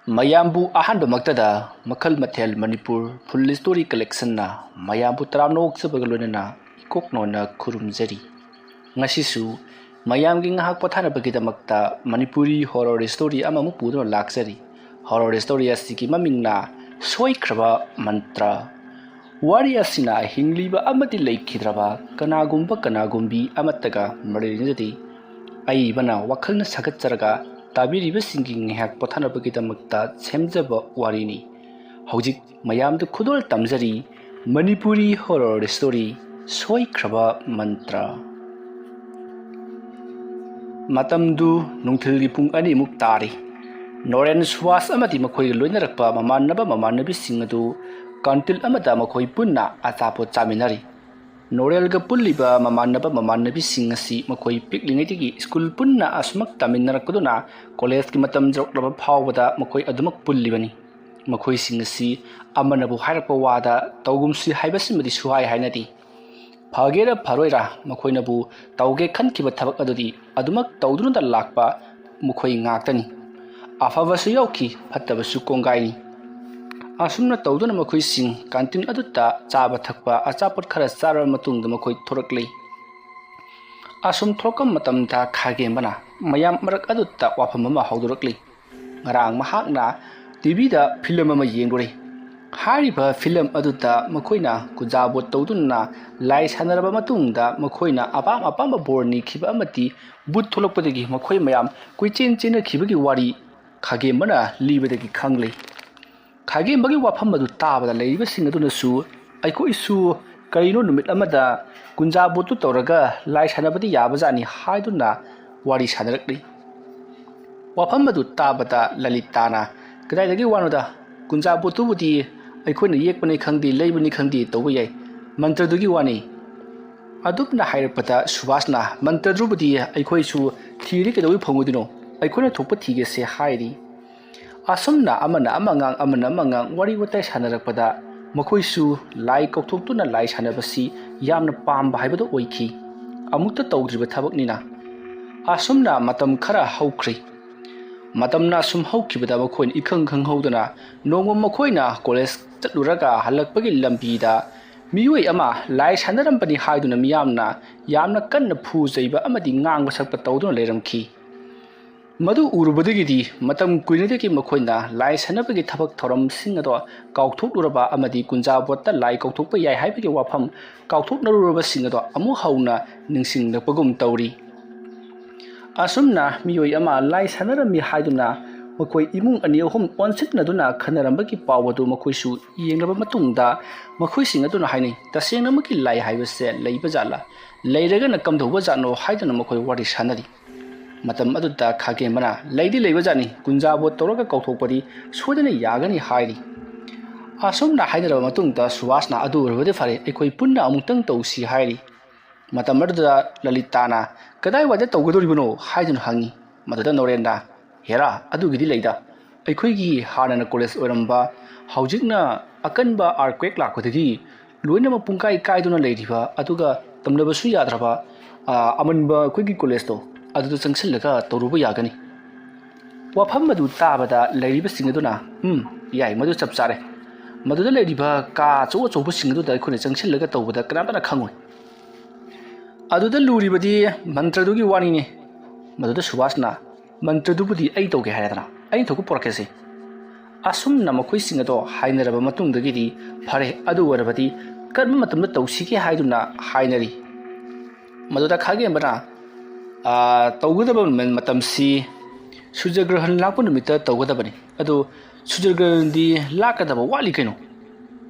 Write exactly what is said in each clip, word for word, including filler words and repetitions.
ꯃꯌꯥꯝꯕꯨ ꯑꯍꯥꯟꯕꯃꯛꯇꯗ ꯃꯈꯜ ꯃꯊꯦꯜ ꯃꯅꯤꯄꯨꯔ ꯐꯨꯜ ꯁ꯭ꯇꯣꯔꯤ ꯀꯂꯦꯛꯁꯟꯅ ꯃꯌꯥꯝꯕꯨ ꯇꯔꯥꯝꯅ ꯑꯣꯛꯆꯕꯒ ꯂꯣꯏꯅꯅ ꯏꯀꯣꯛ ꯅꯣꯟꯅ ꯈꯨꯔꯨꯝꯖꯔꯤ꯫ ꯉꯁꯤꯁꯨ ꯃꯌꯥꯝꯒꯤ ꯉꯥꯏꯍꯥꯛ ꯄꯣꯊꯥꯅꯕꯒꯤꯗꯃꯛꯇ ꯃꯅꯤꯄꯨꯔꯤ ꯍꯣꯔꯣꯔ ꯁ꯭ꯇꯣꯔꯤ ꯑꯃꯃꯨꯛ ꯄꯨꯗꯨꯅ ꯂꯥꯛꯆꯔꯤ꯫ ꯍꯣꯔꯣꯔ ꯁ꯭ꯇꯣꯔꯤ ꯑꯁꯤꯒꯤ ꯃꯃꯤꯡꯅ ꯁꯣꯏꯈ꯭ꯔꯕ ꯃꯟꯇ꯭ꯔ꯫ ꯋꯥꯔꯤ ꯑꯁꯤꯅ ꯍꯤꯡꯂꯤꯕ ꯑꯃꯗꯤ ꯂꯩꯈꯤꯗ꯭ꯔꯕ ꯀꯅꯥꯒꯨꯝꯕ ꯀꯅꯥꯒꯨꯝꯕꯤ ꯑꯃꯠꯇꯒ ꯃꯔꯤ ꯂꯩꯅꯖꯗꯦ꯫ ꯑꯏꯕꯅ ꯋꯥꯈꯜꯅ ꯁꯥꯒꯠꯆꯔꯒ ꯇꯥꯕꯤꯔꯤꯕꯁꯤꯡꯒꯤ ꯉꯥꯏꯍꯥꯛ ꯄꯣꯊꯥꯅꯕꯒꯤꯗꯃꯛꯇ ꯁꯦꯝꯖꯕ ꯋꯥꯔꯤꯅꯤ꯫ ꯍꯧꯖꯤꯛ ꯃꯌꯥꯝꯗ ꯈꯨꯗꯣꯜ ꯇꯝꯖꯔꯤ ꯃꯅꯤꯄꯨꯔꯤ ꯍꯣꯔꯣꯔ ꯁ꯭ꯇꯣꯔꯤ ꯁꯣꯏꯈ꯭ꯔꯕ ꯃꯟꯇ꯭ꯔ꯫ ꯃꯇꯝꯗꯨ ꯅꯨꯡꯊꯤꯜꯒꯤ ꯄꯨꯡ ꯑꯅꯤꯃꯨꯛ ꯇꯥꯔꯤ꯫ ꯅꯣꯔꯦꯟ, ꯁꯨꯕꯥꯁ ꯑꯃꯗꯤ ꯃꯈꯣꯏꯒ ꯂꯣꯏꯅꯔꯛꯄ ꯃꯃꯥꯟꯅꯕ ꯃꯃꯥꯟꯅꯕꯤꯁꯤꯡ ꯑꯗꯨ ꯀꯥꯟꯇꯤꯟ ꯑꯃꯗ ꯃꯈꯣꯏ ꯄꯨꯟꯅ ꯑꯆꯥꯄꯣꯠ ꯆꯥꯃꯤꯟꯅꯔꯤ꯫ ꯅꯣꯔꯦꯜꯒ ꯄꯨꯜꯂꯤꯕ ꯃꯃꯥꯟꯅꯕ ꯃꯃꯥꯟꯅꯕꯤꯁꯤꯡ ꯑꯁꯤ ꯃꯈꯣꯏ ꯄꯤꯛꯂꯤꯉꯩꯗꯒꯤ ꯁ꯭ꯀꯨꯜ ꯄꯨꯟꯅ ꯑꯁꯨꯃꯛ ꯇꯝꯃꯤꯟꯅꯔꯛꯄꯗꯨꯅ ꯀꯣꯂꯦꯖꯀꯤ ꯃꯇꯝ ꯌꯧꯔꯛꯂꯕ ꯐꯥꯎꯕꯗ ꯃꯈꯣꯏ ꯑꯗꯨꯃꯛ ꯄꯨꯜꯂꯤꯕꯅꯤ꯫ ꯃꯈꯣꯏꯁꯤꯡ ꯑꯁꯤ ꯑꯃꯅꯕꯨ ꯍꯥꯏꯔꯛꯄ ꯋꯥꯗ ꯇꯧꯒꯨꯝꯁꯤ ꯍꯥꯏꯕꯁꯤꯃꯗꯤ ꯁꯨꯍꯥꯏ ꯍꯥꯏꯅꯗꯦ꯫ ꯐꯒꯦꯔꯥ ꯐꯔꯣꯏꯔꯥ ꯃꯈꯣꯏꯅꯕꯨ ꯇꯧꯒꯦ ꯈꯟꯈꯤꯕ ꯊꯕꯛ ꯑꯗꯨꯗꯤ ꯑꯗꯨꯃꯛ ꯇꯧꯗꯨꯅꯇ ꯂꯥꯛꯄ ꯃꯈꯣꯏ ꯉꯥꯛꯇꯅꯤ꯫ ꯑꯐꯕꯁꯨ ꯌꯥꯎꯈꯤ, ꯐꯠꯇꯕꯁꯨ ꯀꯣꯡꯒꯥꯏꯅꯤ꯫ ꯑꯁꯨꯝꯅ ꯇꯧꯗꯨꯅ ꯃꯈꯣꯏꯁꯤꯡ ꯀꯥꯟꯇꯤꯟ ꯑꯗꯨꯗ ꯆꯥꯕ ꯊꯛꯄ ꯑꯆꯥꯄꯣꯠ ꯈꯔ ꯆꯥꯔꯕ ꯃꯇꯨꯡꯗ ꯃꯈꯣꯏ ꯊꯣꯔꯛꯂꯤ꯫ ꯑꯁꯨꯝ ꯊꯣꯔꯛꯄ ꯃꯇꯝꯗ ꯈꯥꯒꯦꯝꯕꯅ ꯃꯌꯥꯝ ꯃꯔꯛ ꯑꯗꯨꯗ ꯋꯥꯐꯝ ꯑꯃ ꯍꯧꯗꯣꯔꯛꯂꯤ꯫ ꯉꯔꯥꯡ ꯃꯍꯥꯛꯅ ꯇꯤꯚꯤꯗ ꯐꯤꯂꯝ ꯑꯃ ꯌꯦꯡꯂꯨꯔꯦ꯫ ꯍꯥꯏꯔꯤꯕ ꯐꯤꯂꯝ ꯑꯗꯨꯗ ꯃꯈꯣꯏꯅ ꯀꯨꯟꯖꯥ ꯕꯣꯠ ꯇꯧꯗꯨꯅ ꯂꯥꯏ ꯁꯥꯟꯅꯔꯕ ꯃꯇꯨꯡꯗ ꯃꯈꯣꯏꯅ ꯑꯄꯥꯝ ꯑꯄꯥꯝꯕ ꯕꯣꯔ ꯅꯤꯈꯤꯕ ꯑꯃꯗꯤ ꯕꯨꯠ ꯊꯣꯛꯂꯛꯄꯗꯒꯤ ꯃꯈꯣꯏ ꯃꯌꯥꯝ ꯀꯣꯏꯆꯦꯟ ꯆꯦꯟꯅꯈꯤꯕꯒꯤ ꯋꯥꯔꯤ ꯈꯥꯒꯦꯝꯕꯅ ꯂꯤꯕꯗꯒꯤ ꯈꯪꯂꯦ꯫ ꯈꯥꯒꯦꯝꯕꯒꯤ ꯋꯥꯐꯝ ꯑꯗꯨ ꯇꯥꯕꯗ ꯂꯩꯔꯤꯕꯁꯤꯡ ꯑꯗꯨꯅꯁꯨ ꯑꯩꯈꯣꯏꯁꯨ ꯀꯔꯤꯅꯣ ꯅꯨꯃꯤꯠ ꯑꯃꯗ ꯀꯨꯟꯖꯥ ꯕꯣꯠꯇꯨ ꯇꯧꯔꯒ ꯂꯥꯏ ꯁꯥꯟꯅꯕꯗꯤ ꯌꯥꯕꯖꯥꯠꯅꯤ ꯍꯥꯏꯗꯨꯅ ꯋꯥꯔꯤ ꯁꯥꯟꯅꯔꯛꯂꯤ꯫ ꯋꯥꯐꯝ ꯑꯗꯨ ꯇꯥꯕꯗ ꯂꯂꯤꯇꯥꯅ, "ꯀꯗꯥꯏꯗꯒꯤ ꯋꯥꯅꯣꯗ? ꯀꯨꯟꯖꯥ ꯕꯣꯠꯇꯨꯕꯨꯗꯤ ꯑꯩꯈꯣꯏꯅ ꯌꯦꯛꯄꯅꯤ ꯈꯪꯗꯦ, ꯂꯩꯕꯅꯤ ꯈꯪꯗꯦ ꯇꯧꯕ ꯌꯥꯏ, ꯃꯟꯇ꯭ꯔꯗꯨꯒꯤ ꯋꯥꯅꯤ꯫" ꯑꯗꯨꯝꯅ ꯍꯥꯏꯔꯛꯄꯗ ꯁꯨꯕꯥꯁꯅ, "ꯃꯟꯇ꯭ꯔꯗꯨꯕꯨꯗꯤ ꯑꯩꯈꯣꯏꯁꯨ ꯊꯤꯔꯗꯤ ꯀꯩꯗꯧꯕꯩ ꯐꯪꯉꯣꯏꯗꯣꯏꯅꯣ? ꯑꯩꯈꯣꯏꯅ ꯊꯣꯛꯄ ꯊꯤꯒꯦꯁꯦ" ꯍꯥꯏꯔꯤ꯫ ꯑꯁꯨꯝꯅ ꯑꯃꯅ ꯑꯃ ꯉꯥꯡ, ꯑꯃꯅ ꯑꯃ ꯉꯥꯡ, ꯋꯥꯔꯤ ꯋꯥꯇꯥꯏ ꯁꯥꯟꯅꯔꯛꯄꯗ ꯃꯈꯣꯏꯁꯨ ꯂꯥꯏ ꯀꯧꯊꯣꯛꯇꯨꯅ ꯂꯥꯏ ꯁꯥꯟꯅꯕꯁꯤ ꯌꯥꯝꯅ ꯄꯥꯝꯕ ꯍꯥꯏꯕꯗꯨ ꯑꯣꯏꯈꯤ꯫ ꯑꯃꯨꯛꯇ ꯇꯧꯗ꯭ꯔꯤꯕ ꯊꯕꯛꯅꯤꯅ꯫ ꯑꯁꯨꯝꯅ ꯃꯇꯝ ꯈꯔ ꯍꯧꯈ꯭ꯔꯦ꯫ ꯃꯇꯝꯅ ꯁꯨꯝ ꯍꯧꯈꯤꯕꯗ ꯃꯈꯣꯏꯅ ꯏꯈꯪ ꯈꯪꯍꯧꯗꯅ ꯅꯣꯡꯃ ꯃꯈꯣꯏꯅ ꯀꯣꯂꯦꯖ ꯆꯠꯂꯨꯔꯒ ꯍꯜꯂꯛꯄꯒꯤ ꯂꯝꯕꯤꯗ ꯃꯤꯑꯣꯏ ꯑꯃ ꯂꯥꯏ ꯁꯥꯟꯅꯔꯝꯕꯅꯤ ꯍꯥꯏꯗꯨꯅ ꯃꯤꯌꯥꯝꯅ ꯌꯥꯝꯅ ꯀꯟꯅ ꯐꯨ ꯆꯩꯕ ꯑꯃꯗꯤ ꯉꯥꯡꯕ ꯁꯛꯄ ꯇꯧꯗꯨꯅ ꯂꯩꯔꯝꯈꯤ꯫ ꯃꯗꯨ ꯎꯔꯨꯕꯗꯒꯤꯗꯤ ꯃꯇꯝ ꯀꯨꯏꯅꯗꯒꯤ ꯃꯈꯣꯏꯅ ꯂꯥꯏ ꯁꯥꯟꯅꯕꯒꯤ ꯊꯕꯛ ꯊꯧꯔꯝꯁꯤꯡ ꯑꯗꯣ ꯀꯥꯎꯊꯣꯛꯂꯨꯔꯕ ꯑꯃꯗꯤ ꯀꯨꯟꯖꯥꯕꯣꯠꯇ ꯂꯥꯏ ꯀꯧꯊꯣꯛꯄ ꯌꯥꯏ ꯍꯥꯏꯕꯒꯤ ꯋꯥꯐꯝ ꯀꯥꯎꯊꯣꯛꯅꯔꯨꯔꯕꯁꯤꯡ ꯑꯗꯣ ꯑꯃꯨꯛ ꯍꯧꯅ ꯅꯤꯡꯁꯤꯡꯂꯛꯄꯒꯨꯝ ꯇꯧꯔꯤ꯫ ꯑꯁꯨꯝꯅ ꯃꯤꯑꯣꯏ ꯑꯃ ꯂꯥꯏ ꯁꯥꯟꯅꯔꯝꯃꯤ ꯍꯥꯏꯗꯨꯅ ꯃꯈꯣꯏ ꯏꯃꯨꯡ ꯑꯅꯤ ꯑꯍꯨꯝ ꯑꯣꯟꯁꯤꯟꯅꯗꯨꯅ ꯈꯟꯅꯔꯝꯕꯒꯤ ꯄꯥꯎ ꯑꯗꯨ ꯃꯈꯣꯏꯁꯨ ꯌꯦꯡꯂꯕ ꯃꯇꯨꯡꯗ ꯃꯈꯣꯏꯁꯤꯡ ꯑꯗꯨꯅ ꯍꯥꯏꯅꯩ, "ꯇꯁꯦꯡꯅꯃꯛꯀꯤ ꯂꯥꯏ ꯍꯥꯏꯕꯁꯦ ꯂꯩꯕ ꯖꯥꯠꯂꯥ? ꯂꯩꯔꯒꯅ ꯀꯝꯗꯧꯕ ꯖꯥꯠꯅꯣ?" ꯍꯥꯏꯗꯨꯅ ꯃꯈꯣꯏ ꯋꯥꯔꯤ ꯁꯥꯟꯅꯔꯤ꯫ ꯃꯇꯝ ꯑꯗꯨꯗ ꯈꯥꯒꯦꯝꯕꯅ, "ꯂꯩꯗꯤ ꯂꯩꯕ ꯖꯥꯠꯅꯤ, ꯀꯨꯟꯖꯥꯕꯣꯠ ꯇꯧꯔꯒ ꯀꯧꯊꯣꯛꯄꯗꯤ ꯁꯣꯏꯗꯅ ꯌꯥꯒꯅꯤ" ꯍꯥꯏꯔꯤ꯫ ꯑꯁꯨꯝꯅ ꯍꯥꯏꯅꯔꯕ ꯃꯇꯨꯡꯗ ꯁꯨꯕꯥꯁꯅ, "ꯑꯗꯨ ꯑꯣꯏꯔꯕꯗꯤ ꯐꯔꯦ, ꯑꯩꯈꯣꯏ ꯄꯨꯟꯅ ꯑꯃꯨꯛꯇꯪ ꯇꯧꯁꯤ" ꯍꯥꯏꯔꯤ꯫ ꯃꯇꯝ ꯑꯗꯨꯗ ꯂꯂꯤꯇꯥꯅ, "ꯀꯗꯥꯏꯋꯥꯏꯗ ꯇꯧꯒꯗꯧꯔꯤꯕꯅꯣ?" ꯍꯥꯏꯗꯨꯅ ꯍꯪꯉꯤ꯫ ꯃꯗꯨꯗ ꯅꯣꯔꯦꯟꯅ, "ꯍꯦꯔꯥ, ꯑꯗꯨꯒꯤꯗꯤ ꯂꯩꯗ, ꯑꯩꯈꯣꯏꯒꯤ ꯍꯥꯟꯅꯅ ꯀꯣꯂꯦꯖ ꯑꯣꯏꯔꯝꯕ, ꯍꯧꯖꯤꯛꯅ ꯑꯀꯟꯕ ꯑꯥꯔꯀ꯭ꯋꯦꯛ ꯂꯥꯛꯄꯗꯒꯤ ꯂꯣꯏꯅꯃꯛ ꯄꯨꯡꯀꯥꯏ ꯀꯥꯏꯗꯨꯅ ꯂꯩꯔꯤꯕ, ꯑꯗꯨꯒ ꯇꯝꯅꯕꯁꯨ ꯌꯥꯗ꯭ꯔꯕ, ꯑ, ꯑꯃꯟꯕ ꯑꯩꯈꯣꯏꯒꯤ ꯀꯣꯂꯦꯖꯇꯣ, ꯑꯗꯨꯗ ꯆꯪꯁꯤꯜꯂꯒ ꯇꯧꯔꯨꯕ ꯌꯥꯒꯅꯤ"꯫ ꯋꯥꯐꯝ ꯑꯗꯨ ꯇꯥꯕꯗ ꯂꯩꯔꯤꯕꯁꯤꯡ ꯑꯗꯨꯅ, "ꯎꯝ, ꯌꯥꯏ, ꯃꯗꯨ ꯆꯞ ꯆꯥꯔꯦ꯫ ꯃꯗꯨꯗ ꯂꯩꯔꯤꯕ ꯀꯥ ꯑꯆꯧ ꯑꯆꯧꯕꯁꯤꯡ ꯑꯗꯨꯗ ꯑꯩꯈꯣꯏꯅ ꯆꯪꯁꯤꯜꯂꯒ ꯇꯧꯕꯗ ꯀꯅꯥꯝꯇꯅ ꯈꯪꯉꯣꯏ꯫ ꯑꯗꯨꯗ ꯂꯨꯔꯤꯕꯗꯤ ꯃꯟꯇ꯭ꯔꯗꯨꯒꯤ ꯋꯥꯅꯤꯅꯦ"꯫ ꯃꯗꯨꯗ ꯁꯨꯕꯥꯁꯅ, "ꯃꯟꯇ꯭ꯔꯗꯨꯕꯨꯗꯤ ꯑꯩ ꯇꯧꯒꯦ ꯍꯥꯏꯔꯗꯅ, ꯑꯩꯅ ꯊꯣꯛꯄ ꯄꯨꯔꯛꯀꯦꯁꯦ"꯫ ꯑꯁꯨꯝꯅ ꯃꯈꯣꯏꯁꯤꯡ ꯑꯗꯣ ꯍꯥꯏꯅꯔꯕ ꯃꯇꯨꯡꯗꯒꯤꯗꯤ, "ꯐꯔꯦ, ꯑꯗꯨ ꯑꯣꯏꯔꯕꯗꯤ ꯀꯔꯝꯕ ꯃꯇꯝꯗ ꯇꯧꯁꯤꯒꯦ?" ꯍꯥꯏꯗꯨꯅ ꯍꯥꯏꯅꯔꯤ꯫ ꯃꯗꯨꯗ ꯈꯥꯒꯦꯝꯕꯅ, "ꯑꯥ, ꯇꯧꯒꯗꯕ ꯃ-, ꯃꯇꯝꯁꯤ ꯁꯨꯔꯖꯒ꯭ꯔꯍꯟ ꯂꯥꯛꯄ ꯅꯨꯃꯤꯠꯇ ꯇꯧꯒꯗꯕꯅꯤ꯫ ꯑꯗꯨ ꯁꯨꯔꯖꯒ꯭ꯔꯍꯟꯗꯤ ꯂꯥꯛꯀꯗꯕ ꯋꯥꯠꯂꯤ ꯀꯩꯅꯣ?"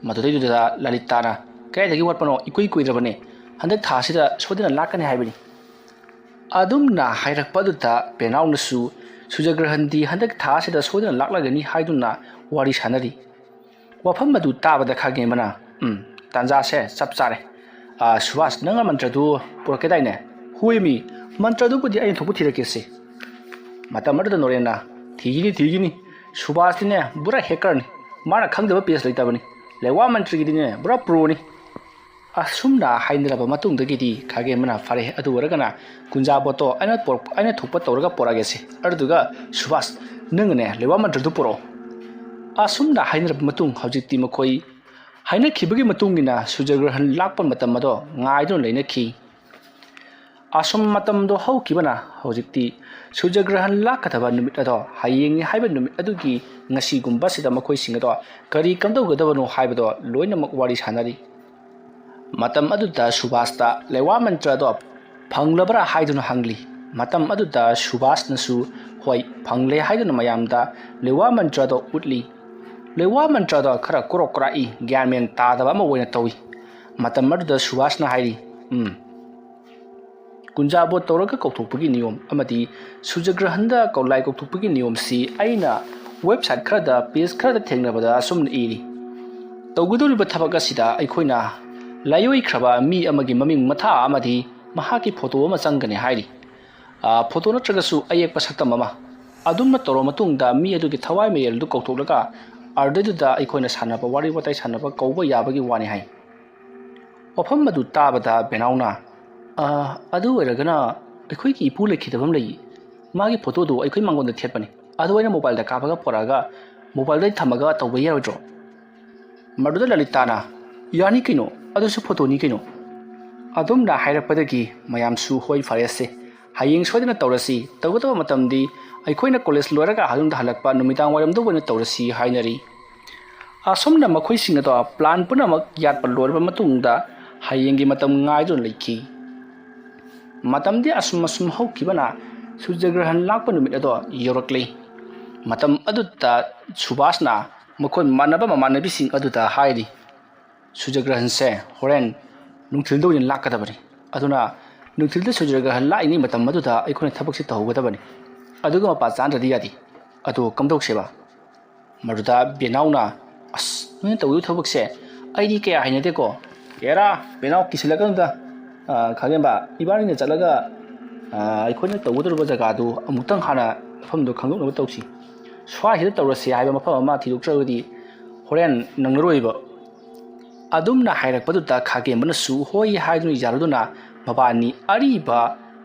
ꯃꯗꯨꯗꯩꯗꯨꯗ ꯂꯂꯤꯇꯥꯅ, "ꯀꯗꯥꯏꯗꯒꯤ ꯋꯥꯠꯄꯅꯣ? ꯏꯀꯨꯏ ꯀꯨꯏꯗ꯭ꯔꯕꯅꯦ꯫ ꯍꯟꯗꯛ ꯊꯥꯁꯤꯗ ꯁꯣꯏꯗꯅ ꯂꯥꯛꯀꯅꯤ ꯍꯥꯏꯕꯅꯤ"꯫ ꯑꯗꯨꯝꯅ ꯍꯥꯏꯔꯛꯄ ꯑꯗꯨꯗ ꯄꯦꯅꯥꯎꯅꯁꯨ, "ꯁꯨꯔꯖꯒ꯭ꯔꯍꯟꯗꯤ ꯍꯟꯗꯛ ꯊꯥꯁꯤꯗ ꯁꯣꯏꯗꯅ ꯂꯥꯛꯂꯒꯅꯤ" ꯍꯥꯏꯗꯨꯅ ꯋꯥꯔꯤ ꯁꯥꯟꯅꯔꯤ꯫ ꯋꯥꯐꯝ ꯑꯗꯨ ꯇꯥꯕꯗ ꯈꯥꯒꯦꯝꯕꯅ, "ꯎꯝ, ꯇꯥꯟꯖꯥꯁꯦ ꯆꯞ ꯆꯥꯔꯦ꯫ ꯑꯥ, ꯁꯨꯕꯥꯁ, ꯅꯪꯅ ꯃꯟꯇ꯭ꯔꯗꯨ ꯄꯨꯔꯛꯀꯦꯗꯥꯏꯅꯦ?" "ꯍꯣꯏꯃꯤ, ꯃꯟꯇ꯭ꯔꯗꯨꯕꯨꯗꯤ ꯑꯩꯅ ꯊꯣꯛꯄ ꯊꯤꯔꯛꯀꯦꯁꯦ"꯫ ꯃꯇꯝ ꯑꯗꯨꯗ ꯅꯣꯔꯦꯟꯅ, "ꯊꯤꯒꯅꯤ, ꯊꯤꯒꯅꯤ꯫ ꯁꯨꯕꯥꯁꯇꯤꯅꯦ ꯄꯨꯔꯥ ꯍꯦꯀꯔꯅꯤ꯫ ꯃꯥꯅ ꯈꯪꯗꯕ ꯄꯦꯖ ꯂꯩꯇꯕꯅꯤ꯫ ꯂꯩꯋꯥ ꯃꯟꯇ꯭ꯔꯒꯤꯗꯤꯅꯦ ꯄꯨꯔꯥ ꯄ꯭ꯔꯣꯅꯤ"꯫ ꯑꯁꯨꯝꯅ ꯍꯥꯏꯅꯔꯕ ꯃꯇꯨꯡꯗꯒꯤꯗꯤ ꯈꯥꯒꯦꯟꯕꯅ, "ꯐꯔꯦ, ꯑꯗꯨ ꯑꯣꯏꯔꯒꯅ ꯀꯨꯟꯖꯥ ꯕꯣꯠꯇꯣ ꯑꯩꯅ ꯄꯣꯔꯛ-, ꯑꯩꯅ ꯊꯣꯛꯄ ꯇꯧꯔꯒ ꯄꯣꯔꯛꯑꯒꯦꯁꯦ꯫ ꯑꯗꯨꯗꯨꯒ ꯁꯨꯕꯥꯁ, ꯅꯪꯅꯅꯦ ꯂꯩꯋꯥ ꯃꯟꯇ꯭ꯔꯗꯨ ꯄꯣꯔꯛꯑꯣ꯫" ꯑꯁꯨꯝꯅ ꯍꯥꯏꯅꯔꯕ ꯃꯇꯨꯡ ꯍꯧꯖꯤꯛꯇꯤ ꯃꯈꯣꯏ ꯍꯥꯏꯅꯈꯤꯕꯒꯤ ꯃꯇꯨꯡ ꯏꯟꯅ ꯁꯨꯔꯖꯒ꯭ꯔꯍꯟ ꯂꯥꯛꯄ ꯃꯇꯝ ꯑꯗꯣ ꯉꯥꯏꯗꯨꯅ ꯂꯩꯅꯈꯤ꯫ ꯑꯁꯨꯝ ꯃꯇꯝꯗꯣ ꯍꯧꯈꯤꯕꯅ ꯍꯧꯖꯤꯛꯇꯤ ꯁꯨꯔꯖꯒ꯭ꯔꯍꯟ ꯂꯥꯛꯀꯗꯕ ꯅꯨꯃꯤꯠ ꯑꯗꯣ ꯍꯌꯦꯡꯅꯤ ꯍꯥꯏꯕ ꯅꯨꯃꯤꯠ ꯑꯗꯨꯒꯤ ꯉꯁꯤꯒꯨꯝꯕꯁꯤꯗ ꯃꯈꯣꯏꯁꯤꯡ ꯑꯗꯣ ꯀꯔꯤ ꯀꯝꯗꯧꯒꯗꯕꯅꯣ ꯍꯥꯏꯕꯗꯣ ꯂꯣꯏꯅꯃꯛ ꯋꯥꯔꯤ ꯁꯥꯟꯅꯔꯤ꯫ ꯃꯇꯝ ꯑꯗꯨꯗ ꯁꯨꯕꯥꯁꯇ ꯂꯩꯋꯥ ꯃꯟꯇ꯭ꯔ ꯑꯗꯣ ꯐꯪꯂꯕ꯭ꯔꯥ ꯍꯥꯏꯗꯨꯅ ꯍꯪꯂꯤ꯫ ꯃꯇꯝ ꯑꯗꯨꯗ ꯁꯨꯕꯥꯁꯅꯁꯨ ꯍꯣꯏ, ꯐꯪꯂꯦ ꯍꯥꯏꯗꯨꯅ ꯃꯌꯥꯝꯗ ꯂꯩꯋꯥ ꯃꯟꯇ꯭ꯔ ꯑꯗꯣ ꯎꯠꯂꯤ꯫ ꯂꯩꯋꯥ ꯃꯟꯇ꯭ꯔ ꯑꯗꯣ ꯈꯔ ꯀ꯭ꯔꯣꯛ ꯀ꯭ꯔꯥꯛꯏ, ꯒ꯭ꯌꯥꯟ ꯃꯦꯟ ꯇꯥꯗꯕ ꯑꯃ ꯑꯣꯏꯅ ꯇꯧꯏ꯫ ꯃꯇꯝ ꯑꯗꯨꯗ ꯁꯨꯕꯥꯁꯅ ꯍꯥꯏꯔꯤ, "ꯎꯝ, ꯀꯨꯟꯖꯥ ꯕꯣꯠ ꯇꯧꯔꯒ ꯀꯧꯊꯣꯛꯄꯒꯤ ꯅꯤꯌꯣꯝ ꯑꯃꯗꯤ ꯁꯨꯔꯖꯒ꯭ꯔꯍꯟꯗ ꯀꯧ-, ꯂꯥꯏ ꯀꯧꯊꯣꯛꯄꯒꯤ ꯅꯤꯌꯣꯝꯁꯤ ꯑꯩꯅ ꯋꯦꯕꯁꯥꯏꯠ ꯈꯔꯗ, ꯄꯦꯖ ꯈꯔꯗ ꯊꯦꯡꯅꯕꯗ ꯑꯁꯨꯝꯅ ꯏꯔꯤ꯫ ꯇꯧꯒꯗꯧꯔꯤꯕ ꯊꯕꯛ ꯑꯁꯤꯗ ꯑꯩꯈꯣꯏꯅ ꯂꯥꯏꯑꯣꯏꯈ꯭ꯔꯕ ꯃꯤ ꯑꯃꯒꯤ ꯃꯃꯤꯡ ꯃꯊꯥ ꯑꯃꯗꯤ ꯃꯍꯥꯛꯀꯤ ꯐꯣꯇꯣ ꯑꯃ ꯆꯪꯒꯅꯤ ꯍꯥꯏꯔꯤ꯫ ꯑ, ꯐꯣꯇꯣ ꯅꯠꯇ꯭ꯔꯒꯁꯨ ꯑꯌꯦꯛꯄ ꯁꯛꯇꯝ ꯑꯃ꯫ ꯑꯗꯨꯝꯅ ꯇꯧꯔꯕ ꯃꯇꯨꯡꯗ ꯃꯤ ꯑꯗꯨꯒꯤ ꯊꯋꯥꯏ ꯃꯌꯦꯜ ꯑꯗꯨ ꯀꯧꯊꯣꯛꯂꯒ ꯑꯗꯨꯗꯩꯗꯨꯗ ꯑꯩꯈꯣꯏꯅ ꯁꯥꯟꯅꯕ, ꯋꯥꯔꯤ ꯋꯥꯇꯥꯏ ꯁꯥꯟꯅꯕ ꯀꯧꯕ ꯌꯥꯕꯒꯤ ꯋꯥꯅꯤ" ꯍꯥꯏ꯫ ꯋꯥꯐꯝ ꯑꯗꯨ ꯇꯥꯕꯗ ꯕꯦꯅꯥꯎꯅ, "ꯑ, ꯑꯗꯨ ꯑꯣꯏꯔꯒꯅ ꯑꯩꯈꯣꯏꯒꯤ ꯏꯄꯨ ꯂꯩꯈꯤꯗꯕ ꯑꯃ ꯂꯩ꯫ ꯃꯥꯒꯤ ꯐꯣꯇꯣꯗꯨ ꯑꯩꯈꯣꯏ ꯃꯥꯡꯒꯣꯟꯗ ꯊꯦꯠꯄꯅꯤ꯫ ꯑꯗꯨ ꯑꯩꯅ ꯃꯣꯕꯥꯏꯜꯗ ꯀꯥꯞꯄꯒ ꯄꯨꯔꯛꯑꯒ ꯃꯣꯕꯥꯏꯜꯗ ꯊꯝꯃꯒ ꯇꯧꯕ ꯌꯥꯔꯣꯏꯗ꯭ꯔꯣ?" ꯃꯗꯨꯗ ꯂꯂꯤꯇꯥꯅ, "ꯌꯥꯅꯤ ꯀꯩꯅꯣ, ꯑꯗꯨꯁꯨ ꯐꯣꯇꯣꯅꯤ ꯀꯩꯅꯣ꯫" ꯑꯗꯨꯝꯅ ꯍꯥꯏꯔꯛꯄꯗꯒꯤ ꯃꯌꯥꯝꯁꯨ, "ꯍꯣꯏ, ꯐꯔꯦꯁꯦ, ꯍꯌꯦꯡ ꯁꯣꯏꯗꯅ ꯇꯧꯔꯁꯤ, ꯇꯧꯒꯗꯕ ꯃꯇꯝꯗꯤ ꯑꯩꯈꯣꯏꯅ ꯀꯣꯂꯦꯖ ꯂꯣꯏꯔꯒ ꯌꯨꯝꯗ ꯍꯜꯂꯛꯄ ꯅꯨꯃꯤꯗꯥꯡ ꯋꯥꯏꯔꯝꯗ ꯑꯣꯏꯅ ꯇꯧꯔꯁꯤ" ꯍꯥꯏꯅꯔꯤ꯫ ꯑꯁꯨꯝꯅ ꯃꯈꯣꯏꯁꯤꯡ ꯑꯗꯣ ꯄ꯭ꯂꯥꯟ ꯄꯨꯝꯅꯃꯛ ꯌꯥꯠꯄ ꯂꯣꯏꯔꯕ ꯃꯇꯨꯡꯗ ꯍꯌꯦꯡꯒꯤ ꯃꯇꯝ ꯉꯥꯏꯗꯨꯅ ꯂꯩꯈꯤ꯫ ꯃꯇꯝꯗꯤ ꯑꯁꯨꯝ ꯑꯁꯨꯝ ꯍꯧꯈꯤꯕꯅ ꯁꯨꯔꯖꯒ꯭ꯔꯍꯟ ꯂꯥꯛꯄ ꯅꯨꯃꯤꯠ ꯑꯗꯣ ꯌꯧꯔꯛꯂꯦ꯫ ꯃꯇꯝ ꯑꯗꯨꯗ ꯁꯨꯕꯥꯁꯅ ꯃꯈꯣꯏ ꯃꯥꯟꯅꯕ ꯃꯃꯥꯟꯅꯕꯤꯁꯤꯡ ꯑꯗꯨꯗ ꯍꯥꯏꯔꯤ, "ꯁꯨꯔꯖꯒ꯭ꯔꯍꯟꯁꯦ ꯍꯣꯔꯦꯟ ꯅꯨꯡꯊꯤꯜꯗ ꯑꯣꯏꯅ ꯂꯥꯛꯀꯗꯕꯅꯤ꯫ ꯑꯗꯨꯅ ꯅꯨꯡꯊꯤꯜꯗ ꯁꯨꯔꯖꯒ꯭ꯔꯍꯟ ꯂꯥꯛꯏꯉꯩ ꯃꯇꯝ ꯑꯗꯨꯗ ꯑꯩꯈꯣꯏꯅ ꯊꯕꯛꯁꯦ ꯇꯧꯍꯧꯒꯗꯕꯅꯤ꯫ ꯑꯗꯨꯒ ꯃꯄꯥ ꯆꯥꯅꯗ꯭ꯔꯗꯤ ꯌꯥꯗꯦ꯫ ꯑꯗꯨ ꯀꯝꯗꯧꯁꯦꯕ?" ꯃꯗꯨꯗ ꯕꯦꯅꯥꯎꯅ, "ꯑꯁ, ꯅꯣꯏꯅ ꯇꯧꯗꯣꯏ ꯊꯕꯛꯁꯦ ꯑꯩꯗꯤ ꯀꯌꯥ ꯍꯩꯅꯗꯦꯀꯣ꯫" "ꯑꯦꯔꯥ, ꯕꯦꯅꯥꯎ, ꯀꯤꯁꯤꯜꯂꯛꯀꯅꯨꯗ꯫ ꯑ, ꯈꯥꯒꯦꯝꯕ, ꯏꯕꯥꯅꯤꯅ ꯆꯠꯂꯒ, ꯑ, ꯑꯩꯈꯣꯏꯅ ꯇꯧꯒꯗꯧꯔꯤꯕ ꯖꯒꯥꯗꯨ ꯑꯃꯨꯛꯇꯪ ꯍꯥꯟꯅ ꯃꯐꯝꯗꯨ ꯈꯪꯗꯣꯛꯅꯕ ꯇꯧꯁꯤ꯫ ꯁ꯭ꯋꯥꯏꯁꯤꯗ ꯇꯧꯔꯁꯤ ꯍꯥꯏꯕ ꯃꯐꯝ ꯑꯃ ꯊꯤꯗꯣꯛꯇ꯭ꯔꯒꯗꯤ ꯍꯣꯔꯦꯟ ꯅꯪꯂꯔꯣꯏꯕ꯫" ꯑꯗꯨꯝꯅ ꯍꯥꯏꯔꯛꯄꯗꯨꯗ ꯈꯥꯒꯦꯝꯕꯅꯁꯨ ꯍꯣꯏ ꯍꯥꯏꯗꯨꯅ ꯌꯥꯔꯗꯨꯅ ꯃꯕꯥꯅꯤ ꯑꯔꯤꯕ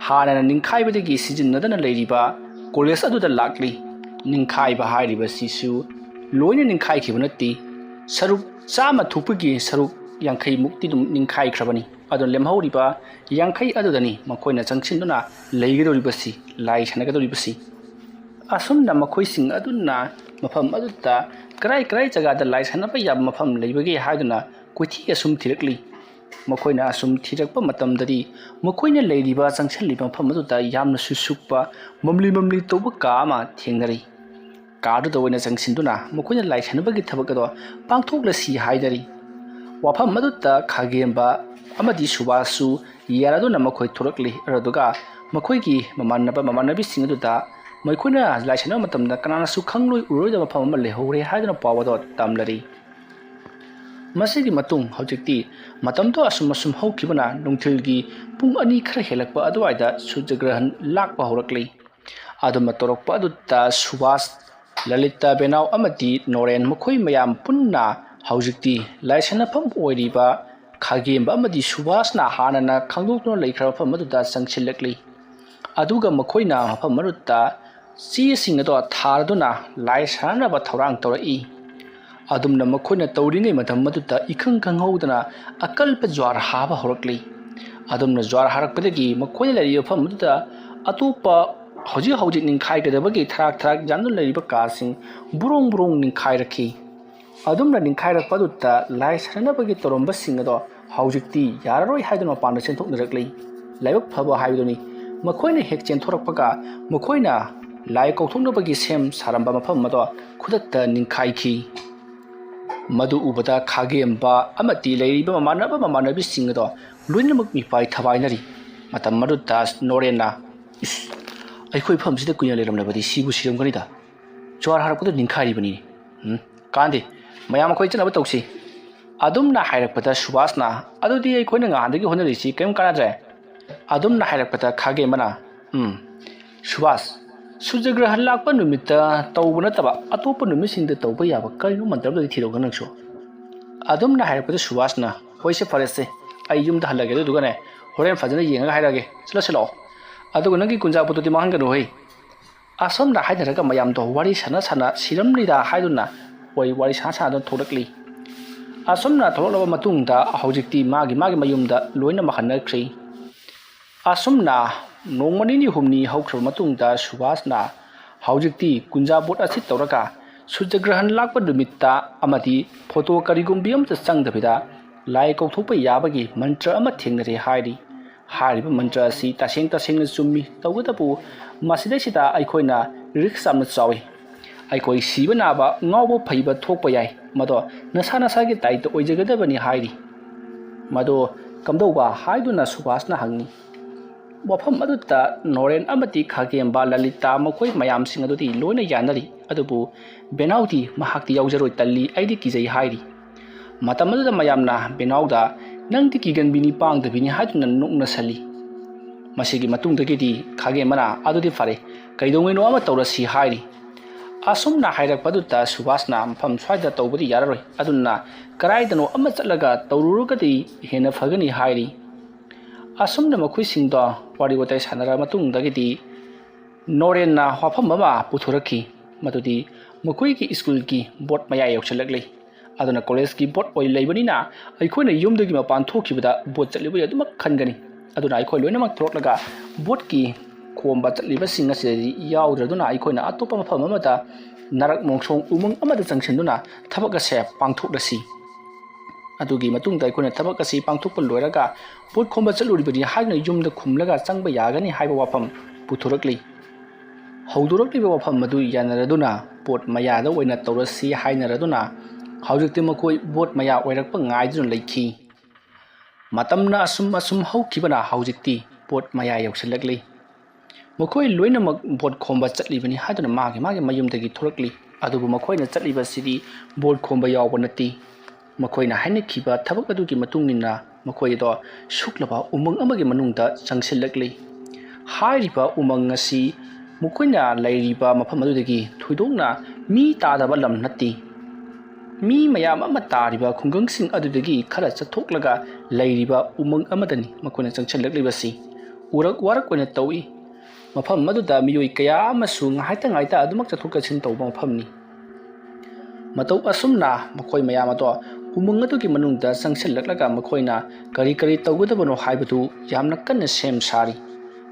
ꯍꯥꯟꯅꯅ ꯅꯤꯡꯈꯥꯏꯕꯗꯒꯤ ꯁꯤꯖꯤꯟꯅꯗꯅ ꯂꯩꯔꯤꯕ ꯀꯣꯂꯦꯖ ꯑꯗꯨꯗ ꯂꯥꯛꯂꯤ꯫ ꯅꯤꯡꯈꯥꯏꯕ ꯍꯥꯏꯔꯤꯕꯁꯤꯁꯨ ꯂꯣꯏꯅ ꯅꯤꯡꯈꯥꯏꯈꯤꯕ ꯅꯠꯇꯦ꯫ ꯁꯔꯨꯛ ꯆꯥꯝꯃ ꯊꯣꯛꯄꯒꯤ ꯁꯔꯨꯛ ꯌꯥꯡꯈꯩ ꯃꯨꯛꯇꯤ ꯑꯗꯨꯝ ꯅꯤꯡꯈꯥꯏꯈ꯭ꯔꯕꯅꯤ꯫ ꯑꯗꯨꯅ ꯂꯦꯝꯍꯧꯔꯤꯕ ꯌꯥꯡꯈꯩ ꯑꯗꯨꯗꯅꯤ ꯃꯈꯣꯏꯅ ꯆꯪꯁꯤꯟꯗꯨꯅ ꯂꯩꯒꯗꯧꯔꯤꯕꯁꯤ, ꯂꯥꯏ ꯁꯥꯟꯅꯒꯗꯧꯔꯤꯕꯁꯤ꯫ ꯑꯁꯨꯝꯅ ꯃꯈꯣꯏꯁꯤꯡ ꯑꯗꯨꯅ ꯃꯐꯝ ꯑꯗꯨꯗ ꯀꯔꯥꯏ ꯀꯔꯥꯏ ꯖꯒꯥꯗ ꯂꯥꯏ ꯁꯥꯟꯅꯕ ꯌꯥꯕ ꯃꯐꯝ ꯂꯩꯕꯒꯦ ꯍꯥꯏꯗꯨꯅ ꯀꯣꯏꯊꯤ ꯑꯁꯨꯝ ꯊꯤꯔꯛꯂꯤ꯫ ꯃꯈꯣꯏꯅ ꯑꯁꯨꯝ ꯊꯤꯔꯛꯄ ꯃꯇꯝꯗꯗꯤ ꯃꯈꯣꯏꯅ ꯂꯩꯔꯤꯕ, ꯆꯪꯁꯤꯜꯂꯤꯕ ꯃꯐꯝ ꯑꯗꯨꯗ ꯌꯥꯝꯅ ꯁꯨꯁꯨꯛꯄ, ꯃꯝꯂꯤ ꯃꯝꯂꯤ ꯇꯧꯕ ꯀꯥ ꯑꯃ ꯊꯦꯡꯅꯔꯤ꯫ ꯀꯥꯗꯨꯗ ꯑꯣꯏꯅ ꯆꯪꯁꯤꯟꯗꯨꯅ ꯃꯈꯣꯏꯅ ꯂꯥꯏ ꯁꯥꯟꯅꯕꯒꯤ ꯊꯕꯛ ꯑꯗꯣ ꯄꯥꯡꯊꯣꯛꯂꯁꯤ ꯍꯥꯏꯅꯔꯤ꯫ ꯋꯥꯐꯝ ꯑꯗꯨꯗ ꯈꯥꯒꯦꯝꯕ ꯑꯃꯗꯤ ꯁꯨꯕꯥꯁꯁꯨ ꯌꯥꯔꯗꯨꯅ ꯃꯈꯣꯏ ꯊꯣꯔꯛꯂꯤ꯫ ꯑꯗꯨꯒ ꯃꯈꯣꯏꯒꯤ ꯃꯃꯥꯟꯅꯕ ꯃꯃꯥꯟꯅꯕꯤꯁꯤꯡ ꯑꯗꯨꯗ ꯃꯈꯣꯏꯅ ꯂꯥꯏ ꯁꯥꯟꯅꯕ ꯃꯇꯝꯗ ꯀꯅꯥꯅꯁꯨ ꯈꯪꯂꯣꯏ ꯎꯔꯣꯏꯗꯕ ꯃꯐꯝ ꯑꯃ ꯂꯩꯍꯧꯔꯦ ꯍꯥꯏꯗꯨꯅ ꯄꯥꯎ ꯑꯗꯣ ꯇꯝꯂꯔꯤ꯫ ꯃꯁꯤꯒꯤ ꯃꯇꯨꯡ ꯍꯧꯖꯤꯛꯇꯤ ꯃꯇꯝꯗꯣ ꯑꯁꯨꯝ ꯑꯁꯨꯝ ꯍꯧꯈꯤꯕꯅ ꯅꯨꯡꯊꯤꯜꯒꯤ ꯄꯨꯡ ꯑꯅꯤ ꯈꯔ ꯍꯦꯜꯂꯛꯄ ꯑꯗꯨꯋꯥꯏꯗ ꯁꯨꯔꯖꯒ꯭ꯔꯍꯟ ꯂꯥꯛꯄ ꯍꯧꯔꯛꯂꯤ꯫ ꯑꯗꯨꯝꯅ ꯇꯧꯔꯛꯄ ꯑꯗꯨꯗ ꯁꯨꯕꯥꯁ, ꯂꯂꯤꯇꯥ ꯕꯦꯅꯥꯎ ꯑꯃꯗꯤ ꯅꯣꯔꯦꯟ ꯃꯈꯣꯏ ꯃꯌꯥꯝ ꯄꯨꯟꯅ ꯍꯧꯖꯤꯛꯇꯤ ꯂꯥꯏꯁꯥꯟꯅꯐꯝ ꯑꯣꯏꯔꯤꯕ ꯈꯥꯒꯦꯝꯕ ꯑꯃꯗꯤ ꯁꯨꯕꯥꯁꯅ ꯍꯥꯟꯅꯅ ꯈꯪꯗꯣꯛꯇꯨꯅ ꯂꯩꯈ꯭ꯔꯕ ꯃꯐꯝ ꯑꯗꯨꯗ ꯆꯪꯁꯤꯜꯂꯛꯂꯤ꯫ ꯑꯗꯨꯒ ꯃꯈꯣꯏꯅ ꯃꯐꯝ ꯑꯗꯨꯗ ꯆꯦꯁꯤꯡ ꯑꯗꯣ ꯊꯥꯔꯗꯨꯅ ꯂꯥꯏ ꯁꯥꯟꯅꯅꯕ ꯊꯧꯔꯥꯡ ꯇꯧꯔꯛꯏ꯫ ꯑꯗꯨꯝꯅ ꯃꯈꯣꯏꯅ ꯇꯧꯔꯤꯉꯩ ꯃꯇꯝ ꯑꯗꯨꯗ ꯏꯈꯪ ꯈꯪꯍꯧꯗꯅ ꯑꯀꯜꯕ ꯖ꯭ꯋꯥꯔ ꯍꯥꯕ ꯍꯧꯔꯛꯂꯤ꯫ ꯑꯗꯨꯝꯅ ꯖ꯭ꯋꯥꯔ ꯍꯥꯔꯛꯄꯗꯒꯤ ꯃꯈꯣꯏꯅ ꯂꯩꯔꯤꯕ ꯃꯐꯝ ꯑꯗꯨꯗ ꯑꯇꯣꯞꯄ ꯍꯧꯖꯤꯛ ꯍꯧꯖꯤꯛ ꯅꯤꯡꯈꯥꯏꯒꯗꯕꯒꯤ ꯊꯔꯥꯛ ꯊꯔꯥꯛ ꯌꯥꯟꯗꯨꯅ ꯂꯩꯔꯤꯕ ꯀꯥꯁꯤꯡ ꯕꯨꯔꯣꯡ ꯕꯨꯔꯣꯡ ꯅꯤꯡꯈꯥꯏꯔꯛꯈꯤ꯫ ꯑꯗꯨꯝꯅ ꯅꯤꯡꯈꯥꯏꯔꯛꯄ ꯑꯗꯨꯗ ꯂꯥꯏ ꯁꯥꯟꯅꯅꯕꯒꯤ ꯇꯧꯔꯝꯕꯁꯤꯡ ꯑꯗꯣ ꯍꯧꯖꯤꯛꯇꯤ ꯌꯥꯔꯔꯣꯏ ꯍꯥꯏꯗꯨꯅ ꯃꯄꯥꯟꯗ ꯆꯦꯟꯊꯣꯛꯅꯔꯛꯂꯤ꯫ ꯂꯥꯏꯕꯛ ꯐꯕ ꯍꯥꯏꯕꯗꯨꯅꯤ, ꯃꯈꯣꯏꯅ ꯍꯦꯛ ꯆꯦꯟꯊꯣꯔꯛꯄꯒ ꯃꯈꯣꯏꯅ ꯂꯥꯏ ꯀꯧꯊꯣꯛꯅꯕꯒꯤ ꯁꯦꯝ ꯁꯥꯔꯝꯕ ꯃꯐꯝ ꯑꯗꯣ ꯈꯨꯗꯛꯇ ꯅꯤꯡꯈꯥꯏꯈꯤ꯫ ꯃꯗꯨ ꯎꯕꯗ ꯈꯥꯒꯦꯝꯕ ꯑꯃꯗꯤ ꯂꯩꯔꯤꯕ ꯃꯃꯥꯟꯅꯕ ꯃꯃꯥꯟꯅꯕꯤꯁꯤꯡ ꯑꯗꯣ ꯂꯣꯏꯅꯃꯛ ꯃꯤꯄꯥꯏ ꯊꯕꯥꯏꯅꯔꯤ꯫ ꯃꯇꯝ ꯑꯗꯨꯗ ꯅꯣꯔꯦꯟꯅ, "ꯏꯁ, ꯑꯩꯈꯣꯏ ꯃꯐꯝꯁꯤꯗ ꯀꯨꯏꯅ ꯂꯩꯔꯝꯂꯕꯗꯤ ꯁꯤꯕꯨ ꯁꯤꯔꯝꯒꯅꯤꯗ꯫ ꯖ꯭ꯋꯥꯔ ꯍꯥꯔꯛꯄꯗꯨ ꯅꯤꯡꯈꯥꯏꯔꯤꯕꯅꯤ꯫ ꯎꯝ, ꯀꯥꯟꯗꯦ, ꯃꯌꯥꯝ ꯑꯩꯈꯣꯏ ꯆꯠꯅꯕ ꯇꯧꯁꯤ"꯫ ꯑꯗꯨꯝꯅ ꯍꯥꯏꯔꯛꯄꯗ ꯁꯨꯕꯥꯁꯅ, "ꯑꯗꯨꯗꯤ ꯑꯩꯈꯣꯏꯅ ꯉꯍꯥꯟꯗꯒꯤ ꯍꯣꯠꯅꯔꯤꯁꯤ ꯀꯔꯤꯝ ꯀꯥꯟꯅꯗ꯭ꯔꯦ"꯫ ꯑꯗꯨꯝꯅ ꯍꯥꯏꯔꯛꯄꯗ ꯈꯥꯒꯦꯝꯕꯅ, "ꯎꯝ, ꯁꯨꯕꯥꯁ, ꯁꯨꯔꯖꯒ꯭ꯔꯍꯟ ꯂꯥꯛꯄ ꯅꯨꯃꯤꯠꯇ ꯇꯧꯕ ꯅꯠꯇꯕ ꯑꯇꯣꯞꯄ ꯅꯨꯃꯤꯠꯁꯤꯡꯗ ꯇꯧꯕ ꯌꯥꯕ ꯀꯔꯤꯅꯣ ꯃꯟꯇ꯭ꯔ ꯑꯃꯗꯤ ꯊꯤꯔꯛꯎ ꯅꯪꯁꯨ"꯫ ꯑꯗꯨꯝꯅ ꯍꯥꯏꯔꯛꯄꯗ ꯁꯨꯕꯥꯁꯅ, "ꯍꯣꯏꯁꯦ, ꯐꯔꯦꯁꯦ, ꯑꯩ ꯌꯨꯝꯗ ꯍꯜꯂꯒꯦ, ꯑꯗꯨꯗꯨꯒꯅꯦ, ꯍꯣꯔꯦꯟ ꯐꯖꯅ ꯌꯦꯡꯉꯒ ꯍꯥꯏꯔꯛꯑꯒꯦ꯫ ꯆꯠꯂꯁꯤ ꯂꯥꯛꯑꯣ꯫ ꯑꯗꯨꯒ ꯅꯪꯒꯤ ꯀꯨꯟꯖꯥ ꯄꯣꯠꯇꯨꯗꯤ ꯃꯥꯡꯍꯟꯒꯅꯨ ꯍꯩ꯫" ꯑꯁꯨꯝꯅ ꯍꯥꯏꯅꯔꯒ ꯃꯌꯥꯝꯗꯣ ꯋꯥꯔꯤ ꯁꯥꯟꯅ ꯁꯥꯟꯅ ꯁꯤꯔꯝꯂꯤꯗ ꯍꯥꯏꯗꯨꯅ ꯋꯥꯔꯤ ꯋꯥꯔꯤ ꯁꯥꯟꯅ ꯁꯥꯟꯅꯗꯨꯅ ꯊꯣꯛꯂꯛꯂꯤ꯫ ꯑꯁꯨꯝꯅ ꯊꯣꯛꯂꯛꯂꯕ ꯃꯇꯨꯡꯗ ꯍꯧꯖꯤꯛꯇꯤ ꯃꯥꯒꯤ ꯃꯥꯒꯤ ꯃꯌꯨꯝꯗ ꯂꯣꯏꯅꯃꯛ ꯍꯟꯅꯈ꯭ꯔꯦ꯫ ꯑꯁꯨꯝꯅ ꯅꯣꯡꯃ ꯅꯤꯅꯤ ꯍꯨꯝꯅꯤ ꯍꯧꯈ꯭ꯔꯕ ꯃꯇꯨꯡꯗ ꯁꯨꯕꯥꯁꯅ ꯍꯧꯖꯤꯛꯇꯤ ꯀꯨꯟꯖꯥ ꯄꯣꯠ ꯑꯁꯤ ꯇꯧꯔꯒ ꯁꯨꯔꯖꯒ꯭ꯔꯍꯟ ꯂꯥꯛꯄ ꯅꯨꯃꯤꯠꯇ ꯑꯃꯗꯤ ꯐꯣꯇꯣ ꯀꯔꯤꯒꯨꯝꯕꯤ ꯑꯃꯇ ꯆꯪꯗꯕꯤꯗ ꯂꯥꯏ ꯀꯧꯊꯣꯛꯄ ꯌꯥꯕꯒꯤ ꯃꯟꯇ꯭ꯔ ꯑꯃ ꯊꯦꯡꯅꯔꯦ ꯍꯥꯏꯔꯤ꯫ ꯍꯥꯏꯔꯤꯕ ꯃꯟꯇ꯭ꯔ ꯑꯁꯤ ꯇꯁꯦꯡ ꯇꯁꯦꯡꯅ ꯆꯨꯝꯃꯤ꯫ ꯇꯧꯕꯇꯕꯨ ꯃꯁꯤꯗꯩꯁꯤꯗ ꯑꯩꯈꯣꯏꯅ ꯔꯤꯛꯁ ꯌꯥꯝꯅ ꯆꯥꯎꯏ꯫ ꯑꯩꯈꯣꯏ ꯁꯤꯕ ꯅꯥꯕ, ꯉꯥꯎꯕ ꯐꯩꯕ ꯊꯣꯛꯄ ꯌꯥꯏ꯫ ꯃꯗꯣ ꯅꯁꯥ ꯅꯁꯥꯒꯤ ꯗꯥꯏꯇ ꯑꯣꯏꯖꯒꯗꯕꯅꯤ ꯍꯥꯏꯔꯤ꯫ "ꯃꯗꯣ ꯀꯝꯗꯧꯕ?" ꯍꯥꯏꯗꯨꯅ ꯁꯨꯕꯥꯁꯅ ꯍꯪꯉꯤ꯫ ꯃꯐꯝ ꯑꯗꯨꯗ ꯅꯣꯔꯦꯟ ꯑꯃꯗꯤ ꯈꯥꯒꯦꯝꯕ, ꯂꯂꯤꯇꯥ ꯃꯈꯣꯏ ꯃꯌꯥꯝꯁꯤꯡ ꯑꯗꯨꯗꯤ ꯂꯣꯏꯅ ꯌꯥꯅꯔꯤ꯫ ꯑꯗꯨꯕꯨ ꯕꯦꯅꯥꯎꯗꯤ ꯃꯍꯥꯛꯇꯤ ꯌꯥꯎꯖꯔꯣꯏ, "ꯇꯜꯂꯤ, ꯑꯩꯗꯤ ꯀꯤꯖꯩ" ꯍꯥꯏꯔꯤ꯫ ꯃꯇꯝ ꯑꯗꯨꯗ ꯃꯌꯥꯝꯅ ꯕꯦꯅꯥꯎꯗ, "ꯅꯪꯗꯤ ꯀꯤꯒꯟꯕꯤꯅꯤ, ꯄꯥꯡꯗꯕꯤꯅꯤ" ꯍꯥꯏꯗꯨꯅ ꯅꯣꯛꯅꯁꯜꯂꯤ꯫ ꯃꯁꯤꯒꯤ ꯃꯇꯨꯡꯗꯒꯤꯗꯤ ꯈꯥꯒꯦꯝꯕꯅ, "ꯑꯗꯨꯗꯤ ꯐꯔꯦ, ꯀꯩꯗꯧꯉꯩꯅꯣ ꯑꯃ ꯇꯧꯔꯁꯤ" ꯍꯥꯏꯔꯤ꯫ ꯑꯁꯨꯝꯅ ꯍꯥꯏꯔꯛꯄꯗꯨꯗ ꯁꯨꯕꯥꯁꯅ, "ꯃꯐꯝ ꯁ꯭ꯋꯥꯏꯗ ꯇꯧꯕꯗꯤ ꯌꯥꯔꯔꯣꯏ, ꯑꯗꯨꯅ ꯀꯗꯥꯏꯗꯅꯣ ꯑꯃ ꯆꯠꯂꯒ ꯇꯧꯔꯨꯔꯒꯗꯤ ꯍꯦꯟꯅ ꯐꯒꯅꯤ" ꯍꯥꯏꯔꯤ꯫ ꯑꯁꯨꯝꯅ ꯃꯈꯣꯏꯁꯤꯡꯗꯣ ꯋꯥꯔꯤ ꯋꯥꯇꯥꯏ ꯁꯥꯟꯅꯔꯕ ꯃꯇꯨꯡꯗꯒꯤꯗꯤ ꯅꯣꯔꯦꯟꯅ ꯋꯥꯐꯝ ꯑꯃ ꯄꯨꯊꯣꯔꯛꯈꯤ, ꯃꯗꯨꯗꯤ ꯃꯈꯣꯏꯒꯤ ꯁ꯭ꯀꯨꯜꯒꯤ ꯕꯣꯠ ꯃꯌꯥ ꯌꯧꯁꯤꯜꯂꯛꯂꯤ꯫ ꯑꯗꯨꯅ ꯀꯣꯂꯦꯖꯀꯤ ꯕꯣꯠ ꯑꯣꯏ ꯂꯩꯕꯅꯤꯅ ꯑꯩꯈꯣꯏꯅ ꯌꯨꯝꯗꯒꯤ ꯃꯄꯥꯟ ꯊꯣꯛꯈꯤꯕꯗ ꯕꯣꯠ ꯆꯠꯂꯤꯕ ꯑꯗꯨꯃꯛ ꯈꯟꯒꯅꯤ꯫ ꯑꯗꯨꯅ ꯑꯩꯈꯣꯏ ꯂꯣꯏꯅꯃꯛ ꯊꯣꯛꯂꯛꯂꯒ ꯕꯣꯠꯀꯤ ꯈꯣꯝꯕ ꯆꯠꯂꯤꯕꯁꯤꯡ ꯑꯁꯤꯗꯗꯤ ꯌꯥꯎꯗ꯭ꯔꯗꯨꯅ ꯑꯩꯈꯣꯏꯅ ꯑꯇꯣꯞꯄ ꯃꯐꯝ ꯑꯃꯗ ꯅꯔꯛ ꯃꯣꯡꯁꯣꯡ ꯎꯃꯪ ꯑꯃꯗ ꯆꯪꯁꯤꯟꯗꯨꯅ ꯊꯕꯛ ꯑꯁꯦ ꯄꯥꯡꯊꯣꯛꯂꯁꯤ꯫ ꯑꯗꯨꯒꯤ ꯃꯇꯨꯡꯗ ꯑꯩꯈꯣꯏꯅ ꯊꯕꯛ ꯑꯁꯤ ꯄꯥꯡꯊꯣꯛꯄ ꯂꯣꯏꯔꯒ ꯕꯣꯠ ꯈꯣꯝꯕ ꯆꯠꯂꯨꯔꯤꯕꯅꯤ ꯍꯥꯏꯗꯨꯅ ꯌꯨꯝꯗ ꯈꯨꯝꯂꯒ ꯆꯪꯕ ꯌꯥꯒꯅꯤ ꯍꯥꯏꯕ ꯋꯥꯐꯝ ꯄꯨꯊꯣꯔꯛꯂꯤ꯫ ꯍꯧꯗꯣꯔꯛꯂꯤꯕ ꯋꯥꯐꯝ ꯑꯗꯨ ꯌꯥꯅꯔꯗꯨꯅ ꯕꯣꯠ ꯃꯌꯥꯗ ꯑꯣꯏꯅ ꯇꯧꯔꯁꯤ ꯍꯥꯏꯅꯔꯗꯨꯅ ꯍꯧꯖꯤꯛꯇꯤ ꯃꯈꯣꯏ ꯕꯣꯠ ꯃꯌꯥ ꯑꯣꯏꯔꯛꯄ ꯉꯥꯏꯗꯨꯅ ꯂꯩꯈꯤ꯫ ꯃꯇꯝꯅ ꯑꯁꯨꯝ ꯑꯁꯨꯝ ꯍꯧꯈꯤꯕꯅ ꯍꯧꯖꯤꯛꯇꯤ ꯕꯣꯠ ꯃꯌꯥ ꯌꯧꯁꯤꯜꯂꯛꯂꯤ꯫ ꯃꯈꯣꯏ ꯂꯣꯏꯅꯃꯛ ꯕꯣꯠ ꯈꯣꯝꯕ ꯆꯠꯂꯤꯕꯅꯤ ꯍꯥꯏꯗꯨꯅ ꯃꯥꯒꯤ ꯃꯥꯒꯤ ꯃꯌꯨꯝꯗꯒꯤ ꯊꯣꯔꯛꯂꯤ꯫ ꯑꯗꯨꯕꯨ ꯃꯈꯣꯏꯅ ꯆꯠꯂꯤꯕꯁꯤꯗꯤ ꯕꯣꯠ ꯈꯣꯝꯕ ꯌꯥꯎꯕ ꯅꯠꯇꯦ꯫ ꯃꯈꯣꯏꯅ ꯍꯥꯏꯅꯈꯤꯕ ꯊꯕꯛ ꯑꯗꯨꯒꯤ ꯃꯇꯨꯡ ꯏꯟꯅ ꯃꯈꯣꯏ ꯑꯗꯣ ꯁꯨꯛꯂꯕ ꯎꯃꯪ ꯑꯃꯒꯤ ꯃꯅꯨꯡꯗ ꯆꯪꯁꯤꯜꯂꯛꯂꯤ꯫ ꯍꯥꯏꯔꯤꯕ ꯎꯃꯪ ꯑꯁꯤ ꯃꯈꯣꯏꯅ ꯂꯩꯔꯤꯕ ꯃꯐꯝ ꯑꯗꯨꯗꯒꯤ ꯊꯣꯏꯗꯣꯛꯅ ꯃꯤ ꯇꯥꯗꯕ ꯂꯝ ꯅꯠꯇꯦ꯫ ꯃꯤ ꯃꯌꯥꯝ ꯑꯃ ꯇꯥꯔꯤꯕ ꯈꯨꯡꯒꯪꯁꯤꯡ ꯑꯗꯨꯗꯒꯤ ꯈꯔ ꯆꯠꯊꯣꯛꯂꯒ ꯂꯩꯔꯤꯕ ꯎꯃꯪ ꯑꯃꯗꯅꯤ ꯃꯈꯣꯏꯅ ꯆꯪꯁꯤꯜꯂꯛꯂꯤꯕꯁꯤ꯫ ꯎꯔꯛ ꯋꯥꯔꯛ ꯑꯣꯏꯅ ꯇꯧꯏ꯫ ꯃꯐꯝ ꯑꯗꯨꯗ ꯃꯤꯑꯣꯏ ꯀꯌꯥ ꯑꯃꯁꯨ ꯉꯥꯏꯇ ꯉꯥꯏꯇ ꯑꯗꯨꯃꯛ ꯆꯠꯊꯣꯛ ꯆꯠꯁꯤꯟ ꯇꯧꯕ ꯃꯐꯝꯅꯤ꯫ ꯃꯇꯧ ꯑꯁꯨꯝꯅ ꯃꯈꯣꯏ ꯃꯌꯥꯝ ꯑꯗꯣ ꯎꯃꯪ ꯑꯗꯨꯒꯤ ꯃꯅꯨꯡꯗ ꯆꯪꯁꯤꯜꯂꯛꯂꯒ ꯃꯈꯣꯏꯅ ꯀꯔꯤ ꯀꯔꯤ ꯇꯧꯒꯗꯕꯅꯣ ꯍꯥꯏꯕꯗꯨ ꯌꯥꯝꯅ ꯀꯟꯅ ꯁꯦꯝ ꯁꯥꯔꯤ꯫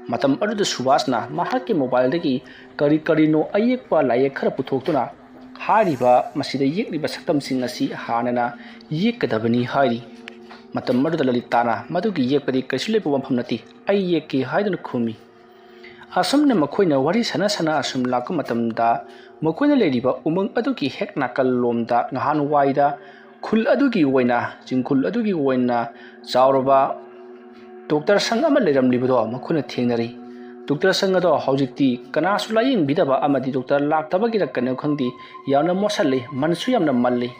ꯃꯇꯝ ꯑꯗꯨꯗ ꯁꯨꯕꯥꯁꯅ ꯃꯍꯥꯛꯀꯤ ꯃꯣꯕꯥꯏꯜꯗꯒꯤ ꯀꯔꯤ ꯀꯔꯤꯅꯣ ꯑꯌꯦꯛꯄ ꯂꯥꯏꯌꯦꯛ ꯈꯔ ꯄꯨꯊꯣꯛꯇꯨꯅ ꯍꯥꯏꯔꯤꯕ ꯃꯁꯤꯗ ꯌꯦꯛꯂꯤꯕ ꯁꯛꯇꯝꯁꯤꯡ ꯑꯁꯤ ꯍꯥꯟꯅꯅ ꯌꯦꯛꯀꯗꯕꯅꯤ ꯍꯥꯏꯔꯤ꯫ ꯃꯇꯝ ꯑꯗꯨꯗ ꯂꯂꯤꯇꯥꯅ ꯃꯗꯨꯒꯤ ꯌꯦꯛꯄꯗꯤ ꯀꯩꯁꯨ ꯂꯩꯕ ꯋꯥꯐꯝ ꯅꯠꯇꯦ, ꯑꯩ ꯌꯦꯛꯀꯦ ꯍꯥꯏꯗꯨꯅ ꯈꯨꯝꯃꯤ꯫ ꯑꯁꯨꯝꯅ ꯃꯈꯣꯏꯅ ꯋꯥꯔꯤ ꯁꯥꯟꯅ ꯁꯥꯟꯅ ꯑꯁꯨꯝ ꯂꯥꯛꯄ ꯃꯇꯝꯗ ꯃꯈꯣꯏꯅ ꯂꯩꯔꯤꯕ ꯎꯃꯪ ꯑꯗꯨꯒꯤ ꯍꯦꯛ ꯅꯥꯀꯜꯂꯣꯝꯗ ꯉꯍꯥꯟꯋꯥꯏꯗ ꯈꯨꯜ ꯑꯗꯨꯒꯤ ꯑꯣꯏꯅ, ꯆꯤꯡꯈꯨꯜ ꯑꯗꯨꯒꯤ ꯑꯣꯏꯅ ꯆꯥꯎꯔꯕ ꯗꯣꯛꯇꯔ ꯁꯪ ꯑꯃ ꯂꯩꯔꯝꯂꯤꯕꯗꯣ ꯃꯈꯣꯏꯅ ꯊꯦꯡꯅꯔꯤ꯫ ꯗꯣꯛꯇꯔ ꯁꯪ ꯑꯗꯣ ꯍꯧꯖꯤꯛꯇꯤ ꯀꯅꯥꯁꯨ ꯂꯥꯌꯦꯡꯕꯤꯗꯕ ꯑꯃꯗꯤ ꯗꯣꯛꯇꯔ ꯂꯥꯛꯇꯕꯒꯤꯔ ꯀꯩꯅꯣ ꯈꯪꯗꯦ, ꯌꯥꯝꯅ ꯃꯣꯠꯁꯜꯂꯤ, ꯃꯅꯁꯨ ꯌꯥꯝꯅ ꯃꯜꯂꯤ꯫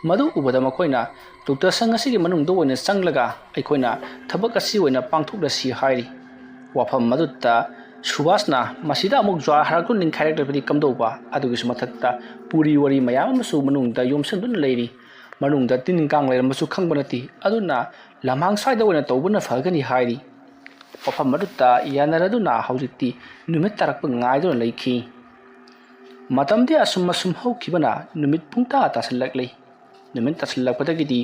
ꯃꯗꯨ ꯎꯕꯗ ꯃꯈꯣꯏꯅ ꯗꯣꯛꯇꯔ ꯁꯪ ꯑꯁꯤꯒꯤ ꯃꯅꯨꯡꯗ ꯑꯣꯏꯅ ꯆꯪꯂꯒ ꯑꯩꯈꯣꯏꯅ ꯊꯕꯛ ꯑꯁꯤ ꯑꯣꯏꯅ ꯄꯥꯡꯊꯣꯛꯂꯁꯤ ꯍꯥꯏꯔꯤ꯫ ꯋꯥꯐꯝ ꯑꯗꯨꯗ ꯁꯨꯕꯥꯁꯅ ꯃꯁꯤꯗ ꯑꯃꯨꯛ ꯖ꯭ꯋꯥꯔ ꯍꯥꯔꯛꯇꯨꯅ ꯅꯤꯡꯈꯥꯏꯔꯛꯂꯕꯗꯤ ꯀꯝꯗꯧꯕ? ꯑꯗꯨꯒꯤꯁꯨ ꯃꯊꯛꯇ ꯄꯨꯔꯤ ꯋꯥꯔꯤ ꯃꯌꯥꯝ ꯑꯃꯁꯨ ꯃꯅꯨꯡꯗ ꯌꯣꯝꯁꯤꯟꯗꯨꯅ ꯂꯩꯔꯤ꯫ ꯃꯅꯨꯡꯗ ꯇꯤꯟ ꯀꯥꯡ ꯂꯩꯔꯝꯕꯁꯨ ꯈꯪꯕ ꯅꯠꯇꯦ꯫ ꯑꯗꯨꯅ ꯂꯝꯍꯥꯡ ꯁ꯭ꯋꯥꯏꯗ ꯑꯣꯏꯅ ꯇꯧꯕꯅ ꯐꯒꯅꯤ ꯍꯥꯏꯔꯤ꯫ ꯋꯥꯐꯝ ꯑꯗꯨꯗ ꯌꯥꯅꯔꯗꯨꯅ ꯍꯧꯖꯤꯛꯇꯤ ꯅꯨꯃꯤꯠ ꯇꯥꯔꯛꯄ ꯉꯥꯏꯗꯨꯅ ꯂꯩꯈꯤ꯫ ꯃꯇꯝꯗꯤ ꯑꯁꯨꯝ ꯑꯁꯨꯝ ꯍꯧꯈꯤꯕꯅ ꯅꯨꯃꯤꯠ ꯄꯨꯡꯇꯥ ꯇꯥꯁꯤꯜꯂꯛꯂꯤ꯫ ꯅꯨꯃꯤꯠ ꯇꯥꯁꯤꯜꯂꯛꯄꯗꯒꯤꯗꯤ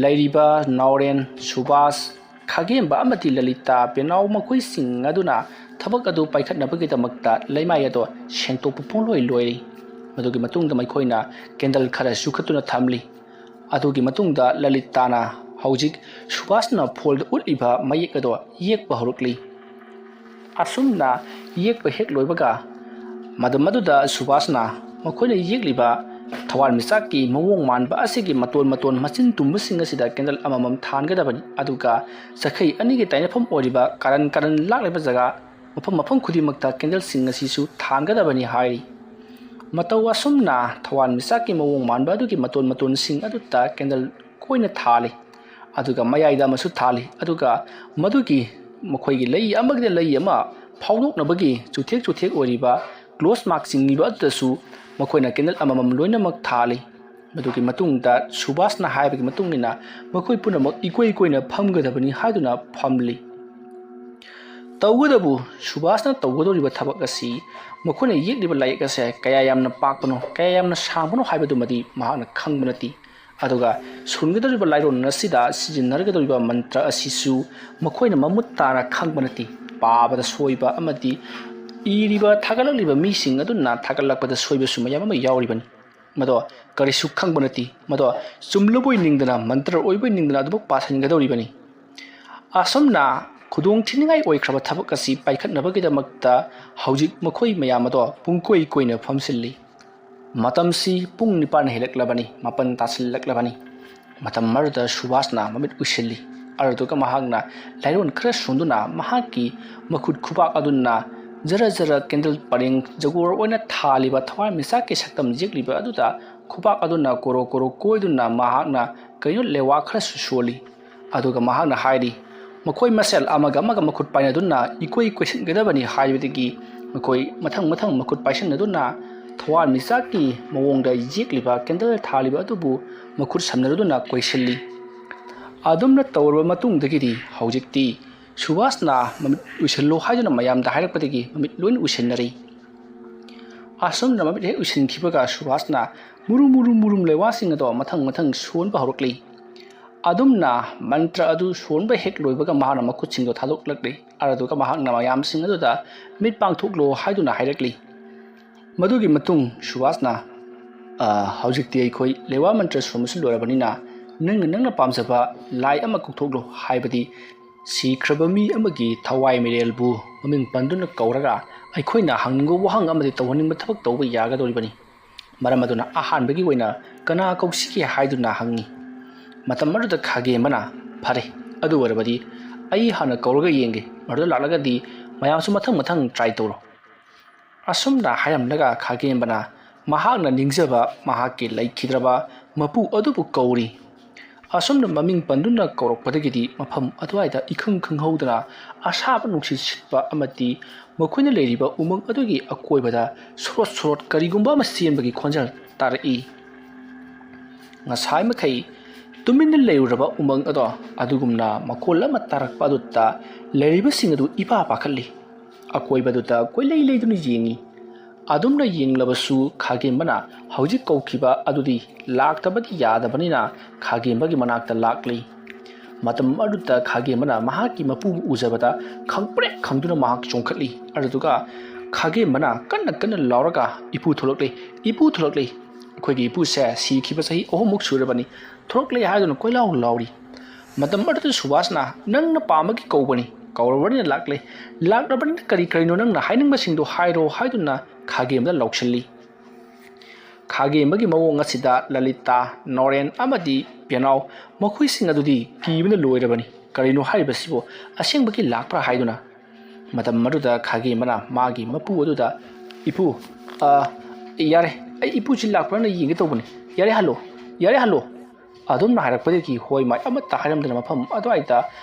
ꯂꯩꯔꯤꯕ ꯅꯥꯎꯔꯦꯟ, ꯁꯨꯕꯥꯁ, ꯈꯥꯒꯦꯝꯕ ꯑꯃꯗꯤ ꯂꯂꯤꯇꯥ ꯄꯦꯅꯥꯎ ꯃꯈꯣꯏꯁꯤꯡ ꯑꯗꯨꯅ ꯊꯕꯛ ꯑꯗꯨ ꯄꯥꯏꯈꯠꯅꯕꯒꯤꯗꯃꯛꯇ ꯂꯩꯃꯥꯏ ꯑꯗꯣ ꯁꯦꯡꯗꯣꯛꯄ ꯄꯨꯡꯂꯣꯏ ꯂꯣꯏꯔꯦ꯫ ꯃꯗꯨꯒꯤ ꯃꯇꯨꯡꯗ ꯃꯈꯣꯏꯅ ꯀꯦꯟꯗꯜ ꯈꯔ ꯆꯨꯈꯠꯇꯨꯅ ꯊꯝꯂꯤ꯫ ꯑꯗꯨꯒꯤ ꯃꯇꯨꯡꯗ ꯂꯂꯤꯇꯥꯅ ꯍꯧꯖꯤꯛ ꯁꯨꯕꯥꯁꯅ ꯐꯣꯜꯗ ꯎꯠꯂꯤꯕ ꯃꯌꯦꯛ ꯑꯗꯣ ꯌꯦꯛꯄ ꯍꯧꯔꯛꯂꯤ꯫ ꯑꯁꯨꯝꯅ ꯌꯦꯛꯄ ꯍꯦꯛ ꯂꯣꯏꯕꯒ ꯃꯗꯨ ꯃꯗꯨꯗ ꯁꯨꯕꯥꯁꯅ ꯃꯈꯣꯏꯅ ꯌꯦꯛꯂꯤꯕ ꯊꯋꯥꯟꯃꯤꯆꯥꯛꯀꯤ ꯃꯑꯣꯡ ꯃꯥꯟꯕ ꯑꯁꯤꯒꯤ ꯃꯇꯣꯟ ꯃꯇꯣꯟ ꯃꯆꯤꯟ ꯇꯨꯝꯕꯁꯤꯡ ꯑꯁꯤꯗ ꯀꯦꯟꯗꯜ ꯑꯃꯃꯝ ꯊꯥꯟꯒꯗꯕꯅꯤ꯫ ꯑꯗꯨꯒ ꯆꯈꯩ ꯑꯅꯤꯒꯤ ꯇꯥꯏꯅꯐꯝ ꯑꯣꯏꯔꯤꯕ ꯀꯥꯔꯟ ꯀꯥꯔꯟ ꯂꯥꯛꯂꯤꯕ ꯖꯒꯥ ꯃꯐꯝ ꯃꯐꯝ ꯈꯨꯗꯤꯡꯃꯛꯇ ꯀꯦꯟꯗꯜꯁꯤꯡ ꯑꯁꯤꯁꯨ ꯊꯥꯟꯒꯗꯕꯅꯤ ꯍꯥꯏꯔꯤ꯫ ꯃꯇꯧ ꯑꯁꯨꯝꯅ ꯊꯋꯥꯟꯃꯤꯆꯥꯛꯀꯤ ꯃꯑꯣꯡ ꯃꯥꯟꯕ ꯑꯗꯨꯒꯤ ꯃꯇꯣꯟ ꯃꯇꯣꯟꯁꯤꯡ ꯑꯗꯨꯗ ꯀꯦꯟꯗꯜ ꯀꯣꯏꯅ ꯊꯥꯜꯂꯤ꯫ ꯑꯗꯨꯒ ꯃꯌꯥꯏꯗ ꯑꯃꯁꯨ ꯊꯥꯜꯂꯤ꯫ ꯑꯗꯨꯒ ꯃꯗꯨꯒꯤ ꯃꯈꯣꯏꯒꯤ ꯂꯩ ꯑꯃꯒꯤꯗ ꯂꯩ ꯑꯃ ꯐꯥꯎꯗꯣꯛꯅꯕꯒꯤ ꯆꯨꯊꯦꯛ ꯆꯨꯊꯦꯛ ꯑꯣꯏꯔꯤꯕ ꯀ꯭ꯂꯣꯁ ꯃꯥꯔꯛ ꯆꯤꯡꯂꯤꯕ ꯑꯗꯨꯗꯁꯨ ꯃꯈꯣꯏꯅ ꯀꯦꯟꯗꯜ ꯑꯃꯃꯝ ꯂꯣꯏꯅꯃꯛ ꯊꯥꯜꯂꯤ꯫ ꯃꯗꯨꯒꯤ ꯃꯇꯨꯡꯗ ꯁꯨꯕꯥꯁꯅ ꯍꯥꯏꯕꯒꯤ ꯃꯇꯨꯡ ꯏꯟꯅ ꯃꯈꯣꯏ ꯄꯨꯝꯅꯃꯛ ꯏꯀꯣꯏ ꯀꯣꯏꯅ ꯐꯝꯒꯗꯕꯅꯤ ꯍꯥꯏꯗꯨꯅ ꯐꯝꯂꯤ꯫ ꯇꯧꯕꯇꯕꯨ ꯁꯨꯕꯥꯁꯅ ꯇꯧꯒꯗꯧꯔꯤꯕ ꯊꯕꯛ ꯑꯁꯤ, ꯃꯈꯣꯏꯅ ꯌꯦꯛꯂꯤꯕ ꯂꯥꯏꯌꯦꯛ ꯑꯁꯦ ꯀꯌꯥ ꯌꯥꯝꯅ ꯄꯥꯛꯄꯅꯣ, ꯀꯌꯥ ꯌꯥꯝꯅ ꯁꯥꯡꯕꯅꯣ ꯍꯥꯏꯕꯗꯨꯃꯗꯤ ꯃꯍꯥꯛꯅ ꯈꯪꯕ ꯅꯠꯇꯦ꯫ ꯑꯗꯨꯒ ꯁꯣꯟꯒꯗꯧꯔꯤꯕ ꯂꯥꯏꯔꯣꯟ ꯑꯁꯤꯗ ꯁꯤꯖꯤꯟꯅꯔꯒꯗꯧꯔꯤꯕ ꯃꯟꯇ꯭ꯔ ꯑꯁꯤꯁꯨ ꯃꯈꯣꯏꯅ ꯃꯃꯨꯠ ꯇꯥꯅ ꯈꯪꯕ ꯅꯠꯇꯦ꯫ ꯄꯥꯕꯗ ꯁꯣꯏꯕ ꯑꯃꯗꯤ ꯏꯔꯤꯕ, ꯊꯥꯒꯠꯂꯛꯂꯤꯕ ꯃꯤꯁꯤꯡ ꯑꯗꯨꯅ ꯊꯥꯒꯠꯂꯛꯄꯗ ꯁꯣꯏꯕꯁꯨ ꯃꯌꯥꯝ ꯑꯃ ꯌꯥꯎꯔꯤꯕꯅꯤ꯫ ꯃꯗꯣ ꯀꯔꯤꯁꯨ ꯈꯪꯕ ꯅꯠꯇꯦ꯫ ꯃꯗꯣ ꯆꯨꯝꯂꯕꯣꯏ ꯅꯤꯡꯗꯅ, ꯃꯟꯇ꯭ꯔ ꯑꯣꯏꯕꯣꯏ ꯅꯤꯡꯗꯅ ꯑꯗꯨꯃꯛ ꯄꯥꯁꯤꯟꯒꯗꯧꯔꯤꯕꯅꯤ꯫ ꯑꯁꯨꯝꯅ ꯈꯨꯗꯣꯡ ꯊꯤꯅꯤꯡꯉꯥꯏ ꯑꯣꯏꯈ꯭ꯔꯕ ꯊꯕꯛ ꯑꯁꯤ ꯄꯥꯏꯈꯠꯅꯕꯒꯤꯗꯃꯛꯇ ꯍꯧꯖꯤꯛ ꯃꯈꯣꯏ ꯃꯌꯥꯝ ꯑꯗꯣ ꯄꯨꯡꯀꯣꯏ ꯀꯣꯏꯅ ꯐꯝꯁꯤꯜꯂꯤ꯫ ꯃꯇꯝꯁꯤ ꯄꯨꯡ ꯅꯤꯄꯥꯟ ꯍꯦꯜꯂꯛꯂꯕꯅꯤ, ꯃꯥꯄꯟ ꯇꯥꯁꯤꯜꯂꯛꯂꯕꯅꯤ꯫ ꯃꯇꯝ ꯑꯗꯨꯗ ꯁꯨꯕꯥꯁꯅ ꯃꯃꯤꯠ ꯎꯏꯁꯤꯜꯂꯤ꯫ ꯑꯗꯨꯒ ꯃꯍꯥꯛꯅ ꯂꯥꯏꯔꯣꯟ ꯈꯔ ꯁꯣꯟꯗꯨꯅ ꯃꯍꯥꯛꯀꯤ ꯃꯈꯨꯠ ꯈꯨꯕꯥꯛ ꯑꯗꯨꯅ ꯖꯔ ꯖꯔ ꯀꯦꯟꯗꯜ ꯄꯔꯦꯡ ꯖꯒꯣꯔ ꯑꯣꯏꯅ ꯊꯥꯜꯂꯤꯕ ꯊꯋꯥꯟꯃꯤꯆꯥꯛꯀꯤ ꯁꯛꯇꯝ ꯌꯦꯛꯂꯤꯕ ꯑꯗꯨꯗ ꯈꯨꯕꯥꯛ ꯑꯗꯨꯅ ꯀꯣꯔꯣ ꯀꯣꯔꯣ ꯀꯣꯏꯗꯨꯅ ꯃꯍꯥꯛꯅ ꯀꯩꯅꯣ ꯂꯦꯋꯥ ꯈꯔꯁꯨ ꯁꯣꯜꯂꯤ꯫ ꯑꯗꯨꯒ ꯃꯍꯥꯛꯅ ꯍꯥꯏꯔꯤ, ꯃꯈꯣꯏ ꯃꯁꯦꯜ ꯑꯃꯒ ꯑꯃꯒ ꯃꯈꯨꯠ ꯄꯥꯏꯅꯗꯨꯅ ꯏꯀꯣꯏ ꯀꯣꯏꯁꯤꯟꯒꯗꯕꯅꯤ ꯍꯥꯏꯕꯗꯒꯤ ꯃꯈꯣꯏ ꯃꯊꯪ ꯃꯊꯪ ꯃꯈꯨꯠ ꯄꯥꯏꯁꯤꯟꯅꯗꯨꯅ ꯊꯋꯥꯟꯃꯤꯆꯥꯛꯀꯤ ꯃꯑꯣꯡꯗ ꯌꯦꯛꯂꯤꯕ ꯀꯦꯟꯗꯜ ꯊꯥꯜꯂꯤꯕ ꯑꯗꯨꯕꯨ ꯃꯈꯨꯠ ꯁꯝꯅꯗꯨꯅ ꯀꯣꯏꯁꯤꯜꯂꯤ꯫ ꯑꯗꯨꯝꯅ ꯇꯧꯔꯕ ꯃꯇꯨꯡꯗꯒꯤꯗꯤ ꯍꯧꯖꯤꯛꯇꯤ ꯁꯨꯕꯥꯁꯅ ꯃꯃꯤꯠ ꯎꯏꯁꯤꯜꯂꯨ ꯍꯥꯏꯗꯨꯅ ꯃꯌꯥꯝꯗ ꯍꯥꯏꯔꯛꯄꯗꯒꯤ ꯃꯃꯤꯠ ꯂꯣꯏꯅ ꯎꯏꯁꯤꯟꯅꯔꯤ꯫ ꯑꯁꯨꯝꯅ ꯃꯃꯤꯠ ꯍꯦꯛ ꯎꯏꯁꯤꯟꯈꯤꯕꯒ ꯁꯨꯕꯥꯁꯅ ꯃꯨꯔꯨꯝ ꯃꯨꯔꯨꯝ ꯃꯨꯔꯨꯝ ꯂꯩꯋꯥꯁꯤꯡ ꯑꯗꯣ ꯃꯊꯪ ꯃꯊꯪ ꯁꯣꯟꯕ ꯍꯧꯔꯛꯂꯤ꯫ ꯑꯗꯨꯝꯅ ꯃꯟꯇ꯭ꯔ ꯑꯗꯨ ꯁꯣꯟꯕ ꯍꯦꯛ ꯂꯣꯏꯕꯒ ꯃꯍꯥꯛꯅ ꯃꯈꯨꯠꯁꯤꯡꯗꯣ ꯊꯥꯗꯣꯛꯂꯛꯂꯤ꯫ ꯑꯗꯨꯒ ꯃꯍꯥꯛꯅ ꯃꯌꯥꯝꯁꯤꯡ ꯑꯗꯨꯗ ꯃꯤꯠ ꯄꯥꯡꯊꯣꯛꯂꯣ ꯍꯥꯏꯗꯨꯅ ꯍꯥꯏꯔꯛꯂꯤ꯫ ꯃꯗꯨꯒꯤ ꯃꯇꯨꯡ ꯁꯨꯕꯥꯁꯅ, "ꯑ, ꯍꯧꯖꯤꯛꯇꯤ ꯑꯩꯈꯣꯏ ꯂꯩꯋꯥ ꯃꯟꯇ꯭ꯔ ꯁꯣꯟꯕꯁꯨ ꯂꯣꯏꯔꯕꯅꯤꯅ ꯅꯪꯅ, ꯅꯪꯅ ꯄꯥꯝꯖꯕ ꯂꯥꯏ ꯑꯃ ꯀꯧꯊꯣꯛꯂꯣ, ꯍꯥꯏꯕꯗꯤ ꯁꯤꯈ꯭ꯔꯕ ꯃꯤ ꯑꯃꯒꯤ ꯊꯋꯥꯏ ꯃꯤꯔꯦꯜꯕꯨ ꯃꯃꯤꯡ ꯄꯟꯗꯨꯅ ꯀꯧꯔꯒ ꯑꯩꯈꯣꯏꯅ ꯍꯪꯅꯤꯡꯕ ꯋꯥꯍꯪ ꯑꯃꯗꯤ ꯇꯧꯍꯟꯅꯤꯡꯕ ꯊꯕꯛ ꯇꯧꯕ ꯌꯥꯒꯗꯧꯔꯤꯕꯅꯤ꯫ ꯃꯔꯝ ꯑꯗꯨꯅ ꯑꯍꯥꯟꯕꯒꯤ ꯑꯣꯏꯅ ꯀꯅꯥ ꯀꯧꯁꯤꯒꯦ ꯍꯥꯏꯗꯨꯅ ꯍꯪꯉꯤ꯫ ꯃꯇꯝ ꯑꯗꯨꯗ ꯈꯥꯒꯦꯝꯕꯅ, "ꯐꯔꯦ, ꯑꯗꯨ ꯑꯣꯏꯔꯕꯗꯤ ꯑꯩ ꯍꯥꯟꯅ ꯀꯧꯔꯒ ꯌꯦꯡꯒꯦ, ꯃꯗꯨꯗ ꯂꯥꯛꯂꯒꯗꯤ ꯃꯌꯥꯝꯁꯨ ꯃꯊꯪ ꯃꯊꯪ ꯇ꯭ꯔꯥꯏ ꯇꯧꯔꯣ"꯫ ꯑꯁꯨꯝꯅ ꯍꯥꯏꯔꯝꯂꯒ ꯈꯥꯒꯦꯝꯕꯅ ꯃꯍꯥꯛꯅ ꯅꯤꯡꯖꯕ ꯃꯍꯥꯛꯀꯤ ꯂꯩꯈꯤꯗ꯭ꯔꯕ ꯃꯄꯨ ꯑꯗꯨꯕꯨ ꯀꯧꯔꯤ꯫ ꯑꯁꯨꯝꯅ ꯃꯃꯤꯡ ꯄꯟꯗꯨꯅ ꯀꯧꯔꯛꯄꯗꯒꯤꯗꯤ ꯃꯐꯝ ꯑꯗꯨꯋꯥꯏꯗ ꯏꯈꯪ ꯈꯪꯍꯧꯗꯅ ꯑꯁꯥꯕ ꯅꯨꯡꯁꯤꯠ ꯁꯤꯠꯄ ꯑꯃꯗꯤ ꯃꯈꯣꯏꯅ ꯂꯩꯔꯤꯕ ꯎꯃꯪ ꯑꯗꯨꯒꯤ ꯑꯀꯣꯏꯕꯗ ꯁꯣꯔꯣꯠ ꯁꯣꯔꯣꯠ ꯀꯔꯤꯒꯨꯝꯕ ꯑꯃ ꯆꯦꯟꯕꯒꯤ ꯈꯣꯟꯖꯦꯜ ꯇꯥꯔꯛꯏ꯫ ꯉꯁꯥꯏ ꯃꯈꯩ ꯇꯨꯃꯤꯟꯅ ꯂꯩꯔꯨꯔꯕ ꯎꯃꯪ ꯑꯗꯣ ꯑꯗꯨꯒꯨꯝꯅ ꯃꯈꯣꯜ ꯑꯃ ꯇꯥꯔꯛꯄ ꯑꯗꯨꯗ ꯂꯩꯔꯤꯕꯁꯤꯡ ꯑꯗꯨ ꯏꯄꯥ ꯄꯥꯈꯠꯂꯤ꯫ ꯑꯀꯣꯏꯕꯗꯨꯗ ꯀꯣꯏꯂꯩ ꯂꯩꯗꯨꯅ ꯌꯦꯡꯏ꯫ ꯑꯗꯨꯝꯅ ꯌꯦꯡꯂꯕꯁꯨ ꯈꯥꯒꯦꯝꯕꯅ ꯍꯧꯖꯤꯛ ꯀꯧꯈꯤꯕ ꯑꯗꯨꯗꯤ ꯂꯥꯛꯇꯕꯗꯤ ꯌꯥꯗꯕꯅꯤꯅ ꯈꯥꯒꯦꯝꯕꯒꯤ ꯃꯅꯥꯛꯇ ꯂꯥꯛꯂꯤ꯫ ꯃꯇꯝ ꯑꯗꯨꯗ ꯈꯥꯒꯦꯝꯕꯅ ꯃꯍꯥꯛꯀꯤ ꯃꯄꯨꯕꯨ ꯎꯖꯕꯗ ꯈꯪꯄ꯭ꯔꯦꯛ ꯈꯪꯗꯨꯅ ꯃꯍꯥꯛ ꯆꯣꯡꯈꯠꯂꯤ꯫ ꯑꯗꯨꯗꯨꯒ ꯈꯥꯒꯦꯝꯕꯅ ꯀꯟꯅ ꯀꯟꯅ ꯂꯥꯎꯔꯒ, "ꯏꯄꯨ ꯊꯣꯛꯂꯛꯂꯦ, ꯏꯄꯨ ꯊꯣꯛꯂꯛꯂꯦ! ꯑꯩꯈꯣꯏꯒꯤ ꯏꯄꯨꯁꯦ ꯁꯤꯈꯤꯕ ꯆꯍꯤ ꯑꯍꯨꯝꯃꯨꯛ ꯁꯨꯔꯕꯅꯤ, ꯊꯣꯛꯂꯛꯂꯦ" ꯍꯥꯏꯗꯨꯅ ꯀꯣꯏꯂꯥꯎ ꯂꯥꯎꯔꯤ꯫ ꯃꯇꯝ ꯑꯗꯨꯗ ꯁꯨꯕꯥꯁꯅ, "ꯅꯪꯅ ꯄꯥꯝꯕꯒꯤ ꯀꯧꯕꯅꯤ, ꯀꯧꯔꯕꯅꯤꯅ ꯂꯥꯛꯂꯦ, ꯂꯥꯛꯂꯕꯅꯤꯅ ꯀꯔꯤ ꯀꯔꯤꯅꯣ ꯅꯪꯅ ꯍꯥꯏꯅꯤꯡꯕꯁꯤꯡꯗꯣ ꯍꯥꯏꯔꯣ" ꯍꯥꯏꯗꯨꯅ ꯈꯥꯒꯦꯝꯕꯗ ꯂꯥꯎꯁꯤꯜꯂꯤ꯫ ꯈꯥꯒꯦꯝꯕꯒꯤ ꯃꯑꯣꯡ ꯑꯁꯤꯗ ꯂꯂꯤꯇꯥ, ꯅꯣꯔꯦꯟ ꯑꯃꯗꯤ ꯄꯦꯅꯥꯎ ꯃꯈꯣꯏꯁꯤꯡ ꯑꯗꯨꯗꯤ ꯀꯤꯕꯅ ꯂꯣꯏꯔꯕꯅꯤ꯫ "ꯀꯔꯤꯅꯣ ꯍꯥꯏꯔꯤꯕꯁꯤꯕꯨ? ꯑꯁꯦꯡꯕꯒꯤ ꯂꯥꯛꯄ꯭ꯔꯥ?" ꯍꯥꯏꯗꯨꯅ꯫ ꯃꯇꯝ ꯑꯗꯨꯗ ꯈꯥꯒꯦꯝꯕꯅ ꯃꯥꯒꯤ ꯃꯄꯨ ꯑꯗꯨꯗ, "ꯏꯄꯨ, ꯑ, ꯌꯥꯔꯦ, ꯑꯩ ꯏꯄꯨꯁꯤ ꯂꯥꯛꯄ꯭ꯔꯥꯅ ꯌꯦꯡꯒꯦ ꯇꯧꯕꯅꯤ꯫ ꯌꯥꯔꯦ ꯍꯜꯂꯣ, ꯌꯥꯔꯦ ꯍꯜꯂꯣ!" ꯑꯗꯨꯝꯅ ꯍꯥꯏꯔꯛꯄꯗꯒꯤ ꯍꯣꯏ ꯃꯥꯏ ꯑꯃꯠꯇ ꯍꯥꯏꯔꯝꯗꯅ ꯃꯐꯝ ꯑꯗꯨꯋꯥꯏꯗ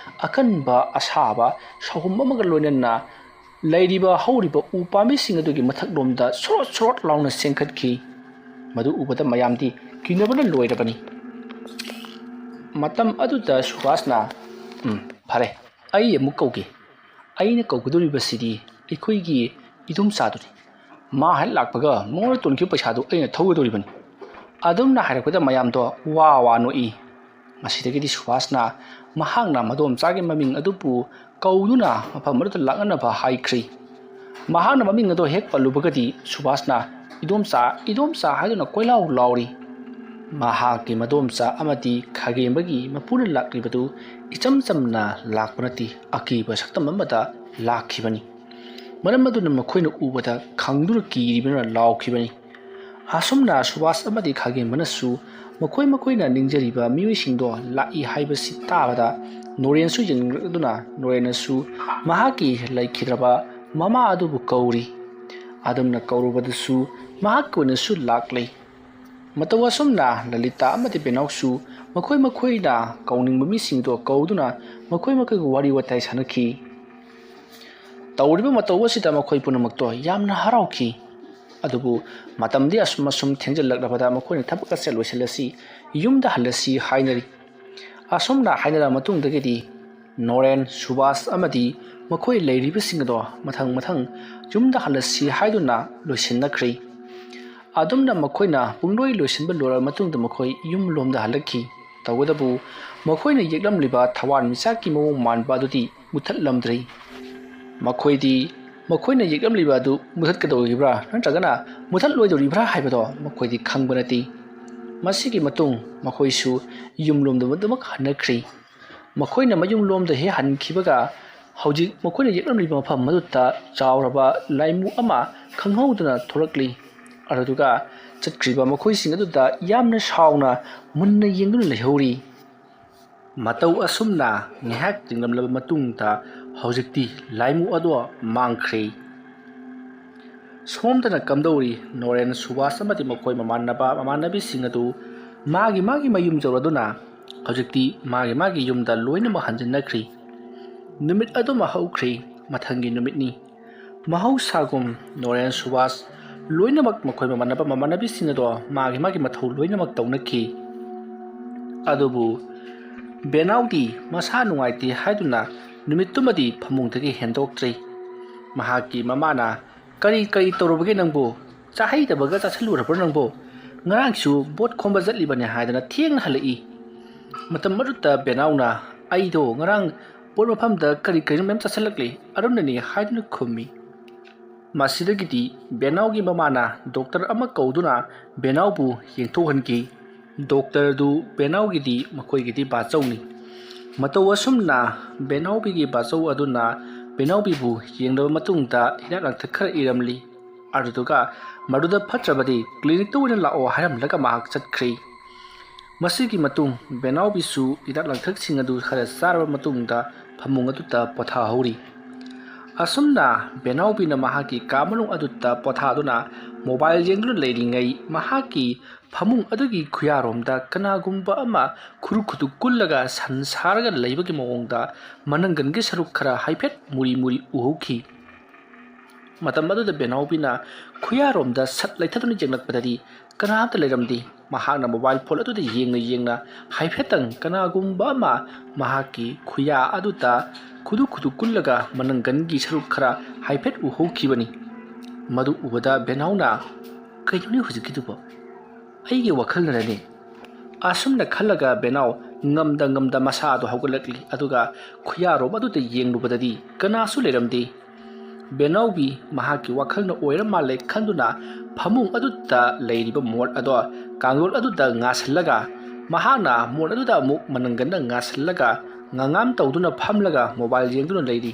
ꯑꯀꯟꯕ ꯑꯁꯥꯕ ꯁꯥꯍꯨꯝ ꯑꯃꯒ ꯂꯣꯏꯅꯅ ꯂꯩꯔꯤꯕ ꯍꯧꯔꯤꯕ ꯎ ꯄꯥꯝꯕꯤꯁꯤꯡ ꯑꯗꯨꯒꯤ ꯃꯊꯛꯂꯣꯝꯗ ꯁꯣꯔꯣꯠ ꯁꯣꯔꯣꯠ ꯂꯥꯎꯅ ꯆꯦꯟꯈꯠꯈꯤ꯫ ꯃꯗꯨ ꯎꯕꯗ ꯃꯌꯥꯝꯗꯤ ꯀꯤꯅꯕꯅ ꯂꯣꯏꯔꯕꯅꯤ꯫ ꯃꯇꯝ ꯑꯗꯨꯗ ꯁꯨꯕꯥꯁꯅ, "ꯎꯝ, ꯐꯔꯦ, ꯑꯩ ꯑꯃꯨꯛ ꯀꯧꯒꯦ꯫ ꯑꯩꯅ ꯀꯧꯒꯗꯧꯔꯤꯕꯁꯤꯗꯤ ꯑꯩꯈꯣꯏꯒꯤ ꯏꯗꯣꯝꯆꯥꯗꯨꯅꯤ꯫ ꯃꯥ ꯍꯦꯛ ꯂꯥꯛꯄꯒ ꯃꯉꯣꯟꯗ ꯇꯣꯟꯈꯤꯕ ꯄꯩꯁꯥꯗꯨ ꯑꯩꯅ ꯊꯧꯒꯗꯧꯔꯤꯕꯅꯤ"꯫ ꯑꯗꯨꯝꯅ ꯍꯥꯏꯔꯛꯄꯗ ꯃꯌꯥꯝꯗꯣ ꯋꯥ ꯋꯥ ꯅꯣꯛꯏ꯫ ꯃꯁꯤꯗꯒꯤꯗꯤ ꯁꯨꯕꯥꯁꯅ ꯃꯍꯥꯛꯅ ꯃꯗꯣꯝꯆꯥꯒꯤ ꯃꯃꯤꯡ ꯑꯗꯨꯕꯨ ꯀꯧꯗꯨꯅ ꯃꯐꯝ ꯑꯗꯨꯗ ꯂꯥꯛꯅꯅꯕ ꯍꯥꯏꯈ꯭ꯔꯤ꯫ ꯃꯍꯥꯛꯅ ꯃꯃꯤꯡ ꯑꯗꯣ ꯍꯦꯛ ꯄꯜꯂꯨꯕꯒꯗꯤ ꯁꯨꯕꯥꯁꯅ "ꯏꯗꯣꯝꯆꯥ, ꯏꯗꯣꯝꯆꯥ" ꯍꯥꯏꯗꯨꯅ ꯀꯣꯏꯂꯥꯎ ꯂꯥꯎꯔꯤ꯫ ꯃꯍꯥꯛꯀꯤ ꯃꯗꯣꯝꯆꯥ ꯑꯃꯗꯤ ꯈꯥꯒꯦꯝꯕꯒꯤ ꯃꯄꯨꯅ ꯂꯥꯛꯂꯤꯕꯗꯨ ꯏꯆꯝ ꯆꯝꯅ ꯂꯥꯛꯄ ꯅꯠꯇꯦ, ꯑꯀꯤꯕ ꯁꯛꯇꯝ ꯑꯃꯗ ꯂꯥꯛꯈꯤꯕꯅꯤ꯫ ꯃꯔꯝ ꯑꯗꯨꯅ ꯃꯈꯣꯏꯅ ꯎꯕꯗ ꯈꯪꯗꯨꯅ ꯀꯤꯔꯤꯕꯅ ꯂꯥꯎꯈꯤꯕꯅꯤ꯫ ꯑꯁꯨꯝꯅ ꯁꯨꯕꯥꯁ ꯑꯃꯗꯤ ꯈꯥꯒꯦꯝꯕꯅꯁꯨ ꯃꯈꯣꯏ ꯃꯈꯣꯏꯅ ꯅꯤꯡꯖꯔꯤꯕ ꯃꯤꯑꯣꯏꯁꯤꯡꯗꯣ ꯂꯥꯛꯏ ꯍꯥꯏꯕꯁꯤ ꯇꯥꯕꯗ ꯅꯣꯔꯦꯟꯁꯨ ꯌꯦꯡꯂꯛꯇꯨꯅ ꯅꯣꯔꯦꯟꯅꯁꯨ ꯃꯍꯥꯛꯀꯤ ꯂꯩꯈꯤꯗ꯭ꯔꯕ ꯃꯃꯥ ꯑꯗꯨꯕꯨ ꯀꯧꯔꯤ꯫ ꯑꯗꯨꯝꯅ ꯀꯧꯔꯨꯕꯗꯁꯨ ꯃꯍꯥꯛꯀꯤ ꯑꯣꯏꯅꯁꯨ ꯂꯥꯛꯂꯦ꯫ ꯃꯇꯧ ꯑꯁꯨꯝꯅ ꯂꯂꯤꯇꯥ ꯑꯃꯗꯤ ꯕꯦꯅꯥꯎꯁꯨ ꯃꯈꯣꯏ ꯃꯈꯣꯏꯅ ꯀꯧꯅꯤꯡꯕ ꯃꯤꯁꯤꯡꯗꯣ ꯀꯧꯗꯨꯅ ꯃꯈꯣꯏ ꯃꯈꯣꯏꯒꯤ ꯋꯥꯔꯤ ꯋꯥꯇꯥꯏ ꯁꯥꯟꯅꯈꯤ꯫ ꯇꯧꯔꯤꯕ ꯃꯇꯧ ꯑꯁꯤꯗ ꯃꯈꯣꯏ ꯄꯨꯝꯅꯃꯛꯇꯣ ꯌꯥꯝꯅ ꯍꯔꯥꯎꯈꯤ꯫ ꯑꯗꯨꯕꯨ ꯃꯇꯝꯗꯤ ꯑꯁꯨꯝ ꯑꯁꯨꯝ ꯊꯦꯡꯖꯤꯜꯂꯛꯂꯕꯗ ꯃꯈꯣꯏꯅ ꯊꯕꯛ ꯑꯁꯦ ꯂꯣꯏꯁꯤꯜꯂꯁꯤ, ꯌꯨꯝꯗ ꯍꯜꯂꯁꯤ ꯍꯥꯏꯅꯔꯤ꯫ ꯑꯁꯨꯝꯅ ꯍꯥꯏꯅꯔ ꯃꯇꯨꯡꯗꯒꯤꯗꯤ ꯅꯣꯔꯦꯟ, ꯁꯨꯕꯥꯁ ꯑꯃꯗꯤ ꯃꯈꯣꯏ ꯂꯩꯔꯤꯕꯁꯤꯡ ꯑꯗꯣ ꯃꯊꯪ ꯃꯊꯪ ꯌꯨꯝꯗ ꯍꯜꯂꯁꯤ ꯍꯥꯏꯗꯨꯅ ꯂꯣꯏꯁꯤꯟꯅꯈ꯭ꯔꯦ꯫ ꯑꯗꯨꯝꯅ ꯃꯈꯣꯏꯅ ꯄꯨꯡꯂꯣꯏ ꯂꯣꯏꯁꯤꯟꯕ ꯂꯣꯏꯔꯕ ꯃꯇꯨꯡꯗ ꯃꯈꯣꯏ ꯌꯨꯝ ꯂꯣꯝꯗ ꯍꯜꯂꯛꯈꯤ꯫ ꯇꯧꯕꯇꯕꯨ ꯃꯈꯣꯏꯅ ꯌꯦꯛꯂꯝꯂꯤꯕ ꯊꯋꯥꯟꯃꯤꯆꯥꯛꯀꯤ ꯃꯑꯣꯡ ꯃꯥꯟꯕ ꯑꯗꯨꯗꯤ ꯃꯨꯊꯠꯂꯝꯗ꯭ꯔꯤ꯫ ꯃꯈꯣꯏꯗꯤ ꯃꯈꯣꯏꯅ ꯌꯦꯛꯂꯝꯂꯤꯕ ꯑꯗꯨ ꯃꯨꯊꯠꯀꯗꯧꯔꯤꯕ꯭ꯔꯥ ꯅꯠꯇ꯭ꯔꯒꯅ ꯃꯨꯊꯠꯂꯣꯏꯗꯧꯔꯤꯕ꯭ꯔꯥ ꯍꯥꯏꯕꯗꯣ ꯃꯈꯣꯏꯗꯤ ꯈꯪꯕ ꯅꯠꯇꯦ꯫ ꯃꯁꯤꯒꯤ ꯃꯇꯨꯡ ꯃꯈꯣꯏꯁꯨ ꯌꯨꯝꯂꯣꯝꯗ ꯑꯗꯨꯃꯛ ꯍꯟꯅꯈ꯭ꯔꯤ꯫ ꯃꯈꯣꯏꯅ ꯃꯌꯨꯝꯂꯣꯝꯗ ꯍꯦꯛ ꯍꯟꯈꯤꯕꯒ ꯍꯧꯖꯤꯛ ꯃꯈꯣꯏꯅ ꯌꯦꯛꯂꯝꯂꯤꯕ ꯃꯐꯝ ꯑꯗꯨꯗ ꯆꯥꯎꯔꯕ ꯂꯥꯏꯃꯨ ꯑꯃ ꯈꯪꯍꯧꯗꯅ ꯊꯣꯔꯛꯂꯤ꯫ ꯑꯗꯨꯗꯨꯒ ꯆꯠꯈ꯭ꯔꯤꯕ ꯃꯈꯣꯏꯁꯤꯡ ꯑꯗꯨꯗ ꯌꯥꯝꯅ ꯁꯥꯎꯅ ꯃꯨꯟꯅ ꯌꯦꯡꯗꯨꯅ ꯂꯩꯍꯧꯔꯤ꯫ ꯃꯇꯧ ꯑꯁꯨꯝꯅ ꯉꯥꯏꯍꯥꯛ ꯌꯦꯡꯂꯝꯂꯕ ꯃꯇꯨꯡꯗ ꯍꯧꯖꯤꯛꯇꯤ ꯂꯥꯏꯃꯨ ꯑꯗꯣ ꯃꯥꯡꯈ꯭ꯔꯦ꯫ ꯁꯣꯝꯗꯅ ꯀꯝꯗꯧꯔꯤ, ꯅꯣꯔꯦꯟ, ꯁꯨꯕꯥꯁ ꯑꯃꯗꯤ ꯃꯈꯣꯏ ꯃꯃꯥꯟꯅꯕ ꯃꯃꯥꯟꯅꯕꯤꯁꯤꯡ ꯑꯗꯨ ꯃꯥꯒꯤ ꯃꯥꯒꯤ ꯃꯌꯨꯝ ꯌꯧꯔꯗꯨꯅ ꯍꯧꯖꯤꯛꯇꯤ ꯃꯥꯒꯤ ꯃꯥꯒꯤ ꯌꯨꯝꯗ ꯂꯣꯏꯅꯃꯛ ꯍꯟꯖꯤꯟꯅꯈ꯭ꯔꯤ꯫ ꯅꯨꯃꯤꯠ ꯑꯗꯨꯃ ꯍꯧꯈ꯭ꯔꯦ꯫ ꯃꯊꯪꯒꯤ ꯅꯨꯃꯤꯠꯅꯤ꯫ ꯃꯍꯧꯁꯥꯒꯨꯝ ꯅꯣꯔꯦꯟ, ꯁꯨꯕꯥꯁ ꯂꯣꯏꯅꯃꯛ ꯃꯈꯣꯏ ꯃꯃꯥꯟꯅꯕ ꯃꯃꯥꯟꯅꯕꯤꯁꯤꯡ ꯑꯗꯣ ꯃꯥꯒꯤ ꯃꯥꯒꯤ ꯃꯊꯧ ꯂꯣꯏꯅꯃꯛ ꯇꯧꯅꯈꯤ꯫ ꯑꯗꯨꯕꯨ ꯕꯦꯅꯥꯎꯗꯤ ꯃꯁꯥ ꯅꯨꯡꯉꯥꯏꯇꯦ ꯍꯥꯏꯗꯨꯅ ꯅꯨꯃꯤꯠꯇꯨꯃꯗꯤ ꯐꯃꯨꯡꯗꯒꯤ ꯍꯦꯟꯗꯣꯛꯇ꯭ꯔꯦ꯫ ꯃꯍꯥꯛꯀꯤ ꯃꯃꯥꯅ, "ꯀꯔꯤ ꯀꯔꯤ ꯇꯧꯔꯕꯒꯦ ꯅꯪꯕꯨ? ꯆꯥꯍꯩꯗꯕꯒ ꯆꯥꯁꯤꯜꯂꯨꯔꯕ꯭ꯔꯣ ꯅꯪꯕꯨ? ꯉꯔꯥꯡꯁꯨ ꯕꯣꯠ ꯈꯣꯝꯕ ꯆꯠꯂꯤꯕꯅꯦ ꯍꯥꯏꯗꯅ ꯊꯦꯡꯅ ꯍꯜꯂꯛꯏ?" ꯃꯇꯝ ꯑꯗꯨꯗ ꯕꯦꯅꯥꯎꯅ, "ꯑꯩꯗꯣ ꯉꯔꯥꯡ ꯕꯣꯠ ꯃꯐꯝꯗ ꯀꯔꯤ ꯀꯔꯤꯅꯣ ꯃꯌꯥꯝ ꯆꯥꯁꯤꯜꯂꯛꯂꯦ, ꯑꯗꯨꯅꯅꯦ" ꯍꯥꯏꯗꯨꯅ ꯈꯨꯝꯃꯤ꯫ ꯃꯁꯤꯗꯒꯤꯗꯤ ꯕꯦꯅꯥꯎꯒꯤ ꯃꯃꯥꯅ ꯗꯣꯛꯇꯔ ꯑꯃ ꯀꯧꯗꯨꯅ ꯕꯦꯅꯥꯎꯕꯨ ꯌꯦꯡꯊꯣꯛꯍꯟꯈꯤ꯫ ꯗꯣꯛꯇꯔꯗꯨ ꯕꯦꯅꯥꯎꯒꯤꯗꯤ ꯃꯈꯣꯏꯒꯤꯗꯤ ꯕꯥꯆꯧꯅꯤ꯫ ꯃꯇꯧ ꯑꯁꯨꯝꯅ ꯕꯦꯅꯥꯎꯕꯤꯒꯤ ꯕꯥꯆꯧ ꯑꯗꯨꯅ ꯕꯦꯅꯥꯎꯕꯤꯕꯨ ꯌꯦꯡꯂꯕ ꯃꯇꯨꯡꯗ ꯍꯤꯗꯥꯛ ꯂꯥꯡꯊꯛ ꯈꯔ ꯏꯔꯝꯂꯤ꯫ ꯑꯗꯨꯗꯨꯒ ꯃꯗꯨꯗ ꯐꯠꯇ꯭ꯔꯕꯗꯤ ꯀ꯭ꯂꯤꯅꯤꯛꯇ ꯑꯣꯏꯅ ꯂꯥꯛꯑꯣ ꯍꯥꯏꯔꯝꯂꯒ ꯃꯍꯥꯛ ꯆꯠꯈ꯭ꯔꯦ꯫ ꯃꯁꯤꯒꯤ ꯃꯇꯨꯡ ꯕꯦꯅꯥꯎꯕꯤꯁꯨ ꯍꯤꯗꯥꯛ ꯂꯥꯡꯊꯛꯁꯤꯡ ꯑꯗꯨ ꯈꯔ ꯆꯥꯔꯕ ꯃꯇꯨꯡꯗ ꯐꯃꯨꯡ ꯑꯗꯨꯗ ꯄꯣꯊꯥꯍꯧꯔꯤ꯫ ꯑꯁꯨꯝꯅ ꯕꯦꯅꯥꯎꯕꯤꯅ ꯃꯍꯥꯛꯀꯤ ꯀꯥ ꯃꯅꯨꯡ ꯑꯗꯨꯗ ꯄꯣꯊꯥꯗꯨꯅ ꯃꯣꯕꯥꯏꯜ ꯌꯦꯡꯗꯨꯅ ꯂꯩꯔꯤꯉꯩ ꯃꯍꯥꯛꯀꯤ ꯐꯃꯨꯡ ꯑꯗꯨꯒꯤ ꯈꯨꯌꯥꯔꯣꯝꯗ ꯀꯅꯥꯒꯨꯝꯕ ꯑꯃ ꯈꯨꯔꯨ ꯈꯨꯗꯨ ꯀꯨꯜꯂꯒ ꯁꯟ ꯁꯥꯔꯒ ꯂꯩꯕꯒꯤ ꯃꯑꯣꯡꯗ ꯃꯅꯪꯒꯟꯒꯤ ꯁꯔꯨꯛ ꯈꯔ ꯍꯥꯏꯐꯦꯠ ꯃꯨꯔꯤ ꯃꯨꯔꯤ ꯎꯍꯧꯈꯤ꯫ ꯃꯇꯝ ꯑꯗꯨꯗ ꯕꯦꯅꯥꯎꯕꯤꯅ ꯈꯨꯌꯥꯔꯣꯝꯗ ꯁꯠ ꯂꯩꯊꯗꯨꯅ ꯌꯦꯡꯂꯛꯄꯗꯗꯤ ꯀꯅꯥꯝꯇ ꯂꯩꯔꯝꯗꯦ꯫ ꯃꯍꯥꯛꯅ ꯃꯣꯕꯥꯏꯜ ꯐꯣꯟ ꯑꯗꯨꯗ ꯌꯦꯡꯅ ꯌꯦꯡꯅ ꯍꯥꯏꯐꯦꯠꯇꯪ ꯀꯅꯥꯒꯨꯝꯕ ꯑꯃ ꯃꯍꯥꯛꯀꯤ ꯈꯨꯌꯥ ꯑꯗꯨꯗ ꯈꯨꯗꯨ ꯈꯨꯗꯨ ꯀꯨꯜꯂꯒ ꯃꯅꯪꯒꯟꯒꯤ ꯁꯔꯨꯛ ꯈꯔ ꯍꯥꯏꯐꯦꯠ ꯎꯍꯧꯈꯤꯕꯅꯤ꯫ ꯃꯗꯨ ꯎꯕꯗ ꯕꯦꯅꯥꯎꯅ, "ꯀꯩꯅꯣꯅꯦ ꯍꯧꯖꯤꯛꯀꯤꯗꯨꯕꯣ? ꯑꯩꯒꯤ ꯋꯥꯈꯜꯅꯔꯅꯦ?" ꯑꯁꯨꯝꯅ ꯈꯜꯂꯒ ꯕꯦꯅꯥꯎ ꯉꯝꯗ ꯉꯝꯗ ꯃꯁꯥ ꯑꯗꯨ ꯍꯧꯒꯠꯂꯛꯂꯤ꯫ ꯑꯗꯨꯒ ꯈꯨꯌꯥꯔꯣꯝ ꯑꯗꯨꯗ ꯌꯦꯡꯂꯨꯕꯗꯗꯤ ꯀꯅꯥꯁꯨ ꯂꯩꯔꯝꯗꯦ꯫ ꯕꯦꯅꯥꯎꯕꯤ ꯃꯍꯥꯛꯀꯤ ꯋꯥꯈꯜꯅ ꯑꯣꯏꯔ ꯃꯥꯜꯂꯦ ꯈꯟꯗꯨꯅ ꯐꯃꯨꯡ ꯑꯗꯨꯗ ꯂꯩꯔꯤꯕ ꯃꯣꯠ ꯑꯗꯣ ꯀꯥꯡꯖꯣꯜ ꯑꯗꯨꯗ ꯉꯥꯁꯤꯜꯂꯒ, ꯃꯍꯥꯛꯅ ꯃꯣꯠ ꯑꯗꯨꯗ ꯑꯃꯨꯛ ꯃꯅꯪꯒꯟꯅ ꯉꯥꯁꯤꯜꯂꯒ ꯉꯥꯉꯥꯝ ꯇꯧꯗꯨꯅ ꯐꯝꯂꯒ ꯃꯣꯕꯥꯏꯜ ꯌꯦꯡꯗꯨꯅ ꯂꯩꯔꯤ꯫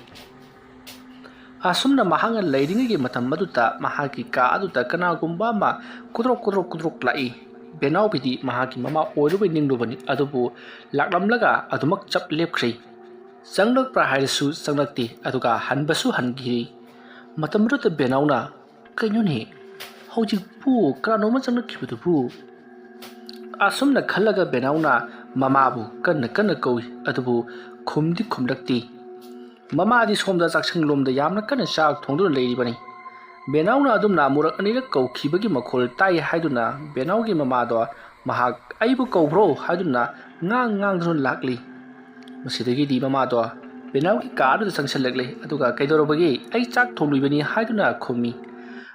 ꯑꯁꯨꯝꯅ ꯃꯍꯥꯛꯅ ꯂꯩꯔꯤꯉꯩꯒꯤ ꯃꯇꯝ ꯑꯗꯨꯗ ꯃꯍꯥꯛꯀꯤ ꯀꯥ ꯑꯗꯨꯗ ꯀꯅꯥꯒꯨꯝꯕ ꯑꯃ ꯀꯨꯗ꯭ꯔꯣꯛ ꯀꯨꯗ꯭ꯔꯣꯛ ꯀꯨꯗ꯭ꯔꯣꯛ ꯂꯥꯛꯏ꯫ ꯕꯦꯅꯥꯎꯕꯤꯗꯤ ꯃꯍꯥꯛꯀꯤ ꯃꯃꯥ ꯑꯣꯏꯔꯨꯕꯩ ꯅꯤꯡꯂꯨꯕꯅꯤ, ꯑꯗꯨꯕꯨ ꯂꯥꯛꯂꯝꯂꯒ ꯑꯗꯨꯃꯛ ꯆꯞ ꯂꯦꯞꯈ꯭ꯔꯦ꯫ ꯆꯪꯂꯛꯄ꯭ꯔꯥ ꯍꯥꯏꯔꯁꯨ ꯆꯪꯂꯛꯇꯦ, ꯑꯗꯨꯒ ꯍꯟꯕꯁꯨ ꯍꯟꯈꯤꯔꯤ꯫ ꯃꯇꯝ ꯑꯗꯨꯗ ꯕꯦꯅꯥꯎꯅ, "ꯀꯩꯅꯣꯅꯦ, ꯍꯧꯖꯤꯛꯄꯨ ꯀꯅꯥꯅꯣꯝꯃ ꯆꯪꯂꯛꯈꯤꯕꯗꯨꯕꯨ?" ꯑꯁꯨꯝꯅ ꯈꯜꯂꯒ ꯕꯦꯅꯥꯎꯅ ꯃꯃꯥꯕꯨ ꯀꯟꯅ ꯀꯟꯅ ꯀꯧꯏ, ꯑꯗꯨꯕꯨ ꯈꯨꯝꯗꯤ ꯈꯨꯝꯂꯛꯇꯦ꯫ ꯃꯃꯥꯗꯤ ꯁꯣꯝꯗ ꯆꯥꯛꯁꯪꯂꯣꯝꯗ ꯌꯥꯝꯅ ꯀꯟꯅ ꯆꯥꯛ ꯊꯣꯡꯗꯨꯅ ꯂꯩꯔꯤꯕꯅꯤ꯫ ꯕꯦꯅꯥꯎꯅ ꯑꯗꯨꯝꯅ ꯑꯃꯨꯔꯛ ꯑꯅꯤꯔꯛ ꯀꯧꯈꯤꯕꯒꯤ ꯃꯈꯣꯜ ꯇꯥꯏ ꯍꯥꯏꯗꯨꯅ ꯕꯦꯅꯥꯎꯒꯤ ꯃꯃꯥꯗꯣ ꯃꯍꯥꯛ "ꯑꯩꯕꯨ ꯀꯧꯕ꯭ꯔꯣ?" ꯍꯥꯏꯗꯨꯅ ꯉꯥꯡ ꯉꯥꯡꯗꯨꯅ ꯂꯥꯛꯂꯤ꯫ ꯃꯁꯤꯗꯒꯤꯗꯤ ꯃꯃꯥꯗꯣ ꯕꯦꯅꯥꯎꯒꯤ ꯀꯥ ꯑꯗꯨꯗ ꯆꯪꯁꯤꯜꯂꯛꯂꯦ, ꯑꯗꯨꯒ "ꯀꯩꯗꯧꯔꯕꯒꯦ? ꯑꯩ ꯆꯥꯛ ꯊꯣꯡꯂꯤꯕꯅꯤ" ꯍꯥꯏꯗꯨꯅ ꯈꯨꯝꯃꯤ꯫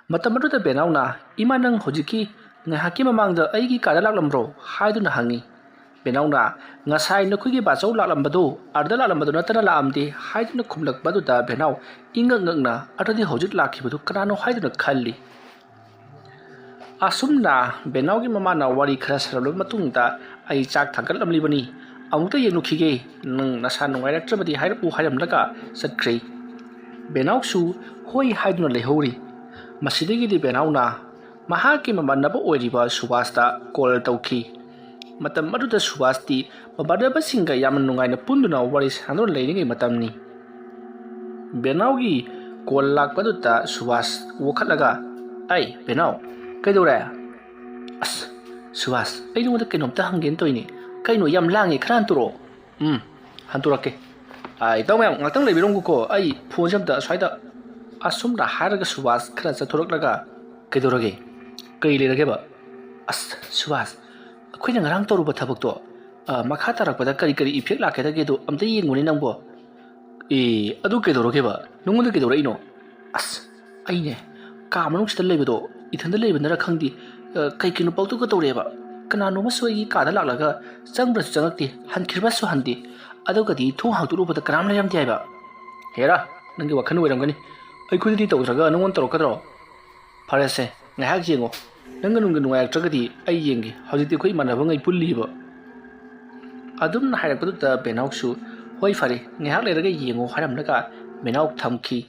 ꯃꯇꯝ ꯑꯗꯨꯗ ꯕꯦꯅꯥꯎꯅ, "ꯏꯃꯥ, ꯅꯪ ꯍꯧꯖꯤꯛꯀꯤ ꯉꯥꯏꯍꯥꯛꯀꯤ ꯃꯃꯥꯡꯗ ꯑꯩꯒꯤ ꯀꯥꯗ ꯂꯥꯛꯂꯝꯕ꯭ꯔꯣ?" ꯍꯥꯏꯗꯨꯅ ꯍꯪꯉꯤ꯫ ꯕꯦꯅꯥꯎꯅ, "ꯉꯁꯥꯏ ꯅꯈꯣꯏꯒꯤ ꯕꯥꯆꯧ ꯂꯥꯛꯂꯝꯕꯗꯨ ꯑꯥꯗ ꯂꯥꯛꯂꯝꯕꯗꯨ ꯅꯠꯇꯅ ꯂꯥꯛꯂꯝꯗꯦ" ꯍꯥꯏꯗꯨꯅ ꯈꯨꯝꯂꯛꯄ ꯑꯗꯨꯗ ꯕꯦꯅꯥꯎ ꯏꯉꯛ ꯉꯛꯅ, "ꯑꯗꯨꯗꯤ ꯍꯧꯖꯤꯛ ꯂꯥꯛꯈꯤꯕꯗꯨ ꯀꯅꯥꯅꯣ?" ꯍꯥꯏꯗꯨꯅ ꯈꯜꯂꯤ꯫ ꯑꯁꯨꯝꯅ ꯕꯦꯅꯥꯎꯒꯤ ꯃꯃꯥꯅ ꯋꯥꯔꯤ ꯈꯔ ꯁꯥꯔꯕ ꯃꯇꯨꯡꯗ, "ꯑꯩ ꯆꯥꯛ ꯊꯥꯡꯒꯠꯂꯝꯂꯤꯕꯅꯤ, ꯑꯃꯨꯛꯇ ꯌꯦꯡꯂꯨꯈꯤꯒꯦ, ꯅꯪ ꯅꯁꯥ ꯅꯨꯡꯉꯥꯏꯔꯛꯇ꯭ꯔꯕꯗꯤ ꯍꯥꯏꯔꯛꯎ" ꯍꯥꯏꯔꯝꯂꯒ ꯆꯠꯈ꯭ꯔꯦ꯫ ꯕꯦꯅꯥꯎꯁꯨ ꯍꯣꯏ ꯍꯥꯏꯗꯨꯅ ꯂꯩꯍꯧꯔꯤ꯫ ꯃꯁꯤꯗꯒꯤꯗꯤ ꯕꯦꯅꯥꯎꯅ ꯃꯍꯥꯛꯀꯤ ꯃꯃꯥꯟꯅꯕ ꯑꯣꯏꯔꯤꯕ ꯁꯨꯕꯥꯁꯇ ꯀꯣꯜ ꯇꯧꯈꯤ꯫ ꯃꯇꯝ ꯑꯗꯨꯗ ꯁꯨꯕꯥꯁꯇꯤ ꯃꯃꯥꯟꯅꯕꯁꯤꯡꯒ ꯌꯥꯝꯅ ꯅꯨꯡꯉꯥꯏꯅ ꯄꯨꯟꯗꯨꯅ ꯋꯥꯔꯤ ꯁꯥꯟꯅꯗꯨꯅ ꯂꯩꯔꯤꯉꯩ ꯃꯇꯝꯅꯤ꯫ ꯕꯦꯅꯥꯎꯒꯤ ꯀꯣꯜ ꯂꯥꯛꯄꯗꯨꯗ ꯁꯨꯕꯥꯁ ꯋꯥꯈꯠꯂꯒ, "ꯑꯩ ꯕꯦꯅꯥꯎ, ꯀꯩꯗꯧꯔꯦ?" "ꯑꯁ, ꯁꯨꯕꯥꯁ, ꯑꯩ ꯅꯉꯣꯟꯗ ꯀꯩꯅꯣꯝꯇ ꯍꯪꯒꯦꯅ ꯇꯧꯔꯤꯅꯦ꯫ ꯀꯩꯅꯣ ꯌꯥꯝ ꯂꯥꯡꯉꯦ, ꯈꯔ ꯍꯟꯇꯣꯔꯛꯑꯣ꯫" "ꯎꯝ, ꯍꯟꯇꯣꯔꯛꯀꯦ꯫ ꯑꯥ, ꯏꯇꯥꯎ ꯃꯌꯥꯝ ꯉꯥꯛꯇꯪ ꯂꯩꯕꯤꯔꯝꯃꯨꯀꯣ, ꯑꯩ ꯐꯣꯟꯁꯦ ꯑꯝꯇ ꯑꯁ꯭ꯋꯥꯏꯗ ꯑꯁꯨꯝꯅ ꯍꯥꯏꯔꯒ ꯁꯨꯕꯥꯁ ꯈꯔ ꯆꯠꯊꯣꯔꯛꯂꯒ, "ꯀꯩꯗꯧꯔꯒꯦ? ꯀꯩ ꯂꯩꯔꯒꯦꯕ?" "ꯑꯁ ꯁꯨꯕꯥꯁ, ꯑꯩꯈꯣꯏꯅ ꯉꯔꯥꯡ ꯇꯧꯔꯨꯕ ꯊꯕꯛꯇꯣ, ꯑ, ꯃꯈꯥ ꯇꯥꯔꯛꯄꯗ ꯀꯔꯤ ꯀꯔꯤ ꯏꯐꯦꯛ ꯂꯥꯛꯀꯗꯒꯦꯗꯣ ꯑꯝꯇ ꯌꯦꯡꯉꯨꯅꯦ ꯅꯪꯕꯣ?" "ꯑꯦ, ꯑꯗꯨ ꯀꯩꯗꯧꯔꯒꯦꯕ? ꯅꯉꯣꯟꯗ ꯀꯩꯗꯧꯔꯛꯏꯅꯣ?" "ꯑꯁ, ꯑꯩꯅꯦ, ꯀꯥ ꯃꯅꯨꯡꯁꯤꯗ ꯂꯩꯕꯗꯣ ꯏꯊꯟꯗ ꯂꯩꯕꯅꯔ ꯈꯪꯗꯦ, ꯑ, ꯀꯩ ꯀꯩꯅꯣ ꯄꯧꯇꯨꯒ ꯇꯧꯔꯛꯑꯦꯕ꯫ ꯀꯅꯥꯅꯣ ꯑꯃꯁꯨ ꯑꯩꯒꯤ ꯀꯥꯗ ꯂꯥꯛꯂꯒ ꯆꯪꯕ꯭ꯔꯁꯨ ꯆꯪꯉꯛꯇꯦ, ꯍꯟꯈꯤꯕꯁꯨ ꯍꯟꯗꯦ꯫ ꯑꯗꯨꯒꯗꯤ ꯊꯣꯡ ꯍꯥꯡꯗꯣꯛꯂꯨꯕꯗ ꯀꯅꯥꯝ ꯂꯩꯔꯝꯗꯦ ꯍꯥꯏꯕ꯫" "ꯍꯦꯔꯥ, ꯅꯪꯒꯤ ꯋꯥꯈꯜ ꯑꯣꯏꯔꯝꯒꯅꯤ꯫ ꯑꯩꯈꯣꯏꯗꯗꯤ ꯇꯧꯗ꯭ꯔꯒ ꯅꯉꯣꯟꯗ ꯇꯧꯔꯛꯀꯗ꯭ꯔꯣ? ꯐꯔꯦꯁꯦ, ꯉꯥꯏꯍꯥꯛ ꯌꯦꯡꯉꯣ꯫ ꯅꯪꯒ ꯅꯨꯡꯒꯤ ꯅꯨꯡꯉꯥꯏꯔꯛꯇ꯭ꯔꯒꯗꯤ ꯑꯩ ꯌꯦꯡꯒꯦ꯫ ꯍꯧꯖꯤꯛꯇꯤ ꯑꯩꯈꯣꯏ ꯏꯃꯥꯟꯅꯕꯉꯩ ꯄꯨꯜꯂꯤꯕ꯫" ꯑꯗꯨꯝꯅ ꯍꯥꯏꯔꯛꯄꯗꯨꯗ ꯕꯦꯅꯥꯎꯁꯨ, "ꯍꯣꯏ ꯐꯔꯦ, ꯉꯥꯏꯍꯥꯛ ꯂꯩꯔꯒ ꯌꯦꯡꯉꯣ" ꯍꯥꯏꯔꯝꯂꯒ ꯕꯦꯅꯥꯎ ꯊꯝꯈꯤ꯫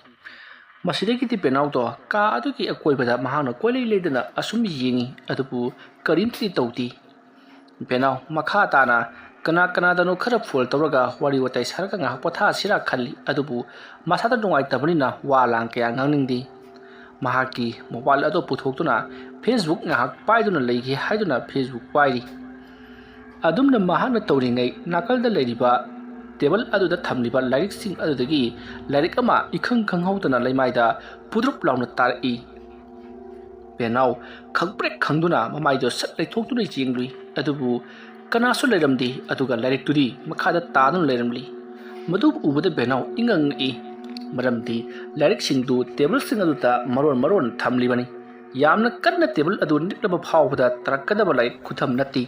ꯃꯁꯤꯗꯒꯤꯗꯤ ꯕꯦꯅꯥꯎꯗꯣ ꯀꯥ ꯑꯗꯨꯒꯤ ꯑꯀꯣꯏꯕꯗ ꯃꯍꯥꯛꯅ ꯀꯣꯏꯂꯩ ꯂꯩꯗꯅ ꯑꯁꯨꯝ ꯌꯦꯡꯉꯤ, ꯑꯗꯨꯕꯨ ꯀꯔꯤꯝꯇꯗꯤ ꯇꯧꯗꯦ꯫ ꯕꯦꯅꯥꯎ ꯃꯈꯥ ꯇꯥꯅ ꯀꯅꯥ ꯀꯅꯥꯗꯅꯣ ꯈꯔ ꯐꯣꯟ ꯇꯧꯔꯒ ꯋꯥꯔꯤ ꯋꯥꯇꯥꯏ ꯁꯥꯔꯒ ꯉꯥꯏꯍꯥꯛ ꯄꯣꯊꯥꯁꯤꯔꯥ ꯈꯜꯂꯤ, ꯑꯗꯨꯕꯨ ꯃꯁꯥꯗ ꯅꯨꯡꯉꯥꯏꯇꯕꯅꯤꯅ ꯋꯥ ꯂꯥꯡ ꯀꯌꯥ ꯉꯥꯡꯅꯤꯡꯗꯦ꯫ ꯃꯍꯥꯛꯀꯤ ꯃꯣꯕꯥꯏꯜ ꯑꯗꯨ ꯄꯨꯊꯣꯛꯇꯨꯅ ꯐꯦꯁꯕꯨꯛ ꯉꯥꯏꯍꯥꯛ ꯄꯥꯏꯗꯨꯅ ꯂꯩꯒꯦ ꯍꯥꯏꯗꯨꯅ ꯐꯦꯁꯕꯨꯛ ꯄꯥꯏꯔꯤ꯫ ꯑꯗꯨꯝꯅ ꯃꯍꯥꯛꯅ ꯇꯧꯔꯤꯉꯩ ꯅꯥꯀꯜꯗ ꯂꯩꯔꯤꯕ ꯇꯦꯕꯜ ꯑꯗꯨꯗ ꯊꯝꯂꯤꯕ ꯂꯥꯏꯔꯤꯛꯁꯤꯡ ꯑꯗꯨꯗꯒꯤ ꯂꯥꯏꯔꯤꯛ ꯑꯃ ꯏꯈꯪ ꯈꯪꯍꯧꯗꯅ ꯂꯩꯃꯥꯏꯗ ꯄꯨꯗ꯭ꯔꯨꯞ ꯂꯥꯎꯅ ꯇꯥꯔꯛꯏ꯫ ꯕꯦꯅꯥꯎ ꯈꯪꯄ꯭ꯔꯦꯛ ꯈꯪꯗꯨꯅ ꯃꯃꯥꯏꯗꯣ ꯁꯠ ꯂꯩꯊꯣꯛꯇꯨꯅ ꯌꯦꯡꯂꯨꯏ, ꯑꯗꯨꯕꯨ ꯀꯅꯥꯁꯨ ꯂꯩꯔꯝꯗꯦ꯫ ꯑꯗꯨꯒ ꯂꯥꯏꯔꯤꯛꯇꯨꯗꯤ ꯃꯈꯥꯗ ꯇꯥꯗꯨꯅ ꯂꯩꯔꯝꯂꯤ꯫ ꯃꯗꯨ ꯎꯕꯗ ꯕꯦꯅꯥꯎ ꯏꯉꯛ ꯉꯛꯏ, ꯃꯔꯝꯗꯤ ꯂꯥꯏꯔꯤꯛꯁꯤꯡꯗꯨ ꯇꯦꯕꯜꯁꯤꯡ ꯑꯗꯨꯗ ꯃꯔꯣꯟ ꯃꯔꯣꯟ ꯊꯝꯂꯤꯕꯅꯤ꯫ ꯌꯥꯝꯅ ꯀꯟꯅ ꯇꯦꯕꯜ ꯑꯗꯨ ꯅꯤꯛꯂꯕ ꯐꯥꯎꯕꯗ ꯇꯥꯔꯛꯀꯗꯕ ꯂꯥꯏꯔꯤꯛ ꯈꯨꯊꯝ ꯅꯠꯇꯦ꯫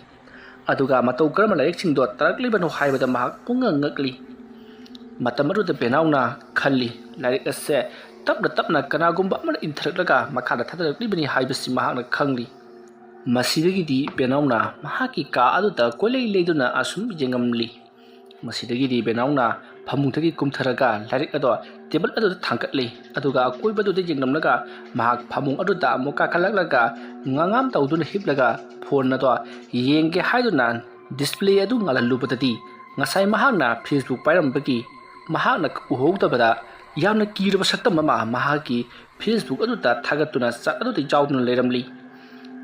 ꯑꯗꯨꯒ ꯃꯇꯧ ꯀꯔꯝꯅ ꯂꯥꯏꯔꯤꯛꯁꯤꯡꯗꯣ ꯇꯥꯔꯛꯂꯤꯕꯅꯣ ꯍꯥꯏꯕꯗ ꯃꯍꯥꯛ ꯄꯨꯡꯉꯛ ꯉꯛꯂꯤ꯫ ꯃꯇꯝ ꯑꯗꯨꯗ ꯕꯦꯅꯥꯎꯅ ꯈꯜꯂꯤ, ꯂꯥꯏꯔꯤꯛ ꯑꯁꯦ ꯇꯞꯅ ꯇꯞꯅ ꯀꯅꯥꯒꯨꯝꯕ ꯑꯃꯅ ꯏꯟꯊꯔꯛꯂꯒ ꯃꯈꯥꯗ ꯊꯥꯗꯔꯛꯂꯤꯕꯅꯤ ꯍꯥꯏꯕꯁꯤ ꯃꯍꯥꯛꯅ ꯈꯪꯂꯤ꯫ ꯃꯁꯤꯗꯒꯤꯗꯤ ꯕꯦꯅꯥꯎꯅ ꯃꯍꯥꯛꯀꯤ ꯀꯥ ꯑꯗꯨꯗ ꯀꯣꯏꯂꯩ ꯂꯩꯗꯨꯅ ꯑꯁꯨꯝ ꯌꯦꯡꯉꯝꯂꯤ꯫ ꯃꯁꯤꯗꯒꯤꯗꯤ ꯕꯦꯅꯥꯎꯅ ꯐꯃꯨꯡꯗꯒꯤ ꯀꯨꯝꯊꯔꯒ ꯂꯥꯏꯔꯤꯛ ꯑꯗꯣ ꯇꯦꯕꯜ ꯑꯗꯨꯗ ꯊꯥꯡꯒꯠꯂꯤ, ꯑꯗꯨꯒ ꯑꯀꯣꯏꯕꯗꯨꯗ ꯌꯦꯡꯂꯝꯂꯒ ꯃꯍꯥꯛ ꯐꯃꯨꯡ ꯑꯗꯨꯗ ꯑꯃꯨꯛ ꯀꯥꯈꯠꯂꯛꯂꯒ ꯉꯥꯉꯥꯝ ꯇꯧꯗꯨꯅ ꯍꯤꯞꯂꯒ ꯐꯣꯟ ꯑꯗꯣ ꯌꯦꯡꯒꯦ ꯍꯥꯏꯗꯨꯅ ꯗꯤꯁꯄ꯭ꯂꯦ ꯑꯗꯨ ꯉꯥꯜꯍꯜꯂꯨꯕꯗꯗꯤ ꯉꯁꯥꯏ ꯃꯍꯥꯛꯅ ꯐꯦꯁꯕꯨꯛ ꯄꯥꯏꯔꯝꯕꯒꯤ ꯃꯍꯥꯛꯅ ꯎꯍꯧꯗꯕꯗ ꯌꯥꯝꯅ ꯀꯤꯔꯕ ꯁꯛꯇꯝ ꯑꯃ ꯃꯍꯥꯛꯀꯤ ꯐꯦꯁꯕꯨꯛ ꯑꯗꯨꯗ ꯊꯥꯒꯠꯇꯨꯅ ꯆꯥꯠ ꯑꯗꯨꯗ ꯌꯥꯎꯗꯨꯅ ꯂꯩꯔꯝꯂꯤ꯫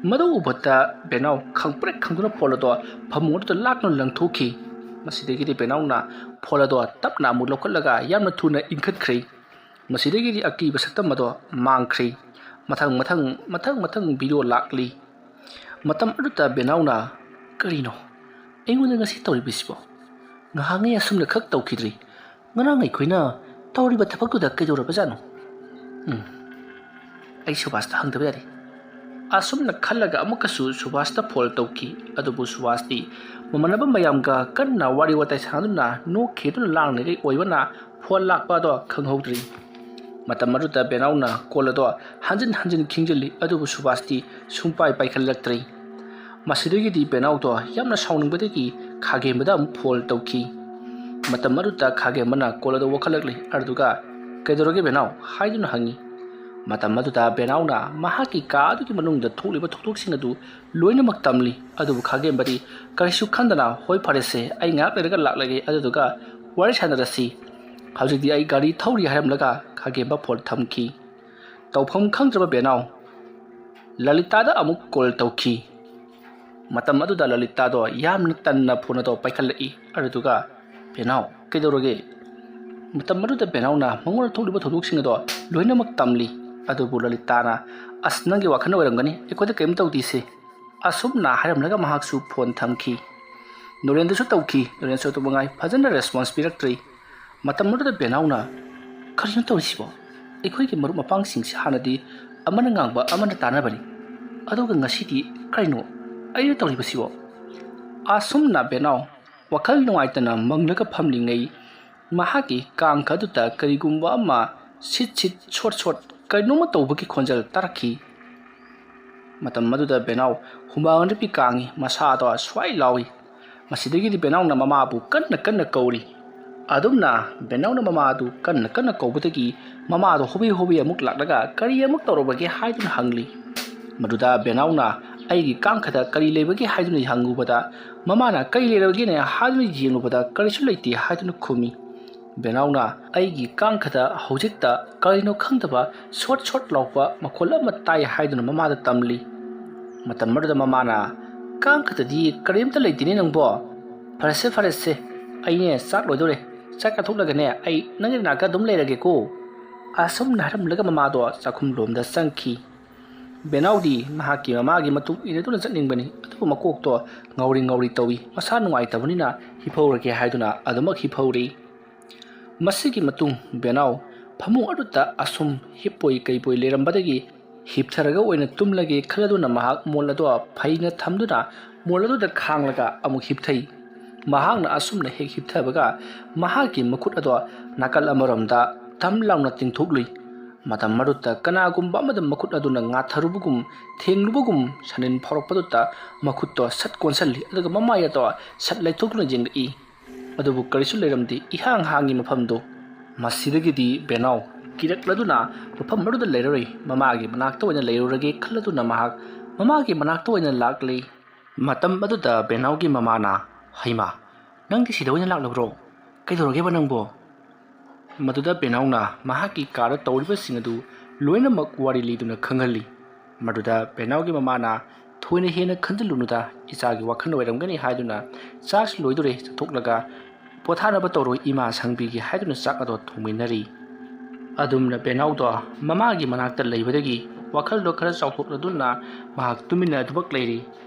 ꯃꯗꯨ ꯎꯕꯗ ꯕꯦꯅꯥꯎ ꯈꯪꯄ꯭ꯔꯦꯛ ꯈꯪꯗꯨꯅ ꯐꯣꯟ ꯑꯗꯣ ꯐꯃꯨꯡ ꯑꯗꯨꯗ ꯂꯥꯛꯇꯨꯅ ꯂꯪꯊꯣꯛꯈꯤ꯫ ꯃꯁꯤꯗꯒꯤꯗꯤ ꯕꯦꯅꯥꯎꯅ ꯐꯣꯟ ꯑꯗꯣ ꯇꯞꯅ ꯑꯃꯨꯛ ꯂꯧꯈꯠꯂꯒ ꯌꯥꯝꯅ ꯊꯨꯅ ꯏꯟꯈꯠꯈ꯭ꯔꯦ꯫ ꯃꯁꯤꯗꯒꯤꯗꯤ ꯑꯀꯤꯕ ꯁꯛꯇꯝ ꯑꯗꯣ ꯃꯥꯡꯈ꯭ꯔꯦ꯫ ꯃꯊꯪ ꯃꯊꯪ ꯃꯊꯪ ꯃꯊꯪ ꯚꯤꯗꯤꯑꯣ ꯂꯥꯛꯂꯤ꯫ ꯃꯇꯝ ꯑꯗꯨꯗ ꯕꯦꯅꯥꯎꯅ, "ꯀꯔꯤꯅꯣ ꯑꯩꯉꯣꯟꯗ ꯉꯁꯤ ꯇꯧꯔꯤꯕꯁꯤꯕꯣ? ꯉꯍꯥꯟꯉꯩ ꯑꯁꯨꯝꯅ ꯈꯛ ꯇꯧꯈꯤꯗ꯭ꯔꯤ꯫ ꯉꯔꯥꯡ ꯑꯩꯈꯣꯏꯅ ꯇꯧꯔꯤꯕ ꯊꯕꯛꯇꯨꯗ ꯀꯩꯗꯧꯔꯕꯖꯥꯠꯅꯣ? ꯎꯝ, ꯑꯩ ꯁꯨꯕꯥꯁꯇ ꯍꯪꯗꯕ ꯌꯥꯗꯦ"꯫ ꯑꯁꯨꯝꯅ ꯈꯜꯂꯒ ꯑꯃꯨꯛꯀꯁꯨ ꯁꯨꯕꯥꯁꯇ ꯐꯣꯟ ꯇꯧꯈꯤ꯫ ꯑꯗꯨꯕꯨ ꯁꯨꯕꯥꯁꯇꯤ ꯃꯃꯥꯟꯅꯕ ꯃꯌꯥꯝꯒ ꯀꯟꯅ ꯋꯥꯔꯤ ꯋꯥꯇꯥꯏ ꯁꯥꯟꯅꯗꯨꯅ ꯅꯣꯛꯈꯤꯗꯨꯅ ꯂꯥꯡꯂꯤꯉꯩ ꯑꯣꯏꯕꯅ ꯐꯣꯟ ꯂꯥꯛꯄ ꯑꯗꯣ ꯈꯪꯍꯧꯗ꯭ꯔꯤ꯫ ꯃꯇꯝ ꯑꯗꯨꯗ ꯕꯦꯅꯥꯎꯅ ꯀꯣꯜ ꯑꯗꯣ ꯍꯟꯖꯤꯟ ꯍꯟꯖꯤꯟ ꯈꯤꯡꯖꯤꯜꯂꯤ, ꯑꯗꯨꯕꯨ ꯁꯨꯕꯥꯁꯇꯤ ꯁꯨꯡꯄꯥꯏ ꯄꯥꯏꯈꯠꯂꯛꯇ꯭ꯔꯤ꯫ ꯃꯁꯤꯗꯒꯤꯗꯤ ꯕꯦꯅꯥꯎꯗꯣ ꯌꯥꯝꯅ ꯁꯥꯎꯅꯤꯡꯕꯗꯒꯤ ꯈꯥꯒꯦꯝꯕꯗ ꯑꯃꯨꯛ ꯐꯣꯟ ꯇꯧꯈꯤ꯫ ꯃꯇꯝ ꯑꯗꯨꯗ ꯈꯥꯒꯦꯝꯕꯅ ꯀꯣꯜ ꯑꯗꯨ ꯋꯥꯈꯠꯂꯛꯂꯤ, ꯑꯗꯨꯒ "ꯀꯩꯗꯧꯔꯒꯦ ꯕꯦꯅꯥꯎ?" ꯍꯥꯏꯗꯨꯅ ꯍꯪꯉꯤ꯫ ꯃꯇꯝ ꯑꯗꯨꯗ ꯕꯦꯅꯥꯎꯅ ꯃꯍꯥꯛꯀꯤ ꯀꯥ ꯑꯗꯨꯒꯤ ꯃꯅꯨꯡꯗ ꯊꯣꯛꯂꯤꯕ ꯊꯧꯗꯣꯛꯁꯤꯡ ꯑꯗꯨ ꯂꯣꯏꯅꯃꯛ ꯇꯝꯂꯤ꯫ ꯑꯗꯨꯕꯨ ꯈꯥꯒꯦꯝꯕꯗꯤ ꯀꯔꯤꯁꯨ ꯈꯟꯗꯅ, "ꯍꯣꯏ, ꯐꯔꯦꯁꯦ, ꯑꯩ ꯉꯥꯏꯍꯥꯛ ꯂꯩꯔꯒ ꯂꯥꯛꯂꯒꯦ, ꯑꯗꯨꯗꯨꯒ ꯋꯥꯔꯤ ꯁꯥꯟꯅꯔꯁꯤ꯫ ꯍꯧꯖꯤꯛꯇꯤ ꯑꯩ ꯒꯥꯔꯤ ꯊꯧꯔꯤ" ꯍꯥꯏꯔꯝꯂꯒ ꯈꯥꯒꯦꯝꯕ ꯐꯣꯟ ꯊꯝꯈꯤ꯫ ꯇꯧꯐꯝ ꯈꯪꯗ꯭ꯔꯕ ꯕꯦꯅꯥꯎ ꯂꯂꯤꯇꯥꯗ ꯑꯃꯨꯛ ꯀꯣꯜ ꯇꯧꯈꯤ꯫ ꯃꯇꯝ ꯑꯗꯨꯗ ꯂꯂꯤꯇꯥꯗꯣ ꯌꯥꯝꯅ ꯇꯟꯅ ꯐꯣꯟ ꯑꯗꯣ ꯄꯥꯏꯈꯠꯂꯛꯏ꯫ ꯑꯗꯨꯗꯨꯒ, "ꯕꯦꯅꯥꯎ, ꯀꯩꯗꯧꯔꯒꯦ?" ꯃꯇꯝ ꯑꯗꯨꯗ ꯕꯦꯅꯥꯎꯅ ꯃꯉꯣꯟꯗ ꯊꯣꯛꯂꯤꯕ ꯊꯧꯗꯣꯛꯁꯤꯡ ꯑꯗꯣ ꯂꯣꯏꯅꯃꯛ ꯇꯝꯂꯤ꯫ ꯑꯗꯨꯕꯨ ꯂꯂꯤꯇꯥꯅ, "ꯑꯁ, ꯅꯪꯒꯤ ꯋꯥꯈꯜ ꯑꯣꯏꯔꯝꯒꯅꯤ, ꯑꯩꯈꯣꯏꯗ ꯀꯔꯤꯝ ꯇꯧꯗꯦꯁꯦ"꯫ ꯑꯁꯨꯝꯅ ꯍꯥꯏꯔꯝꯂꯒ ꯃꯍꯥꯛꯁꯨ ꯐꯣꯟ ꯊꯝꯈꯤ꯫ ꯅꯣꯔꯦꯟꯗꯁꯨ ꯇꯧꯈꯤ꯫ ꯅꯣꯔꯦꯟꯁꯨ ꯑꯗꯨ ꯃꯉꯥꯏ ꯐꯖꯅ ꯔꯦꯁꯄꯣꯟꯁ ꯄꯤꯔꯛꯇ꯭ꯔꯤ꯫ ꯃꯇꯝ ꯑꯗꯨꯗ ꯕꯦꯅꯥꯎꯅ, "ꯀꯔꯤꯅꯣ ꯇꯧꯔꯤꯁꯤꯕꯣ? ꯑꯩꯈꯣꯏꯒꯤ ꯃꯔꯨꯞ ꯃꯄꯥꯡꯁꯤꯡꯁꯦ ꯍꯥꯟꯅꯗꯤ ꯑꯃꯅ ꯉꯥꯡꯕ ꯑꯃꯅ ꯇꯥꯅꯕꯅꯤ, ꯑꯗꯨꯒ ꯉꯁꯤꯗꯤ ꯀꯔꯤꯅꯣ ꯑꯩꯅ ꯇꯧꯔꯤꯕꯁꯤꯕꯣ?" ꯑꯁꯨꯝꯅ ꯕꯦꯅꯥꯎ ꯋꯥꯈꯜ ꯅꯨꯡꯉꯥꯏꯇꯅ ꯃꯪꯂꯒ ꯐꯝꯂꯤꯉꯩ, ꯃꯍꯥꯛꯀꯤ ꯀꯥꯡꯈ ꯑꯗꯨꯗ ꯀꯔꯤꯒꯨꯝꯕ ꯑꯃ ꯁꯤꯠ ꯁꯤꯠ ꯁꯣꯠ ꯁꯣꯠ ꯀꯔꯤꯅꯣꯝꯃ ꯇꯧꯕꯒꯤ ꯈꯣꯟꯖꯦꯜ ꯇꯥꯔꯛꯈꯤ꯫ ꯃꯇꯝ ꯑꯗꯨꯗ ꯕꯦꯅꯥꯎ ꯍꯨꯃꯥꯡ ꯑꯅꯞꯄꯤ ꯀꯥꯡꯉꯤ, ꯃꯁꯥꯗꯣ ꯁ꯭ꯋꯥꯏ ꯂꯥꯎꯏ꯫ ꯃꯁꯤꯗꯒꯤꯗꯤ ꯕꯦꯅꯥꯎꯅ ꯃꯃꯥꯕꯨ ꯀꯟꯅ ꯀꯟꯅ ꯀꯧꯔꯤ꯫ ꯑꯗꯨꯝꯅ ꯕꯦꯅꯥꯎꯅ ꯃꯃꯥ ꯑꯗꯨ ꯀꯟꯅ ꯀꯟꯅ ꯀꯧꯕꯗꯒꯤ ꯃꯃꯥꯗꯣ ꯍꯣꯕꯦ ꯍꯣꯕꯦ ꯑꯃꯨꯛ ꯂꯥꯛꯂꯒ ꯀꯔꯤ ꯑꯃꯨꯛ ꯇꯧꯔꯕꯒꯦ ꯍꯥꯏꯗꯨꯅ ꯍꯪꯂꯤ꯫ ꯃꯗꯨꯗ ꯕꯦꯅꯥꯎꯅ ꯑꯩꯒꯤ ꯀꯥꯡꯈꯗ ꯀꯔꯤ ꯂꯩꯕꯒꯦ ꯍꯥꯏꯗꯨꯅ ꯍꯪꯉꯨꯕꯗ, ꯃꯃꯥꯅ "ꯀꯔꯤ ꯂꯩꯔꯕꯒꯦꯅꯦ?" ꯍꯥꯏꯗꯨꯅ ꯌꯦꯡꯂꯨꯕꯗ ꯀꯔꯤꯁꯨ ꯂꯩꯇꯦ ꯍꯥꯏꯗꯨꯅ ꯈꯨꯝꯃꯤ꯫ ꯕꯦꯅꯥꯎꯅ ꯑꯩꯒꯤ ꯀꯥꯡꯈꯗ ꯍꯧꯖꯤꯛꯇ ꯀꯔꯤꯅꯣ ꯈꯪꯗꯕ ꯁꯣꯠ ꯁꯣꯠ ꯂꯥꯎꯕ ꯃꯈꯣꯜ ꯑꯃ ꯇꯥꯏ ꯍꯥꯏꯗꯨꯅ ꯃꯃꯥꯗ ꯇꯝꯂꯤ꯫ ꯃꯇꯝ ꯑꯗꯨꯗ ꯃꯃꯥꯅ, "ꯀꯥꯡꯈꯗꯗꯤ ꯀꯔꯤꯝꯇ ꯂꯩꯇꯦꯅꯦ ꯅꯪꯕꯣ꯫ ꯐꯔꯦꯁꯦ, ꯐꯔꯦꯁꯦ, ꯑꯩꯅꯦ ꯆꯥꯛ ꯂꯣꯏꯗꯧꯔꯦ꯫ ꯆꯥꯛ ꯆꯥꯊꯣꯛꯂꯒꯅꯦ ꯑꯩ ꯅꯪꯒꯤ ꯅꯥꯛꯇ ꯑꯗꯨꯝ ꯂꯩꯔꯒꯦꯀꯣ"꯫ ꯑꯁꯨꯝꯅ ꯍꯥꯏꯔꯝꯂꯒ ꯃꯃꯥꯗꯣ ꯆꯥꯛꯈꯨꯝꯂꯣꯝꯗ ꯆꯪꯈꯤ꯫ ꯕꯦꯅꯥꯎꯗꯤ ꯃꯍꯥꯛꯀꯤ ꯃꯃꯥꯒꯤ ꯃꯇꯨꯡ ꯏꯟꯅꯗꯨꯅ ꯆꯠꯅꯤꯡꯕꯅꯤ, ꯑꯗꯨꯕꯨ ꯃꯀꯣꯛꯇꯣ ꯉꯥꯎꯔꯤ ꯉꯥꯎꯔꯤ ꯇꯧꯏ꯫ ꯃꯁꯥ ꯅꯨꯡꯉꯥꯏꯇꯕꯅꯤꯅ ꯍꯤꯞꯍꯧꯔꯒꯦ ꯍꯥꯏꯗꯨꯅ ꯑꯗꯨꯃꯛ ꯍꯤꯞꯍꯧꯔꯤ꯫ ꯃꯁꯤꯒꯤ ꯃꯇꯨꯡ ꯕꯦꯅꯥꯎ ꯐꯃꯨꯡ ꯑꯗꯨꯗ ꯑꯁꯨꯝ ꯍꯤꯞꯄꯣꯏ ꯀꯩꯄꯣꯏ ꯂꯩꯔꯝꯕꯗꯒꯤ ꯍꯤꯞꯊꯔꯒ ꯑꯣꯏꯅ ꯇꯨꯝꯂꯒꯦ ꯈꯜꯂꯗꯨꯅ ꯃꯍꯥꯛ ꯃꯣꯜ ꯑꯗꯣ ꯐꯩꯅ ꯊꯝꯗꯨꯅ ꯃꯣꯜ ꯑꯗꯨꯗ ꯈꯥꯡꯂꯒ ꯑꯃꯨꯛ ꯍꯤꯞꯊꯩ꯫ ꯃꯍꯥꯛꯅ ꯑꯁꯨꯝꯅ ꯍꯦꯛ ꯍꯤꯞꯊꯕꯒ ꯃꯍꯥꯛꯀꯤ ꯃꯈꯨꯠ ꯑꯗꯣ ꯅꯥꯀꯜ ꯑꯃꯔꯣꯝꯗ ꯇꯝ ꯂꯥꯎꯅ ꯇꯤꯡꯊꯣꯛꯂꯨꯏ꯫ ꯃꯇꯝ ꯑꯗꯨꯗ ꯀꯅꯥꯒꯨꯝꯕ ꯑꯃꯗ ꯃꯈꯨꯠ ꯑꯗꯨꯅ ꯉꯥꯊꯔꯨꯕꯒꯨꯝ, ꯊꯦꯡꯂꯨꯕꯒꯨꯝ ꯁꯅꯤꯟ ꯐꯥꯎꯔꯛꯄꯗꯨꯗ ꯃꯈꯨꯠꯇꯣ ꯁꯠ ꯀꯣꯟꯁꯤꯜꯂꯤ, ꯑꯗꯨꯒ ꯃꯃꯥꯏ ꯑꯗꯣ ꯁꯠ ꯂꯩꯊꯣꯛꯇꯨꯅ ꯌꯦꯡꯂꯛꯏ꯫ ꯑꯗꯨꯕꯨ ꯀꯔꯤꯁꯨ ꯂꯩꯔꯝꯗꯦ, ꯏꯍꯥꯡ ꯍꯥꯡꯉꯤ ꯃꯐꯝꯗꯨ꯫ ꯃꯁꯤꯗꯒꯤꯗꯤ ꯕꯦꯅꯥꯎ ꯀꯤꯔꯛꯂꯗꯨꯅ ꯃꯐꯝ ꯑꯗꯨꯗ ꯂꯩꯔꯔꯣꯏ, ꯃꯃꯥꯒꯤ ꯃꯅꯥꯛꯇ ꯑꯣꯏꯅ ꯂꯩꯔꯨꯔꯒꯦ ꯈꯜꯂꯗꯨꯅ ꯃꯍꯥꯛ ꯃꯃꯥꯒꯤ ꯃꯅꯥꯛꯇ ꯑꯣꯏꯅ ꯂꯥꯛꯂꯤ꯫ ꯃꯇꯝ ꯑꯗꯨꯗ ꯕꯦꯅꯥꯎꯒꯤ ꯃꯃꯥꯅ, "ꯍꯩꯃꯥ, ꯅꯪꯗꯤ ꯁꯤꯗ ꯑꯣꯏꯅ ꯂꯥꯛꯂꯕ꯭ꯔꯣ? ꯀꯩꯗꯧꯔꯒꯦꯕ ꯅꯪꯕꯣ?" ꯃꯗꯨꯗ ꯕꯦꯅꯥꯎꯅ ꯃꯍꯥꯛꯀꯤ ꯀꯥꯗ ꯇꯧꯔꯤꯕꯁꯤꯡ ꯑꯗꯨ ꯂꯣꯏꯅꯃꯛ ꯋꯥꯔꯤ ꯂꯤꯗꯨꯅ ꯈꯪꯍꯜꯂꯤ꯫ ꯃꯗꯨꯗ ꯕꯦꯅꯥꯎꯒꯤ ꯃꯃꯥꯅ, "ꯊꯣꯏꯅ ꯍꯦꯟꯅ ꯈꯟꯖꯤꯜꯂꯨꯅꯨꯗ, ꯏꯆꯥꯒꯤ ꯋꯥꯈꯜ ꯑꯣꯏꯔꯝꯒꯅꯤ" ꯍꯥꯏꯗꯨꯅ ꯆꯥꯛꯁꯨ ꯂꯣꯏꯗꯣꯔꯦ ꯆꯥꯊꯣꯛꯂꯒ ꯄꯣꯊꯥꯅꯕ ꯇꯧꯔꯣ, ꯏꯃꯥ ꯁꯪꯕꯤꯒꯦ ꯍꯥꯏꯗꯨꯅ ꯆꯥꯛ ꯑꯗꯣ ꯊꯣꯡꯃꯤꯟꯅꯔꯤ꯫ ꯑꯗꯨꯝꯅ ꯕꯦꯅꯥꯎꯗꯣ ꯃꯃꯥꯒꯤ ꯃꯅꯥꯛꯇ ꯂꯩꯕꯗꯒꯤ ꯋꯥꯈꯜꯗꯣ ꯈꯔ ꯆꯥꯎꯊꯣꯛꯂꯗꯨꯅ ꯃꯍꯥꯛ ꯇꯨꯃꯤꯟꯅ ꯑꯗꯨꯃꯛ ꯂꯩꯔꯤ,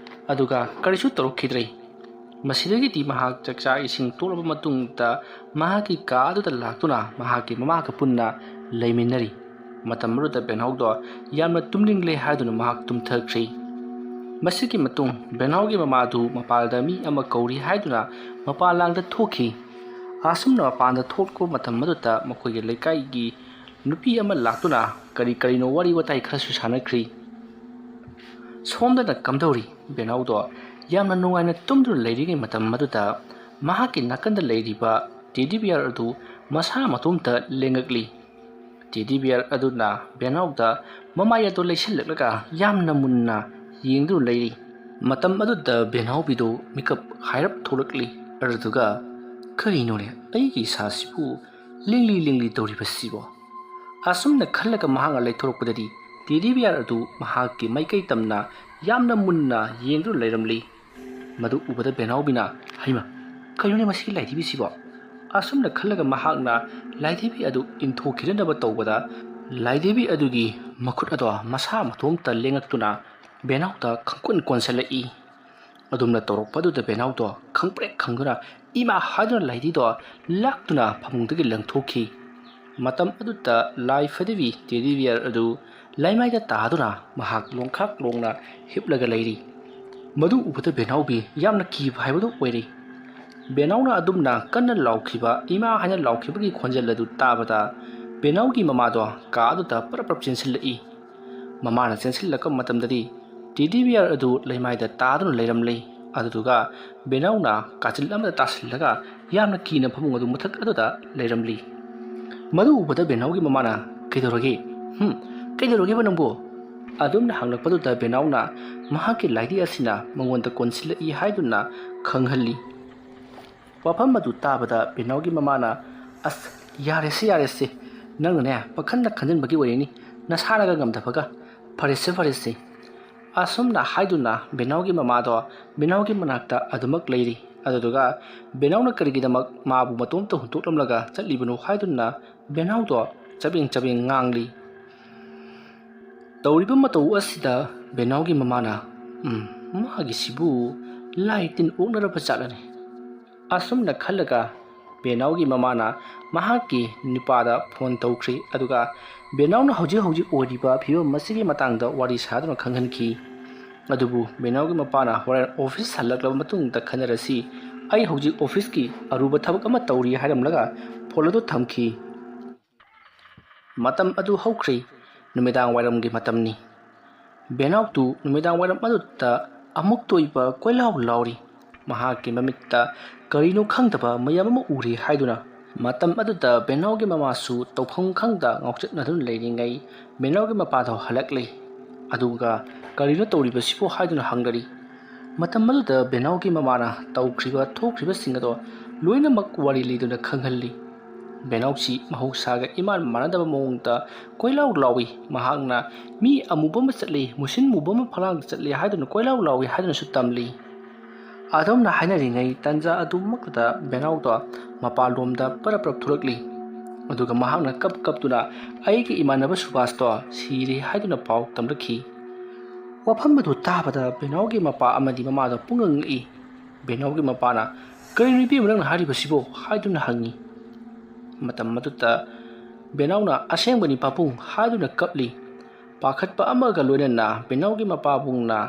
ꯑꯗꯨꯒ ꯀꯔꯤꯁꯨ ꯇꯧꯔꯛꯈꯤꯗ꯭ꯔꯦ꯫ ꯃꯁꯤꯗꯒꯤꯗꯤ ꯃꯍꯥꯛ ꯆꯥꯛꯆꯥ ꯏꯁꯤꯡ ꯇꯣꯛꯂꯕ ꯃꯇꯨꯡꯗ ꯃꯍꯥꯛꯀꯤ ꯀꯥ ꯑꯗꯨꯗ ꯂꯥꯛꯇꯨꯅ ꯃꯍꯥꯛꯀꯤ ꯃꯃꯥꯒ ꯄꯨꯟꯅ ꯂꯩꯃꯤꯟꯅꯔꯤ꯫ ꯃꯇꯝ ꯑꯗꯨꯗ ꯕꯦꯅꯥꯎꯗꯣ ꯌꯥꯝꯅ ꯇꯨꯝꯅꯤꯡꯂꯦ ꯍꯥꯏꯗꯨꯅ ꯃꯍꯥꯛ ꯇꯨꯝꯊꯈ꯭ꯔꯤ꯫ ꯃꯁꯤꯒꯤ ꯃꯇꯨꯡ ꯕꯦꯅꯥꯎꯒꯤ ꯃꯃꯥꯗꯨ ꯃꯄꯥꯜꯗ ꯃꯤ ꯑꯃ ꯀꯧꯔꯤ ꯍꯥꯏꯗꯨꯅ ꯃꯄꯥꯟ ꯂꯥꯡꯗ ꯊꯣꯛꯈꯤ꯫ ꯑꯁꯨꯝꯅ ꯃꯄꯥꯟꯗ ꯊꯣꯛꯄ ꯃꯇꯝ ꯑꯗꯨꯗ ꯃꯈꯣꯏꯒꯤ ꯂꯩꯀꯥꯏꯒꯤ ꯅꯨꯄꯤ ꯑꯃ ꯂꯥꯛꯇꯨꯅ ꯀꯔꯤ ꯀꯔꯤꯅꯣ ꯋꯥꯔꯤ ꯋꯥꯇꯥꯏ ꯈꯔꯁꯨ ꯁꯥꯟꯅꯈ꯭ꯔꯤ꯫ ꯁꯣꯝꯗꯅ ꯀꯝꯗꯧꯔꯤ? ꯕꯦꯅꯥꯎꯗꯣ ꯌꯥꯝꯅ ꯅꯨꯡꯉꯥꯏꯅ ꯇꯨꯝꯗꯨꯅ ꯂꯩꯔꯤꯉꯩ ꯃꯇꯝ ꯑꯗꯨꯗ ꯃꯍꯥꯛꯀꯤ ꯅꯥꯀꯟꯗ ꯂꯩꯔꯤꯕ ꯇꯦꯗꯤ ꯕꯤꯌꯥꯔ ꯑꯗꯨ ꯃꯁꯥ ꯃꯇꯣꯝꯇ ꯂꯦꯡꯉꯛꯂꯤ꯫ ꯇꯦꯗꯤ ꯕꯤꯌꯥꯔ ꯑꯗꯨꯅ ꯕꯦꯅꯥꯎꯗ ꯃꯃꯥꯏ ꯑꯗꯨ ꯂꯩꯁꯤꯜꯂꯛꯂꯒ ꯌꯥꯝꯅ ꯃꯨꯟꯅ ꯌꯦꯡꯗꯨꯅ ꯂꯩꯔꯤ꯫ ꯃꯇꯝ ꯑꯗꯨꯗ ꯕꯦꯅꯥꯎꯕꯤꯗꯨ ꯃꯤꯀꯞ ꯍꯥꯏꯔꯞ ꯊꯣꯛꯂꯛꯂꯤ꯫ ꯑꯗꯨꯗꯨꯒ, "ꯀꯔꯤꯅꯣꯅꯦ, ꯑꯩꯒꯤ ꯏꯁꯥꯁꯤꯕꯨ ꯂꯦꯡꯂꯤ ꯂꯦꯡꯂꯤ ꯇꯧꯔꯤꯕꯁꯤꯕꯣ?" ꯑꯁꯨꯝꯅ ꯈꯜꯂꯒ ꯃꯍꯥꯛꯅ ꯂꯩꯊꯣꯔꯛꯄꯗꯗꯤ ꯇꯦꯗꯤ ꯕꯤꯌꯥꯔ ꯑꯗꯨ ꯃꯍꯥꯛꯀꯤ ꯃꯥꯏꯀꯩ ꯇꯝꯅ ꯌꯥꯝꯅ ꯃꯨꯟꯅ ꯌꯦꯡꯗꯨꯅ ꯂꯩꯔꯝꯂꯤ꯫ ꯃꯗꯨ ꯎꯕꯗ ꯕꯦꯅꯥꯎꯕꯤꯅ, "ꯍꯩꯃ, ꯀꯩꯅꯣꯅꯦ ꯃꯁꯤꯒꯤ ꯂꯥꯏꯙꯤꯕꯤꯁꯤꯕꯣ? ꯑꯁꯨꯝꯅ ꯈꯜꯂꯒ ꯃꯍꯥꯛꯅ ꯂꯥꯏꯙꯤꯕꯤ ꯑꯗꯨ ꯏꯟꯊꯣꯛꯈꯤꯗꯅꯕ ꯇꯧꯕꯗ, ꯂꯥꯏꯙꯤꯕꯤ ꯑꯗꯨꯒꯤ ꯃꯈꯨꯠ ꯑꯗꯣ ꯃꯁꯥ ꯃꯇꯣꯝꯇ ꯂꯦꯡꯉꯛꯇꯨꯅ ꯕꯦꯅꯥꯎꯗ ꯈꯪꯀꯨꯟ ꯀꯣꯟꯁꯤꯜꯂꯛꯏ꯫ ꯑꯗꯨꯝꯅ ꯇꯧꯔꯛꯄꯗꯨꯗ ꯕꯦꯅꯥꯎꯗꯣ ꯈꯪꯄ꯭ꯔꯦꯛ ꯈꯪꯗꯨꯅ "ꯏꯃꯥ" ꯍꯥꯏꯗꯨꯅ ꯂꯥꯏꯙꯤꯗꯣ ꯂꯥꯛꯇꯨꯅ ꯐꯃꯨꯡꯗꯒꯤ ꯂꯪꯊꯣꯛꯈꯤ꯫ ꯃꯇꯝ ꯑꯗꯨꯗ ꯂꯥꯏ ꯐꯗꯤꯕꯤ ꯇꯦꯗꯤ ꯕꯤꯌꯔ ꯑꯗꯨ ꯂꯩꯃꯥꯏꯗ ꯇꯥꯗꯨꯅ ꯃꯍꯥꯛ ꯂꯣꯡꯈꯥꯛ ꯂꯣꯡꯅ ꯍꯤꯞꯂꯒ ꯂꯩꯔꯤ꯫ ꯃꯗꯨ ꯎꯕꯗ ꯕꯦꯅꯥꯎꯕꯤ ꯌꯥꯝꯅ ꯀꯤꯕ ꯍꯥꯏꯕꯗꯨ ꯑꯣꯏꯔꯦ꯫ ꯕꯦꯅꯥꯎꯅ ꯑꯗꯨꯝꯅ ꯀꯟꯅ ꯂꯥꯎꯈꯤꯕ "ꯏꯃꯥ" ꯍꯥꯏꯅ ꯂꯥꯎꯈꯤꯕꯒꯤ ꯈꯣꯟꯖꯦꯜ ꯑꯗꯨ ꯇꯥꯕꯗ ꯕꯦꯅꯥꯎꯒꯤ ꯃꯃꯥꯗꯣ ꯀꯥ ꯑꯗꯨꯗ ꯄꯔꯞ ꯄꯔꯞ ꯆꯦꯟꯁꯤꯜꯂꯛꯏ꯫ ꯃꯃꯥꯅ ꯆꯦꯟꯁꯤꯜꯂꯛꯄ ꯃꯇꯝꯗꯗꯤ ꯇꯦꯗꯤ ꯕꯤꯌꯔ ꯑꯗꯨ ꯂꯩꯃꯥꯏꯗ ꯇꯥꯗꯨꯅ ꯂꯩꯔꯝꯂꯦ꯫ ꯑꯗꯨꯗꯨꯒ ꯕꯦꯅꯥꯎꯅ ꯀꯥꯆꯤꯜ ꯑꯃꯗ ꯇꯥꯁꯤꯜꯂꯒ ꯌꯥꯝꯅ ꯀꯤꯅ ꯐꯃꯨꯡ ꯑꯗꯨ ꯃꯊꯛ ꯑꯗꯨꯗ ꯂꯩꯔꯝꯂꯤ꯫ ꯃꯗꯨ ꯎꯕꯗ ꯕꯦꯅꯥꯎꯒꯤ ꯃꯃꯥꯅ "ꯀꯩꯗꯧꯔꯒꯦ? ꯍꯨꯝ, ꯀꯩꯗꯧꯔꯒꯦꯕ ꯅꯪꯕꯨ?" ꯑꯗꯨꯝꯅ ꯍꯪꯂꯛꯄꯗꯨꯗ ꯕꯦꯅꯥꯎꯅ ꯃꯍꯥꯛꯀꯤ ꯂꯥꯏꯙꯤ ꯑꯁꯤꯅ ꯃꯉꯣꯟꯗ ꯀꯣꯟꯁꯤꯜꯂꯛꯏ ꯍꯥꯏꯗꯨꯅ ꯈꯪꯍꯜꯂꯤ꯫ ꯋꯥꯐꯝ ꯑꯗꯨ ꯇꯥꯕꯗ ꯕꯦꯅꯥꯎꯒꯤ ꯃꯃꯥꯅ, "ꯑꯁ, ꯌꯥꯔꯦꯁꯦ, ꯌꯥꯔꯦꯁꯦ, ꯅꯪꯅꯅꯦ ꯄꯥꯈꯟꯗ ꯈꯟꯖꯤꯟꯕꯒꯤ ꯑꯣꯏꯔꯤꯅꯤ, ꯅꯁꯥꯅꯒ ꯉꯝꯗꯕꯒ꯫ ꯐꯔꯦꯁꯦ, ꯐꯔꯦꯁꯦ"꯫ ꯑꯁꯨꯝꯅ ꯍꯥꯏꯗꯨꯅ ꯕꯦꯅꯥꯎꯒꯤ ꯃꯃꯥꯗꯣ ꯕꯦꯅꯥꯎꯒꯤ ꯃꯅꯥꯛꯇ ꯑꯗꯨꯃꯛ ꯂꯩꯔꯤ꯫ ꯑꯗꯨꯗꯨꯒ ꯕꯦꯅꯥꯎꯅ ꯀꯔꯤꯒꯤꯗꯃꯛ ꯃꯥꯕꯨ ꯃꯇꯣꯝꯇ ꯍꯨꯟꯗꯣꯛꯂꯝꯂꯒ ꯆꯠꯂꯤꯕꯅꯣ ꯍꯥꯏꯗꯨꯅ ꯕꯦꯅꯥꯎꯗꯣ ꯆꯕꯦꯡ ꯆꯕꯦꯡ ꯉꯥꯡꯂꯤ꯫ ꯇꯧꯔꯤꯕ ꯃꯇꯧ ꯑꯁꯤꯗ ꯕꯦꯅꯥꯎꯒꯤ ꯃꯃꯥꯅ, "ꯎꯝ, ꯃꯥꯒꯤꯁꯤꯕꯨ ꯂꯥꯏ ꯇꯤꯟ ꯑꯣꯛꯅꯔꯕ ꯖꯥꯠꯂꯅꯦ?" ꯑꯁꯨꯝꯅ ꯈꯜꯂꯒ ꯕꯦꯅꯥꯎꯒꯤ ꯃꯃꯥꯅ ꯃꯍꯥꯛꯀꯤ ꯅꯨꯄꯥꯗ ꯐꯣꯟ ꯇꯧꯈ꯭ꯔꯤ, ꯑꯗꯨꯒ ꯕꯦꯅꯥꯎꯅ ꯍꯧꯖꯤꯛ ꯍꯧꯖꯤꯛ ꯑꯣꯏꯔꯤꯕ ꯐꯤꯕꯝ ꯑꯁꯤꯒꯤ ꯃꯇꯥꯡꯗ ꯋꯥꯔꯤ ꯁꯥꯗꯨꯅ ꯈꯪꯍꯟꯈꯤ꯫ ꯑꯗꯨꯕꯨ ꯕꯦꯅꯥꯎꯒꯤ ꯃꯄꯥꯅ "ꯍꯣꯔꯦꯟ ꯑꯣꯐꯤꯁ ꯍꯜꯂꯛꯂꯕ ꯃꯇꯨꯡꯗ ꯈꯟꯅꯔꯁꯤ, ꯑꯩ ꯍꯧꯖꯤꯛ ꯑꯣꯐꯤꯁꯀꯤ ꯑꯔꯨꯕ ꯊꯕꯛ ꯑꯃ ꯇꯧꯔꯤ" ꯍꯥꯏꯔꯝꯂꯒ ꯐꯣꯟ ꯑꯗꯨ ꯊꯝꯈꯤ꯫ ꯃꯇꯝ ꯑꯗꯨ ꯍꯧꯈ꯭ꯔꯦ꯫ ꯅꯨꯃꯤꯗꯥꯡ ꯋꯥꯏꯔꯝꯒꯤ ꯃꯇꯝꯅꯤ꯫ ꯕꯦꯅꯥꯎꯇꯨ ꯅꯨꯃꯤꯗꯥꯡ ꯋꯥꯏꯔꯝ ꯑꯗꯨꯗ ꯑꯃꯨꯛꯇ ꯑꯣꯏꯕ ꯀꯣꯏꯂꯥꯎ ꯂꯥꯎꯔꯤ꯫ ꯃꯍꯥꯛꯀꯤ ꯃꯃꯤꯠꯇ ꯀꯔꯤꯅꯣ ꯈꯪꯗꯕ ꯃꯌꯥꯝ ꯑꯃ ꯎꯔꯤ ꯍꯥꯏꯗꯨꯅ꯫ ꯃꯇꯝ ꯑꯗꯨꯗ ꯕꯦꯅꯥꯎꯒꯤ ꯃꯃꯥꯁꯨ ꯇꯧꯐꯝ ꯈꯪꯗ ꯉꯥꯎꯆꯠꯅꯗꯨꯅ ꯂꯩꯔꯤꯉꯩ, ꯕꯦꯅꯥꯎꯒꯤ ꯃꯄꯥꯗꯣ ꯍꯜꯂꯛꯂꯦ꯫ ꯑꯗꯨꯒ "ꯀꯔꯤꯅꯣ ꯇꯧꯔꯤꯕꯁꯤꯕꯣ?" ꯍꯥꯏꯗꯨꯅ ꯍꯪꯅꯔꯤ꯫ ꯃꯇꯝ ꯑꯗꯨꯗ ꯕꯦꯅꯥꯎꯒꯤ ꯃꯃꯥꯅ ꯇꯧꯈ꯭ꯔꯤꯕ ꯊꯣꯛꯈ꯭ꯔꯤꯕꯁꯤꯡ ꯑꯗꯣ ꯂꯣꯏꯅꯃꯛ ꯋꯥꯔꯤ ꯂꯤꯗꯨꯅ ꯈꯪꯍꯜꯂꯤ꯫ ꯕꯦꯅꯥꯎꯁꯤ ꯃꯍꯧꯁꯥꯒ ꯏꯃꯥꯟ ꯃꯥꯟꯅꯗꯕ ꯃꯑꯣꯡꯗ ꯀꯣꯏꯂꯥꯎ ꯂꯥꯎꯏ꯫ ꯃꯍꯥꯛꯅ "ꯃꯤ ꯑꯃꯨꯕ ꯑꯃ ꯆꯠꯂꯤ, ꯃꯨꯁꯤꯟ ꯃꯨꯕ ꯑꯃ ꯐꯛꯂꯥꯡꯗ ꯆꯠꯂꯤ" ꯍꯥꯏꯗꯨꯅ ꯀꯣꯏꯂꯥꯎ ꯂꯥꯎꯏ ꯍꯥꯏꯗꯨꯅꯁꯨ ꯇꯝꯂꯤ꯫ ꯑꯗꯨꯝꯅ ꯍꯥꯏꯅꯔꯤꯉꯩ ꯇꯟꯖꯥ ꯑꯗꯨꯃꯛꯇꯗ ꯕꯦꯅꯥꯎꯗꯣ ꯃꯄꯥꯟꯂꯣꯝꯗ ꯄꯔꯞ ꯄꯔꯞ ꯊꯣꯛꯂꯛꯂꯤ꯫ ꯑꯗꯨꯒ ꯃꯍꯥꯛꯅ ꯀꯞ ꯀꯞꯇꯨꯅ ꯑꯩꯒꯤ ꯏꯃꯥꯟꯅꯕ ꯁꯨꯕꯥꯁꯇꯣ ꯁꯤꯔꯦ ꯍꯥꯏꯗꯨꯅ ꯄꯥꯎ ꯇꯝꯂꯛꯈꯤ꯫ ꯋꯥꯐꯝ ꯑꯗꯨ ꯇꯥꯕꯗ ꯕꯦꯅꯥꯎꯒꯤ ꯃꯄꯥ ꯑꯃꯗꯤ ꯃꯃꯥꯗꯣ ꯄꯨꯡꯉꯛ ꯉꯛꯏ꯫ ꯕꯦꯅꯥꯎꯒꯤ ꯃꯄꯥꯅ "ꯀꯔꯤꯅꯣ ꯏꯕꯦꯝꯃ ꯅꯪꯅ ꯍꯥꯏꯔꯤꯕꯁꯤꯕꯣ?" ꯍꯥꯏꯗꯨꯅ ꯍꯪꯉꯤ꯫ ꯃꯇꯝ ꯑꯗꯨꯗ ꯕꯦꯅꯥꯎꯅ "ꯑꯁꯦꯡꯕꯅꯤ ꯄꯥꯕꯨꯡ" ꯍꯥꯏꯗꯨꯅ ꯀꯞꯂꯤ꯫ ꯄꯥꯈꯠꯄ ꯑꯃꯒ ꯂꯣꯏꯅꯅ ꯕꯦꯅꯥꯎꯒꯤ ꯃꯄꯥꯕꯨꯡꯅ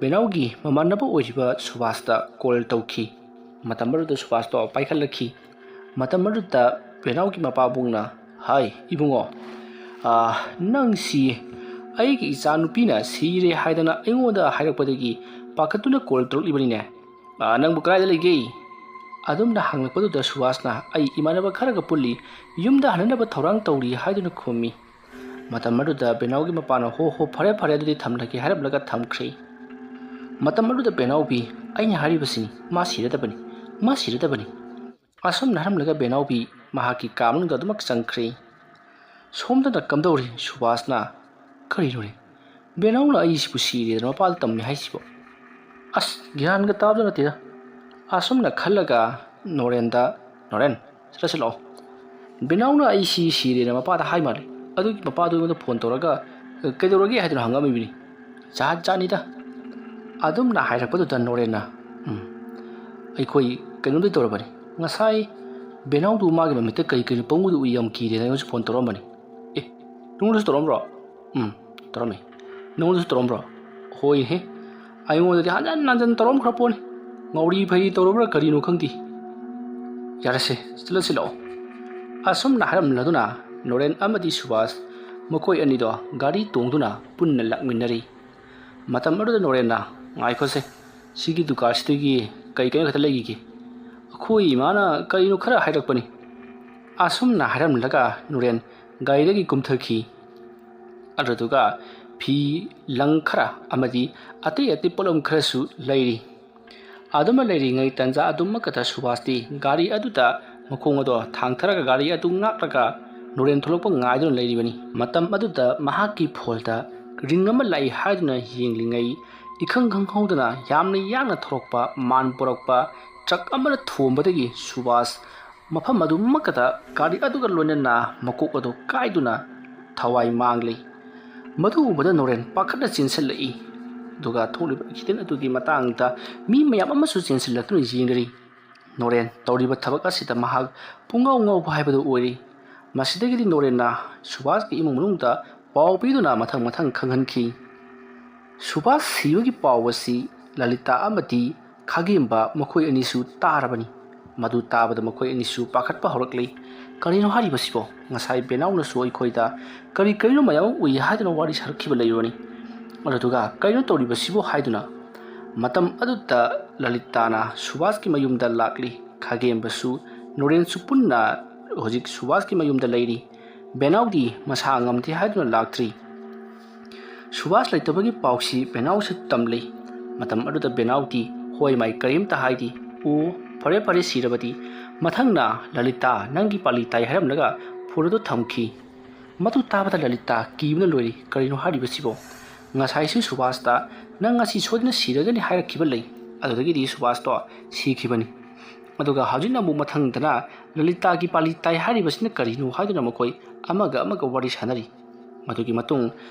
ꯕꯦꯅꯥꯎꯒꯤ ꯃꯃꯥꯟꯅꯕ ꯑꯣꯏꯔꯤꯕ ꯁꯨꯕꯥꯁꯇ ꯀꯣꯜ ꯇꯧꯈꯤ꯫ ꯃꯇꯝ ꯑꯗꯨꯗ ꯁꯨꯕꯥꯁꯇꯣ ꯄꯥꯏꯈꯠꯂꯛꯈꯤ꯫ ꯃꯇꯝ ꯑꯗꯨꯗ ꯕꯦꯅꯥꯎꯒꯤ ꯃꯄꯥꯕꯨꯡꯅ, "ꯍꯥꯏ ꯏꯕꯨꯡꯉꯣ, ꯑꯥ, ꯅꯪꯁꯤ ꯑꯩꯒꯤ ꯏꯆꯥ ꯅꯨꯄꯤꯅ ꯁꯤꯔꯦ ꯍꯥꯏꯗꯅ ꯑꯩꯉꯣꯟꯗ ꯍꯥꯏꯔꯛꯄꯗꯒꯤ ꯄꯥꯈꯠꯇꯨꯅ ꯀꯣꯜ ꯇꯧꯔꯛꯂꯤꯕꯅꯤꯅꯦ꯫ ꯑꯥ, ꯅꯪꯕꯨ ꯀꯗꯥꯏꯗ ꯂꯩꯒꯦ?" ꯑꯗꯨꯝꯅ ꯍꯪꯂꯛꯄꯗꯨꯗ ꯁꯨꯕꯥꯁꯅ, "ꯑꯩ ꯏꯃꯥꯟꯅꯕ ꯈꯔꯒ ꯄꯨꯜꯂꯤ, ꯌꯨꯝꯗ ꯍꯟꯅꯅꯕ ꯊꯧꯔꯥꯡ ꯇꯧꯔꯤ" ꯍꯥꯏꯗꯨꯅ ꯈꯨꯝꯃꯤ꯫ ꯃꯇꯝ ꯑꯗꯨꯗ ꯕꯦꯅꯥꯎꯒꯤ ꯃꯄꯥꯅ, "ꯍꯣ ꯍꯣ, ꯐꯔꯦ ꯐꯔꯦ, ꯑꯗꯨꯗꯤ ꯊꯝꯂꯒꯦ" ꯍꯥꯏꯔꯝꯂꯒ ꯊꯝꯈ꯭ꯔꯦ꯫ ꯃꯇꯝ ꯑꯗꯨꯗ ꯕꯦꯅꯥꯎꯕꯤ, "ꯑꯩꯅ ꯍꯥꯏꯔꯤꯕꯁꯤꯅꯤ, ꯃꯥ ꯁꯤꯔꯗꯕꯅꯤ, ꯃꯥ ꯁꯤꯔꯗꯕꯅꯤ"꯫ ꯑꯁꯨꯝꯅ ꯍꯥꯏꯔꯝꯂꯒ ꯕꯦꯅꯥꯎꯕꯤ ꯃꯍꯥꯛꯀꯤ ꯀꯥ ꯃꯅꯨꯡꯗ ꯑꯗꯨꯃꯛ ꯆꯪꯈ꯭ꯔꯦ꯫ ꯁꯣꯝꯗꯅ ꯀꯝꯗꯧꯔꯤ ꯁꯨꯕꯥꯁꯅ? "ꯀꯔꯤꯅꯣꯅꯦ? ꯕꯦꯅꯥꯎꯅ ꯑꯩꯁꯤꯕꯨ ꯁꯤꯔꯦꯗꯅ ꯃꯄꯥꯗ ꯇꯝꯃꯤ ꯍꯥꯏꯁꯤꯕꯣ? ꯑꯁ, ꯒ꯭ꯌꯥꯟꯒ ꯇꯥꯕꯗ ꯅꯠꯇꯦꯗ"꯫ ꯑꯁꯨꯝꯅ ꯈꯜꯂꯒ ꯅꯣꯔꯦꯟꯗ, "ꯅꯣꯔꯦꯟ, ꯁꯤꯗ ꯁꯤꯜꯂꯛꯑꯣ꯫ ꯕꯦꯅꯥꯎꯅ ꯑꯩꯁꯤ ꯁꯤꯔꯦꯅ ꯃꯄꯥꯗ ꯍꯥꯏ ꯃꯥꯜꯂꯦ꯫ ꯑꯗꯨꯒꯤ ꯃꯄꯥꯗꯨ ꯑꯩꯉꯣꯟꯗ ꯐꯣꯟ ꯇꯧꯔꯒ, 'ꯀꯩꯗꯧꯔꯒꯦ?' ꯍꯥꯏꯗꯨꯅ ꯍꯪꯉꯝꯃꯤꯕꯅꯤ꯫ ꯖꯥꯠ ꯖꯥꯠꯅꯤꯗ"꯫ ꯑꯗꯨꯝꯅ ꯍꯥꯏꯔꯛꯄꯗꯨꯗ ꯅꯣꯔꯦꯟꯅ, "ꯎꯝ, ꯑꯩꯈꯣꯏ ꯀꯩꯅꯣꯝꯗꯤ ꯇꯧꯔꯕꯅꯤ꯫ ꯉꯁꯥꯏ ꯕꯦꯅꯥꯎꯗꯨ ꯃꯥꯒꯤ ꯃꯃꯤꯠꯇ ꯀꯔꯤ ꯀꯔꯤꯅꯣ ꯄꯪꯎꯗ ꯎꯏ, ꯌꯥꯝ ꯀꯤꯔꯦꯅ ꯑꯩꯉꯣꯟꯗꯁꯨ ꯐꯣꯟ ꯇꯧꯔꯛꯑꯝꯕꯅꯤ"꯫ "ꯑꯦ, ꯅꯉꯣꯟꯗꯁꯨ ꯇꯧꯔꯛꯑꯝꯕ꯭ꯔꯣ?" "ꯎꯝ, ꯇꯧꯔꯝꯃꯤ"꯫ "ꯅꯉꯣꯟꯗꯁꯨ ꯇꯧꯔꯛꯑꯝꯕ꯭ꯔꯣ?" "ꯍꯣꯏꯅꯦꯍꯦ, ꯑꯩꯉꯣꯟꯗꯗꯤ ꯍꯟꯖꯟ ꯍꯟꯖꯟ ꯇꯧꯔꯝꯈ꯭ꯔ ꯄꯣꯠꯅꯤ꯫ ꯉꯥꯎꯔꯤ ꯐꯩꯔꯤ ꯇꯧꯔꯕ꯭ꯔꯥ ꯀꯔꯤꯅꯣ ꯈꯪꯗꯦ꯫ ꯌꯥꯔꯦꯁꯦ, ꯆꯠꯂꯁꯤ ꯂꯥꯛꯑꯣ"꯫ ꯑꯁꯨꯝꯅ ꯍꯥꯏꯔꯝꯂꯗꯨꯅ ꯅꯣꯔꯦꯟ ꯑꯃꯗꯤ ꯁꯨꯕꯥꯁ ꯃꯈꯣꯏ ꯑꯅꯤꯗꯣ ꯒꯥꯔꯤ ꯇꯣꯡꯗꯨꯅ ꯄꯨꯟꯅ ꯂꯥꯛꯃꯤꯟꯅꯔꯤ꯫ ꯃꯇꯝ ꯑꯗꯨꯗ ꯅꯣꯔꯦꯟꯅ, "ꯉꯥꯏꯈꯣꯁꯦ, ꯁꯤꯒꯤ ꯗꯨꯀꯥꯟꯁꯤꯗꯒꯤ ꯀꯩ ꯀꯩꯅꯣ ꯈꯛꯇ ꯂꯩꯈꯤꯒꯦ꯫ ꯑꯩꯈꯣꯏ ꯏꯃꯥꯅ ꯀꯔꯤꯅꯣ ꯈꯔ ꯍꯥꯏꯔꯛꯄꯅꯤ"꯫ ꯑꯁꯨꯝꯅ ꯍꯥꯏꯔꯝꯂꯒ ꯅꯣꯔꯦꯟ ꯒꯥꯔꯤꯗꯒꯤ ꯀꯨꯝꯊꯈꯤ꯫ ꯑꯗꯨꯗꯨꯒ ꯐꯤ, ꯂꯪ ꯈꯔ ꯑꯃꯗꯤ ꯑꯇꯩ ꯑꯇꯩ ꯄꯣꯠꯂꯝ ꯈꯔꯁꯨ ꯂꯩꯔꯤ꯫ ꯑꯗꯨꯃ ꯂꯩꯔꯤꯉꯩ ꯇꯟꯖꯥ ꯑꯗꯨꯃꯛꯀꯗ ꯁꯨꯕꯥꯁꯇꯤ ꯒꯥꯔꯤ ꯑꯗꯨꯗ ꯃꯈꯣꯡ ꯑꯗꯣ ꯊꯥꯡꯊꯔꯒ ꯒꯥꯔꯤ ꯑꯗꯨ ꯉꯥꯛꯂꯒ ꯅꯣꯔꯦꯟ ꯊꯣꯛꯂꯛꯄ ꯉꯥꯏꯗꯨꯅ ꯂꯩꯔꯤꯕꯅꯤ꯫ ꯃꯇꯝ ꯑꯗꯨꯗ ꯃꯍꯥꯛꯀꯤ ꯐꯣꯟꯗ ring ꯑꯃ ꯂꯥꯛꯏ ꯍꯥꯏꯗꯨꯅ ꯌꯦꯡꯂꯤꯉꯩ, ꯏꯈꯪ ꯈꯪꯍꯧꯗꯅ ꯌꯥꯝꯅ ꯌꯥꯡꯅ ꯊꯧꯔꯛꯄ ꯃꯥꯟ ꯄꯨꯔꯛꯄ ꯇ꯭ꯔꯛ ꯑꯃꯅ ꯊꯣꯝꯕꯗꯒꯤ ꯁꯨꯕꯥꯁ ꯃꯐꯝ ꯑꯗꯨꯃꯛꯇꯗ ꯒꯥꯔꯤ ꯑꯗꯨꯒ ꯂꯣꯏꯅꯅ ꯃꯀꯣꯛ ꯑꯗꯨ ꯀꯥꯏꯗꯨꯅ ꯊꯋꯥꯏ ꯃꯥꯡꯂꯤ꯫ ꯃꯗꯨ ꯎꯕꯗ ꯅꯣꯔꯦꯟ ꯄꯥꯈꯠꯅ ꯆꯦꯟꯁꯤꯜꯂꯛꯏ꯫ ꯑꯗꯨꯒ ꯊꯣꯛꯂꯤꯕ ꯑꯦꯛꯁꯤꯗꯦꯟ ꯑꯗꯨꯒꯤ ꯃꯇꯥꯡꯗ ꯃꯤ ꯃꯌꯥꯝ ꯑꯃꯁꯨ ꯆꯦꯟꯁꯤꯜꯂꯛꯇꯨꯅ ꯌꯦꯡꯅꯔꯤ꯫ ꯅꯣꯔꯦꯟ ꯇꯧꯔꯤꯕ ꯊꯕꯛ ꯑꯁꯤꯗ ꯃꯍꯥꯛ ꯄꯨꯡꯉꯥꯎ ꯉꯥꯎꯕ ꯍꯥꯏꯕꯗꯨ ꯑꯣꯏꯔꯤ꯫ ꯃꯁꯤꯗꯒꯤꯗꯤ ꯅꯣꯔꯦꯟꯅ ꯁꯨꯕꯥꯁꯀꯤ ꯏꯃꯨꯡ ꯃꯅꯨꯡꯗ ꯄꯥꯎ ꯄꯤꯗꯨꯅ ꯃꯊꯪ ꯃꯊꯪ ꯈꯪꯍꯟꯈꯤ꯫ ꯁꯨꯕꯥꯁ ꯁꯤꯕꯒꯤ ꯄꯥꯎ ꯑꯁꯤ ꯂꯂꯤꯇꯥ ꯑꯃꯗꯤ ꯈꯥꯒꯦꯝꯕ ꯃꯈꯣꯏ ꯑꯅꯤꯁꯨ ꯇꯥꯔꯕꯅꯤ꯫ ꯃꯗꯨ ꯇꯥꯕꯗ ꯃꯈꯣꯏ ꯑꯅꯤꯁꯨ ꯄꯥꯈꯠꯄ ꯍꯧꯔꯛꯂꯤ꯫ "ꯀꯔꯤꯅꯣ ꯍꯥꯏꯔꯤꯕꯁꯤꯕꯣ? ꯉꯁꯥꯏ ꯕꯦꯅꯥꯎꯅꯁꯨ ꯑꯩꯈꯣꯏꯗ ꯀꯔꯤ ꯀꯔꯤꯅꯣ ꯃꯌꯥꯝ ꯑꯃ ꯎꯏ ꯍꯥꯏꯗꯨꯅ ꯋꯥꯔꯤ ꯁꯥꯔꯛꯈꯤꯕ ꯂꯩꯕꯅꯤ꯫ ꯑꯗꯨꯗꯨꯒ ꯀꯔꯤꯅꯣ ꯇꯧꯔꯤꯕꯁꯤꯕꯣ?" ꯍꯥꯏꯗꯨꯅ꯫ ꯃꯇꯝ ꯑꯗꯨꯗ ꯂꯂꯤꯇꯥꯅ ꯁꯨꯕꯥꯁꯀꯤ ꯃꯌꯨꯝꯗ ꯂꯥꯛꯂꯤ꯫ ꯈꯥꯒꯦꯝꯕꯁꯨ ꯅꯣꯔꯦꯟꯁꯨ ꯄꯨꯟꯅ ꯍꯧꯖꯤꯛ ꯁꯨꯕꯥꯁꯀꯤ ꯃꯌꯨꯝꯗ ꯂꯩꯔꯤ꯫ ꯕꯦꯅꯥꯎꯗꯤ ꯃꯁꯥ ꯉꯝꯗꯦ ꯍꯥꯏꯗꯨꯅ ꯂꯥꯛꯇ꯭ꯔꯤ꯫ ꯁꯨꯕꯥꯁ ꯂꯩꯇꯕꯒꯤ ꯄꯥꯎꯁꯤ ꯕꯦꯅꯥꯎꯁꯨ ꯇꯝꯂꯤ꯫ ꯃꯇꯝ ꯑꯗꯨꯗ ꯕꯦꯅꯥꯎꯗꯤ ꯍꯣꯏ ꯃꯥꯏ ꯀꯔꯤꯝꯇ ꯍꯥꯏꯗꯦ꯫ "ꯑꯣ, ꯐꯔꯦ ꯐꯔꯦ, ꯁꯤꯔꯕꯗꯤ ꯃꯊꯪꯅ ꯂꯂꯤꯇꯥ ꯅꯪꯒꯤ ꯄꯥꯂꯤ ꯇꯥꯏ" ꯍꯥꯏꯔꯝꯂꯒ ꯐꯣꯟ ꯑꯗꯨ ꯊꯝꯈꯤ꯫ ꯃꯗꯨ ꯇꯥꯕꯗ ꯂꯂꯤꯇꯥ ꯀꯤꯕꯅ ꯂꯣꯏꯔꯤ꯫ "ꯀꯔꯤꯅꯣ ꯍꯥꯏꯔꯤꯕꯁꯤꯕꯣ? ꯉꯁꯥꯏꯁꯨ ꯁꯨꯕꯥꯁꯇ ꯅꯪ ꯉꯁꯤ ꯁꯣꯏꯗꯅ ꯁꯤꯔꯒꯅꯤ ꯍꯥꯏꯔꯛꯈꯤꯕ ꯂꯩ꯫ ꯑꯗꯨꯗꯒꯤꯗꯤ ꯁꯨꯕꯥꯁꯇꯣ ꯁꯤꯈꯤꯕꯅꯤ꯫ ꯑꯗꯨꯒ ꯍꯧꯖꯤꯛꯅ ꯑꯃꯨꯛ ꯃꯊꯪꯗꯅ ꯂꯂꯤꯇꯥꯒꯤ ꯄꯥꯂꯤ ꯇꯥꯏ ꯍꯥꯏꯔꯤꯕꯁꯤꯅ ꯀꯔꯤꯅꯣ?" ꯍꯥꯏꯗꯨꯅ ꯃꯈꯣꯏ ꯑꯃꯒ ꯑꯃꯒ ꯋꯥꯔꯤ ꯁꯥꯟꯅꯔꯤ꯫ ꯃꯗꯨꯒꯤ ꯃꯇꯨꯡ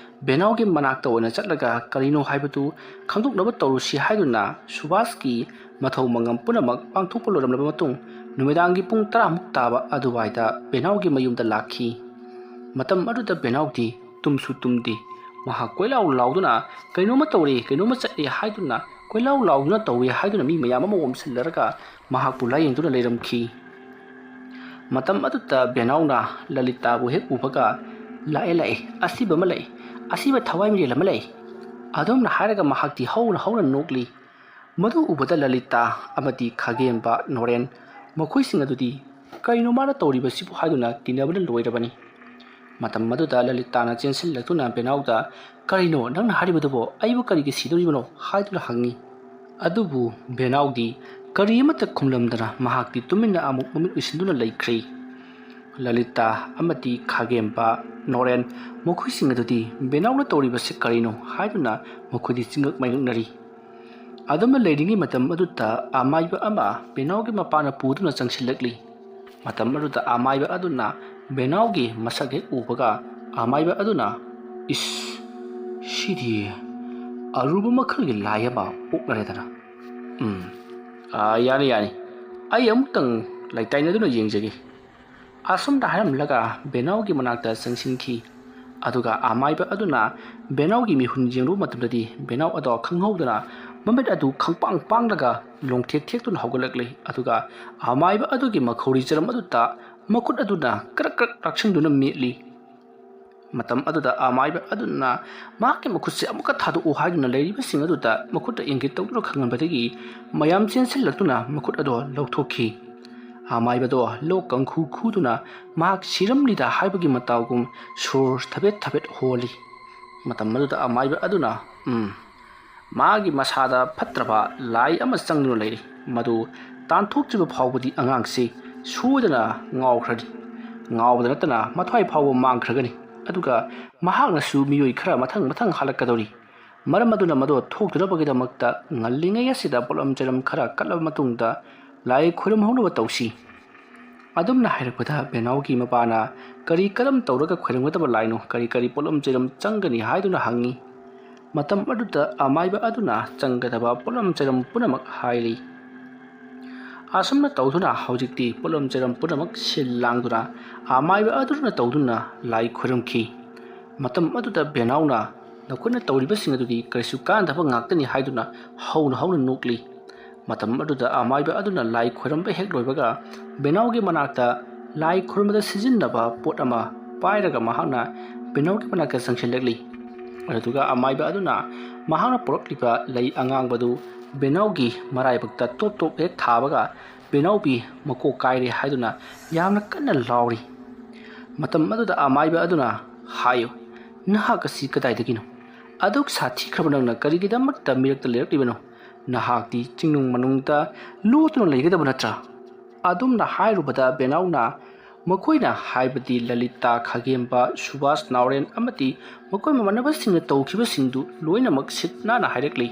ꯕꯦꯅꯥꯎꯒꯤ ꯃꯅꯥꯛꯇ ꯑꯣꯏꯅ ꯆꯠꯂꯒ ꯀꯔꯤꯅꯣ ꯍꯥꯏꯕꯗꯨ ꯈꯪꯗꯣꯛꯅꯕ ꯇꯧꯔꯨꯁꯤ ꯍꯥꯏꯗꯨꯅ ꯁꯨꯕꯥꯁꯀꯤ ꯃꯊꯧ ꯃꯉꯝ ꯄꯨꯝꯅꯃꯛ ꯄꯥꯡꯊꯣꯛꯄ ꯂꯣꯏꯔꯝꯂꯕ ꯃꯇꯨꯡ ꯅꯨꯃꯤꯗꯥꯡꯒꯤ ꯄꯨꯡ ꯇꯔꯥꯃꯨꯛ ꯇꯥꯕ ꯑꯗꯨꯋꯥꯏꯗ ꯕꯦꯅꯥꯎꯒꯤ ꯃꯌꯨꯝꯗ ꯂꯥꯛꯈꯤ꯫ ꯃꯇꯝ ꯑꯗꯨꯗ ꯕꯦꯅꯥꯎꯗꯤ ꯇꯨꯝꯁꯨ ꯇꯨꯝꯗꯦ꯫ ꯃꯍꯥꯛ ꯀꯣꯏꯂꯥꯎ ꯂꯥꯎꯗꯨꯅ "ꯀꯩꯅꯣꯝꯃ ꯇꯧꯔꯦ, ꯀꯩꯅꯣꯝꯃ ꯆꯠꯂꯦ" ꯍꯥꯏꯗꯨꯅ ꯀꯣꯏꯂꯥꯎ ꯂꯥꯎꯗꯨꯅ ꯇꯧꯏ ꯍꯥꯏꯗꯨꯅ ꯃꯤ ꯃꯌꯥꯝ ꯑꯃ ꯑꯣꯝꯁꯤꯜꯂꯔꯒ ꯃꯍꯥꯛꯄꯨ ꯂꯥꯌꯦꯡꯗꯨꯅ ꯂꯩꯔꯝꯈꯤ꯫ ꯃꯇꯝ ꯑꯗꯨꯗ ꯕꯦꯅꯥꯎꯅ ꯂꯂꯤꯇꯥꯕꯨ ꯍꯦꯛ ꯎꯕꯒ, "ꯂꯥꯛꯑꯦ, ꯂꯥꯛꯑꯦ, ꯑꯁꯤꯕ ꯑꯃ ꯂꯥꯛꯑꯦ, ꯑꯁꯤꯕ ꯊꯋꯥꯏ ꯃꯤꯔꯦꯜ ꯑꯃ ꯂꯥꯛꯑꯦ"꯫ ꯑꯗꯨꯝꯅ ꯍꯥꯏꯔꯒ ꯃꯍꯥꯛꯇꯤ ꯍꯧꯅ ꯍꯧꯅ ꯅꯣꯛꯂꯤ꯫ ꯃꯗꯨ ꯎꯕꯗ ꯂꯂꯤꯇꯥ ꯑꯃꯗꯤ ꯈꯥꯒꯦꯝꯕ ꯅꯣꯔꯦꯟ ꯃꯈꯣꯏꯁꯤꯡ ꯑꯗꯨꯗꯤ "ꯀꯔꯤꯅꯣ ꯃꯥꯅ ꯇꯧꯔꯤꯕꯁꯤꯕꯨ?" ꯍꯥꯏꯗꯨꯅ ꯀꯤꯅꯕꯅ ꯂꯣꯏꯔꯕꯅꯤ꯫ ꯃꯇꯝ ꯑꯗꯨꯗ ꯂꯂꯤꯇꯥꯅ ꯆꯦꯟꯁꯤꯜꯂꯛꯇꯨꯅ ꯕꯦꯅꯥꯎꯗ "ꯀꯔꯤꯅꯣ ꯅꯪꯅ ꯍꯥꯏꯔꯤꯕꯗꯨꯕꯣ? ꯑꯩꯕꯨ ꯀꯔꯤꯒꯤ ꯁꯤꯗꯣꯔꯤꯕꯅꯣ?" ꯍꯥꯏꯗꯨꯅ ꯍꯪꯉꯤ꯫ ꯑꯗꯨꯕꯨ ꯕꯦꯅꯥꯎꯗꯤ ꯀꯔꯤ ꯑꯃꯠꯇ ꯈꯨꯝꯂꯝꯗꯅ ꯃꯍꯥꯛꯇꯤ ꯇꯨꯃꯤꯟꯅ ꯑꯃꯨꯛ ꯃꯃꯤꯠ ꯎꯏꯁꯤꯟꯗꯨꯅ ꯂꯩꯈ꯭ꯔꯦ꯫ ꯂꯂꯤꯇꯥ ꯑꯃꯗꯤ ꯈꯥꯒꯦꯝꯕ, ꯅꯣꯔꯦꯟ, ꯃꯈꯣꯏꯁꯤꯡ ꯑꯗꯨꯗꯤ ꯕꯦꯅꯥꯎꯅ ꯇꯧꯔꯤꯕꯁꯤ ꯀꯔꯤꯅꯣ ꯍꯥꯏꯗꯨꯅ ꯃꯈꯣꯏꯗꯤ ꯆꯤꯡꯉꯛ ꯃꯥꯏꯉꯛꯅꯔꯤ꯫ ꯑꯗꯨꯝꯅ ꯂꯩꯔꯤꯉꯩ ꯃꯇꯝ ꯑꯗꯨꯗ ꯑꯃꯥꯏꯕ ꯑꯃ ꯕꯦꯅꯥꯎꯒꯤ ꯃꯄꯥꯅ ꯄꯨꯗꯨꯅ ꯆꯪꯁꯤꯜꯂꯛꯂꯤ꯫ ꯃꯇꯝ ꯑꯗꯨꯗ ꯑꯃꯥꯏꯕ ꯑꯗꯨꯅ ꯕꯦꯅꯥꯎꯒꯤ ꯃꯁꯛ ꯍꯦꯛ ꯎꯕꯒ ꯑꯃꯥꯏꯕ ꯑꯗꯨꯅ, "ꯏꯁ, ꯁꯤꯗꯤ ꯑꯔꯨꯕ ꯃꯈꯜꯒꯤ ꯂꯥꯏ ꯑꯃ ꯑꯣꯛꯅꯔꯦꯗꯅ꯫ ꯎꯝ, ꯑꯥ, ꯌꯥꯅꯤ, ꯌꯥꯅꯤ꯫ ꯑꯩ ꯑꯃꯨꯛꯇꯪ ꯂꯩꯇꯥꯏꯅꯗꯨꯅ ꯌꯦꯡꯖꯒꯦ꯫" ꯑꯁꯨꯝꯅ ꯍꯥꯏꯔꯝꯂꯒ ꯕꯦꯅꯥꯎꯒꯤ ꯃꯅꯥꯛꯇ ꯆꯪꯁꯤꯟꯈꯤ꯫ ꯑꯗꯨꯒ ꯑꯃꯥꯏꯕ ꯑꯗꯨꯅ ꯕꯦꯅꯥꯎꯒꯤ ꯃꯤꯍꯨꯟ ꯌꯦꯡꯂꯨꯕ ꯃꯇꯝꯗꯗꯤ ꯕꯦꯅꯥꯎ ꯑꯗꯣ ꯈꯪꯍꯧꯗꯅ ꯃꯃꯤꯠ ꯑꯗꯨ ꯈꯪꯄꯥꯡ ꯄꯥꯡꯂꯒ ꯂꯣꯡꯊꯦꯛ ꯊꯦꯛꯇꯨꯅ ꯍꯧꯒꯠꯂꯛꯂꯤ꯫ ꯑꯗꯨꯒ ꯑꯃꯥꯏꯕ ꯑꯗꯨꯒꯤ ꯃꯈꯧꯔꯤ ꯆꯔꯝ ꯑꯗꯨꯗ ꯃꯈꯨꯠ ꯑꯗꯨꯅ ꯀ꯭ꯔꯛ ꯀ꯭ꯔꯛ ꯂꯥꯛꯁꯤꯟꯗꯨꯅ ꯃꯦꯠꯂꯤ꯫ ꯃꯇꯝ ꯑꯗꯨꯗ ꯑꯃꯥꯏꯕ ꯑꯗꯨꯅ ꯃꯍꯥꯛꯀꯤ ꯃꯈꯨꯠꯁꯦ ꯑꯃꯨꯛꯀ ꯊꯥꯗꯣꯛꯎ ꯍꯥꯏꯗꯨꯅ ꯂꯩꯔꯤꯕꯁꯤꯡ ꯑꯗꯨꯗ ꯃꯈꯨꯠꯇ ꯏꯪꯒꯤꯠ ꯇꯧꯗꯨꯅ ꯈꯪꯍꯟꯕꯗꯒꯤ ꯃꯌꯥꯝ ꯆꯦꯟꯁꯤꯜꯂꯛꯇꯨꯅ ꯃꯈꯨꯠ ꯑꯗꯣ ꯂꯧꯊꯣꯛꯈꯤ꯫ ꯑꯃꯥꯏꯕꯗꯣ ꯂꯣꯛ ꯀꯪꯈꯨ ꯈꯨꯗꯨꯅ ꯃꯍꯥꯛ ꯁꯤꯔꯝꯂꯤꯗ ꯍꯥꯏꯕꯒꯤ ꯃꯇꯥꯎꯒꯨꯝ ꯁꯣꯔ ꯊꯕꯦꯠ ꯊꯕꯦꯠ ꯍꯣꯜꯂꯤ꯫ ꯃꯇꯝ ꯑꯗꯨꯗ ꯑꯃꯥꯏꯕ ꯑꯗꯨꯅ, "ꯎꯝ, ꯃꯥꯒꯤ ꯃꯁꯥꯗ ꯐꯠꯇ꯭ꯔꯕ ꯂꯥꯏ ꯑꯃ ꯆꯪꯗꯨꯅ ꯂꯩꯔꯤ꯫ ꯃꯗꯨ ꯇꯥꯟꯊꯣꯛꯇ꯭ꯔꯤꯕ ꯐꯥꯎꯕꯗꯤ ꯑꯉꯥꯡꯁꯤ ꯁꯣꯏꯗꯅ ꯉꯥꯎꯈ꯭ꯔꯅꯤ꯫ ꯉꯥꯎꯕꯗ ꯅꯠꯇꯅ ꯃꯊ꯭ꯋꯥꯏ ꯐꯥꯎꯕ ꯃꯥꯡꯈ꯭ꯔꯒꯅꯤ꯫ ꯑꯗꯨꯒ ꯃꯍꯥꯛꯅꯁꯨ ꯃꯤꯑꯣꯏ ꯈꯔ ꯃꯊꯪ ꯃꯊꯪ ꯍꯥꯠꯂꯛꯀꯗꯧꯔꯤ꯫ ꯃꯔꯝ ꯑꯗꯨꯅ ꯃꯗꯨ ꯊꯣꯛꯇꯅꯕꯒꯤꯗꯃꯛꯇ ꯉꯜꯂꯤꯉꯩ ꯑꯁꯤꯗ ꯄꯣꯠꯂꯝ ꯆꯩꯔꯝ ꯈꯔ ꯀꯠꯂꯕ ꯃꯇꯨꯡꯗ ꯂꯥꯏ ꯈꯨꯔꯨꯝꯍꯧꯅꯕ ꯇꯧꯁꯤ꯫" ꯑꯗꯨꯝꯅ ꯍꯥꯏꯔꯛꯄꯗ ꯕꯦꯅꯥꯎꯒꯤ ꯃꯄꯥꯅ, "ꯀꯔꯤ ꯀꯔꯝ ꯇꯧꯔꯒ ꯈꯣꯏꯔꯝꯒꯗꯕ ꯂꯥꯏꯅꯣ? ꯀꯔꯤ ꯀꯔꯤ ꯄꯣꯠꯂꯝ ꯆꯩꯔꯝ ꯆꯪꯒꯅꯤ?" ꯍꯥꯏꯗꯨꯅ ꯍꯪꯉꯤ꯫ ꯃꯇꯝ ꯑꯗꯨꯗ ꯑꯃꯥꯏꯕ ꯑꯗꯨꯅ ꯆꯪꯒꯗꯕ ꯄꯣꯠꯂꯝ ꯆꯩꯔꯝ ꯄꯨꯝꯅꯃꯛ ꯍꯥꯏꯔꯤ꯫ ꯑꯁꯨꯝꯅ ꯇꯧꯗꯨꯅ ꯍꯧꯖꯤꯛꯇꯤ ꯄꯣꯠꯂꯝ ꯆꯩꯔꯝ ꯄꯨꯝꯅꯃꯛ ꯁꯤꯜ ꯂꯥꯡꯗꯨꯅ ꯑꯃꯥꯏꯕ ꯑꯗꯨꯅ ꯇꯧꯗꯨꯅ ꯂꯥꯏ ꯈꯨꯔꯨꯝꯈꯤ꯫ ꯃꯇꯝ ꯑꯗꯨꯗ ꯕꯦꯅꯥꯎꯅ, "ꯅꯈꯣꯏꯅ ꯇꯧꯔꯤꯕꯁꯤꯡ ꯑꯗꯨꯗꯤ ꯀꯔꯤꯁꯨ ꯀꯥꯟꯅꯗꯕ ꯉꯥꯛꯇꯅꯤ" ꯍꯥꯏꯗꯨꯅ ꯍꯧꯅ ꯍꯧꯅ ꯅꯣꯛꯂꯤ꯫ ꯃꯇꯝ ꯑꯗꯨꯗ ꯑꯃꯥꯏꯕ ꯑꯗꯨꯅ ꯂꯥꯏ ꯈꯨꯔꯨꯝꯕ ꯍꯦꯛ ꯂꯣꯏꯕꯒ ꯕꯦꯅꯥꯎꯒꯤ ꯃꯅꯥꯛꯇ ꯂꯥꯏ ꯈꯨꯔꯨꯝꯕꯗ ꯁꯤꯖꯤꯟꯅꯕ ꯄꯣꯠ ꯑꯃ ꯄꯥꯏꯔꯒ ꯃꯍꯥꯛꯅ ꯕꯦꯅꯥꯎꯒꯤ ꯃꯅꯥꯛꯇ ꯆꯪꯁꯤꯜꯂꯛꯂꯤ꯫ ꯑꯗꯨꯗꯨꯒ ꯑꯃꯥꯏꯕ ꯑꯗꯨꯅ ꯃꯍꯥꯛꯅ ꯄꯨꯔꯛꯂꯤꯕ ꯂꯩ ꯑꯉꯥꯡꯕꯗꯨ ꯕꯦꯅꯥꯎꯒꯤ ꯃꯔꯥꯏꯕꯛꯇ ꯇꯣꯞ ꯇꯣꯞ ꯍꯦꯛ ꯊꯥꯕꯒ ꯕꯦꯅꯥꯎꯕꯤ ꯃꯀꯣꯛ ꯀꯥꯏꯔꯦ ꯍꯥꯏꯗꯨꯅ ꯌꯥꯝꯅ ꯀꯟꯅ ꯂꯥꯎꯔꯤ꯫ ꯃꯇꯝ ꯑꯗꯨꯗ ꯑꯃꯥꯏꯕ ꯑꯗꯨꯅ, "ꯍꯥꯏꯌꯨ, ꯅꯍꯥꯛ ꯑꯁꯤ ꯀꯗꯥꯏꯗꯒꯤꯅꯣ? ꯑꯗꯨꯛ ꯁꯥꯊꯤꯈ꯭ꯔꯕ ꯅꯪꯅ ꯀꯔꯤꯒꯤꯗꯃꯛꯇ ꯃꯤꯔꯛꯇ ꯂꯩꯔꯛꯂꯤꯕꯅꯣ? ꯅꯍꯥꯛꯇꯤ ꯆꯤꯡꯅꯨꯡ ꯃꯅꯨꯡꯗ ꯂꯣꯠꯇꯨꯅ ꯂꯩꯒꯗꯕ ꯅꯠꯇ꯭ꯔꯥ?" ꯑꯗꯨꯝꯅ ꯍꯥꯏꯔꯨꯕꯗ ꯕꯦꯅꯥꯎꯅ ꯃꯈꯣꯏꯅ ꯍꯥꯏꯕꯗꯤ ꯂꯂꯤꯇꯥ, ꯈꯥꯒꯦꯝꯕ, ꯁꯨꯕꯥꯁ, ꯅꯥꯎꯔꯦꯟ ꯑꯃꯗꯤ ꯃꯈꯣꯏ ꯃꯃꯥꯟꯅꯕꯁꯤꯡꯅ ꯇꯧꯈꯤꯕꯁꯤꯡꯗꯨ ꯂꯣꯏꯅꯃꯛ ꯁꯤꯠ ꯅꯥꯟꯅ ꯍꯥꯏꯔꯛꯂꯤ꯫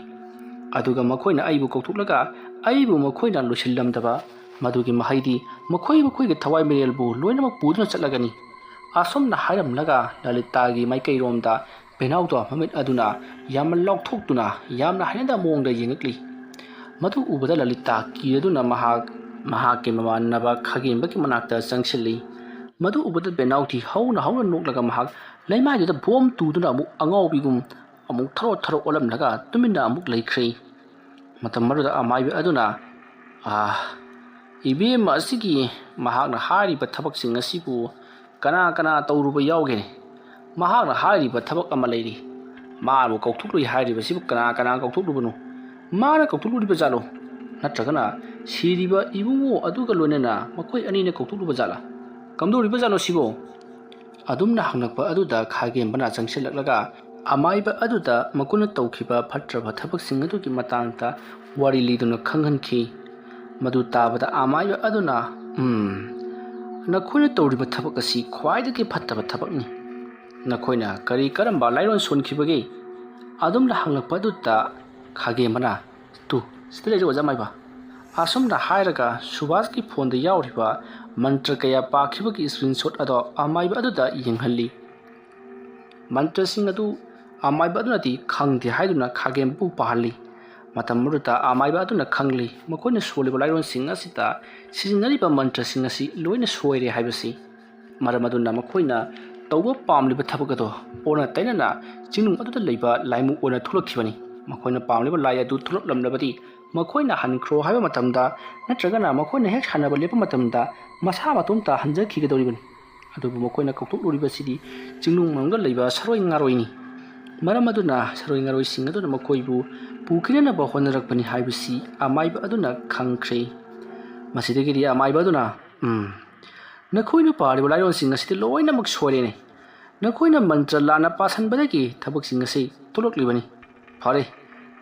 ꯑꯗꯨꯒ ꯃꯈꯣꯏꯅ ꯑꯩꯕꯨ ꯀꯧꯊꯣꯛꯂꯒ ꯑꯩꯕꯨ ꯃꯈꯣꯏꯅ ꯂꯣꯏꯁꯤꯜꯂꯝꯗꯕ ꯃꯗꯨꯒꯤ ꯃꯍꯩꯗꯤ ꯃꯈꯣꯏ ꯃꯈꯣꯏꯒꯤ ꯊꯋꯥꯏ ꯃꯤꯔꯦꯜꯕꯨ ꯂꯣꯏꯅꯃꯛ ꯄꯨꯗꯨꯅ ꯆꯠꯂꯒꯅꯤ꯫ ꯑꯁꯨꯝꯅ ꯍꯥꯏꯔꯝꯂꯒ ꯂꯂꯤꯇꯥꯒꯤ ꯃꯥꯏꯀꯩꯔꯣꯝꯗ ꯕꯦꯅꯥꯎꯗꯣ ꯃꯃꯤꯠ ꯑꯗꯨꯅ ꯌꯥꯝꯅ ꯂꯥꯎꯊꯣꯛꯇꯨꯅ ꯌꯥꯝꯅ ꯍꯩꯅꯗꯕ ꯃꯑꯣꯡꯗ ꯌꯦꯡꯂꯛꯂꯤ꯫ ꯃꯗꯨ ꯎꯕꯗ ꯂꯂꯤꯇꯥ ꯀꯤꯔꯗꯨꯅ ꯃꯍꯥꯛ ꯃꯍꯥꯛꯀꯤ ꯃꯃꯥꯟꯅꯕ ꯈꯥꯒꯦꯝꯕꯒꯤ ꯃꯅꯥꯛꯇ ꯆꯪꯁꯤꯜꯂꯤ꯫ ꯃꯗꯨ ꯎꯕꯗ ꯕꯦꯅꯥꯎꯗꯤ ꯍꯧꯅ ꯍꯧꯅ ꯅꯣꯛꯂꯒ ꯃꯍꯥꯛ ꯂꯩꯃꯥꯏꯗꯨꯗ ꯕꯣꯝ ꯇꯨꯗꯨꯅ ꯑꯃꯨꯛ ꯑꯉꯥꯎꯕꯤꯒꯨꯝ ꯑꯃꯨꯛ ꯊꯔꯣ ꯊꯔꯣ ꯑꯣꯜꯂꯝꯂꯒ ꯇꯨꯃꯤꯟꯅ ꯑꯃꯨꯛ ꯂꯩꯈ꯭ꯔꯦ꯫ ꯃꯇꯝ ꯑꯗꯨꯗ ꯑꯃꯥꯏꯕ ꯑꯗꯨꯅ, "ꯑꯥ, ꯏꯕꯦꯝꯃ ꯑꯁꯤꯒꯤ ꯃꯍꯥꯛꯅ ꯍꯥꯏꯔꯤꯕ ꯊꯕꯛꯁꯤꯡ ꯑꯁꯤꯕꯨ ꯀꯅꯥ ꯀꯅꯥ ꯇꯧꯔꯨꯕ ꯌꯥꯎꯒꯦꯅꯦ? ꯃꯍꯥꯛꯅ ꯍꯥꯏꯔꯤꯕ ꯊꯕꯛ ꯑꯃ ꯂꯩꯔꯤ꯫ ꯃꯥꯕꯨ ꯀꯧꯊꯣꯛꯂꯨꯏ ꯍꯥꯏꯔꯤꯕꯁꯤꯕꯨ ꯀꯅꯥ ꯀꯅꯥ ꯀꯧꯊꯣꯛꯂꯨꯕꯅꯣ? ꯃꯥꯅ ꯀꯧꯊꯣꯛꯂꯨꯔꯤꯕ ꯖꯥꯠꯂꯣ? ꯅꯠꯇ꯭ꯔꯒꯅ ꯁꯤꯔꯤꯕ ꯏꯕꯨꯡꯉꯣ ꯑꯗꯨꯒ ꯂꯣꯏꯅꯅ ꯃꯈꯣꯏ ꯑꯅꯤꯅ ꯀꯧꯊꯣꯛꯂꯨꯕ ꯖꯥꯠꯂꯥ? ꯀꯝꯗꯧꯔꯤꯕ ꯖꯥꯠꯅꯣ ꯁꯤꯕꯣ?" ꯑꯗꯨꯝꯅ ꯍꯪꯂꯛꯄ ꯑꯗꯨꯗ ꯈꯥꯒꯦꯝꯕꯅ ꯆꯪꯁꯤꯜꯂꯛꯂꯒ ꯑꯃꯥꯏꯕ ꯑꯗꯨꯗ ꯃꯈꯣꯏꯅ ꯇꯧꯈꯤꯕ ꯐꯠꯇ꯭ꯔꯕ ꯊꯕꯛꯁꯤꯡ ꯑꯗꯨꯒꯤ ꯃꯇꯥꯡꯗ ꯋꯥꯔꯤ ꯂꯤꯗꯨꯅ ꯈꯪꯍꯟꯈꯤ꯫ ꯃꯗꯨ ꯇꯥꯕꯗ ꯑꯃꯥꯏꯕ ꯑꯗꯨꯅ, "ꯎꯝ, ꯅꯈꯣꯏꯅ ꯇꯧꯔꯤꯕ ꯊꯕꯛ ꯑꯁꯤ ꯈ꯭ꯋꯥꯏꯗꯒꯤ ꯐꯠꯇꯕ ꯊꯕꯛꯅꯤ꯫ ꯅꯈꯣꯏꯅ ꯀꯔꯤ ꯀꯔꯝꯕ ꯂꯥꯏꯔꯣꯟ ꯁꯣꯟꯈꯤꯕꯒꯦ?" ꯑꯗꯨꯝꯅ ꯍꯪꯂꯛꯄ ꯑꯗꯨꯗ ꯈꯥꯒꯦꯝꯕꯅ, "ꯇꯨ, ꯁꯤꯗ ꯂꯩꯔꯦ ꯑꯣꯖꯥ ꯃꯥꯏꯕ꯫" ꯑꯁꯨꯝꯅ ꯍꯥꯏꯔꯒ ꯁꯨꯕꯥꯁꯀꯤ ꯐꯣꯟꯗ ꯌꯥꯎꯔꯤꯕ ꯃꯟꯇ꯭ꯔ ꯀꯌꯥ ꯄꯥꯈꯤꯕꯒꯤ screenshot ꯑꯗꯣ ꯑꯃꯥꯏꯕ ꯑꯗꯨꯗ ꯌꯦꯡꯍꯜꯂꯤ꯫ ꯃꯟꯇ꯭ꯔꯁꯤꯡ ꯑꯗꯨ ꯑꯃꯥꯏꯕ ꯑꯗꯨꯅꯗꯤ ꯈꯪꯗꯦ ꯍꯥꯏꯗꯨꯅ ꯈꯥꯒꯦꯝꯕꯨ ꯄꯥꯍꯜꯂꯤ꯫ ꯃꯇꯝ ꯑꯗꯨꯗ ꯑꯃꯥꯏꯕ ꯑꯗꯨꯅ ꯈꯪꯂꯤ, ꯃꯈꯣꯏꯅ ꯁꯣꯜꯂꯤꯕ ꯂꯥꯏꯔꯣꯟꯁꯤꯡ ꯑꯁꯤꯗ ꯁꯤꯖꯤꯟꯅꯔꯤꯕ ꯃꯟꯇ꯭ꯔꯁꯤꯡ ꯑꯁꯤ ꯂꯣꯏꯅ ꯁꯣꯏꯔꯦ ꯍꯥꯏꯕꯁꯤ꯫ ꯃꯔꯝ ꯑꯗꯨꯅ ꯃꯈꯣꯏꯅ ꯇꯧꯕ ꯄꯥꯝꯂꯤꯕ ꯊꯕꯛ ꯑꯗꯣ ꯑꯣꯟꯅ ꯇꯩꯅꯅ ꯆꯤꯡꯅꯨꯡ ꯑꯗꯨꯗ ꯂꯩꯕ ꯂꯥꯏꯃꯨ ꯑꯣꯏꯅ ꯊꯣꯛꯂꯛꯈꯤꯕꯅꯤ꯫ ꯃꯈꯣꯏꯅ ꯄꯥꯝꯂꯤꯕ ꯂꯥꯏ ꯑꯗꯨ ꯊꯣꯛꯂꯛꯂꯝꯂꯕꯗꯤ ꯃꯈꯣꯏꯅ ꯍꯟꯈ꯭ꯔꯣ ꯍꯥꯏꯕ ꯃꯇꯝꯗ ꯅꯠꯇ꯭ꯔꯒꯅ ꯃꯈꯣꯏꯅ ꯍꯦꯛ ꯁꯥꯟꯅꯕ ꯂꯦꯞꯄ ꯃꯇꯝꯗ ꯃꯁꯥ ꯃꯇꯣꯝꯇ ꯍꯟꯖꯈꯤꯒꯗꯧꯔꯤꯕꯅꯤ꯫ ꯑꯗꯨꯕꯨ ꯃꯈꯣꯏꯅ ꯀꯧꯊꯣꯛꯂꯨꯔꯤꯕꯁꯤꯗꯤ ꯆꯤꯡꯅꯨꯡ ꯃꯅꯨꯡꯗ ꯂꯩꯕ ꯁꯔꯣꯏ ꯉꯥꯔꯣꯏꯅꯤ꯫ ꯃꯔꯝ ꯑꯗꯨꯅ ꯁꯔꯣꯏ ꯉꯥꯔꯣꯏꯁꯤꯡ ꯑꯗꯨꯅ ꯃꯈꯣꯏꯕꯨ ꯄꯨꯈꯤꯅꯅꯕ ꯍꯣꯠꯅꯔꯛꯄꯅꯤ ꯍꯥꯏꯕꯁꯤ ꯑꯃꯥꯏꯕ ꯑꯗꯨꯅ ꯈꯪꯈ꯭ꯔꯦ꯫ ꯃꯁꯤꯗꯒꯤꯗꯤ ꯑꯃꯥꯏꯕ ꯑꯗꯨꯅ, "ꯎꯝ, ꯅꯈꯣꯏꯅ ꯄꯥꯔꯤꯕ ꯂꯥꯏꯔꯣꯟꯁꯤꯡ ꯑꯁꯤꯗꯤ ꯂꯣꯏꯅꯃꯛ ꯁꯣꯏꯔꯦꯅꯦ꯫ ꯅꯈꯣꯏꯅ ꯃꯟꯇ꯭ꯔ ꯂꯥꯟꯅ ꯄꯥꯁꯟꯕꯗꯒꯤ ꯊꯕꯛꯁꯤꯡ ꯑꯁꯤ ꯊꯣꯛꯂꯛꯂꯤꯕꯅꯤ꯫ ꯐꯔꯦ,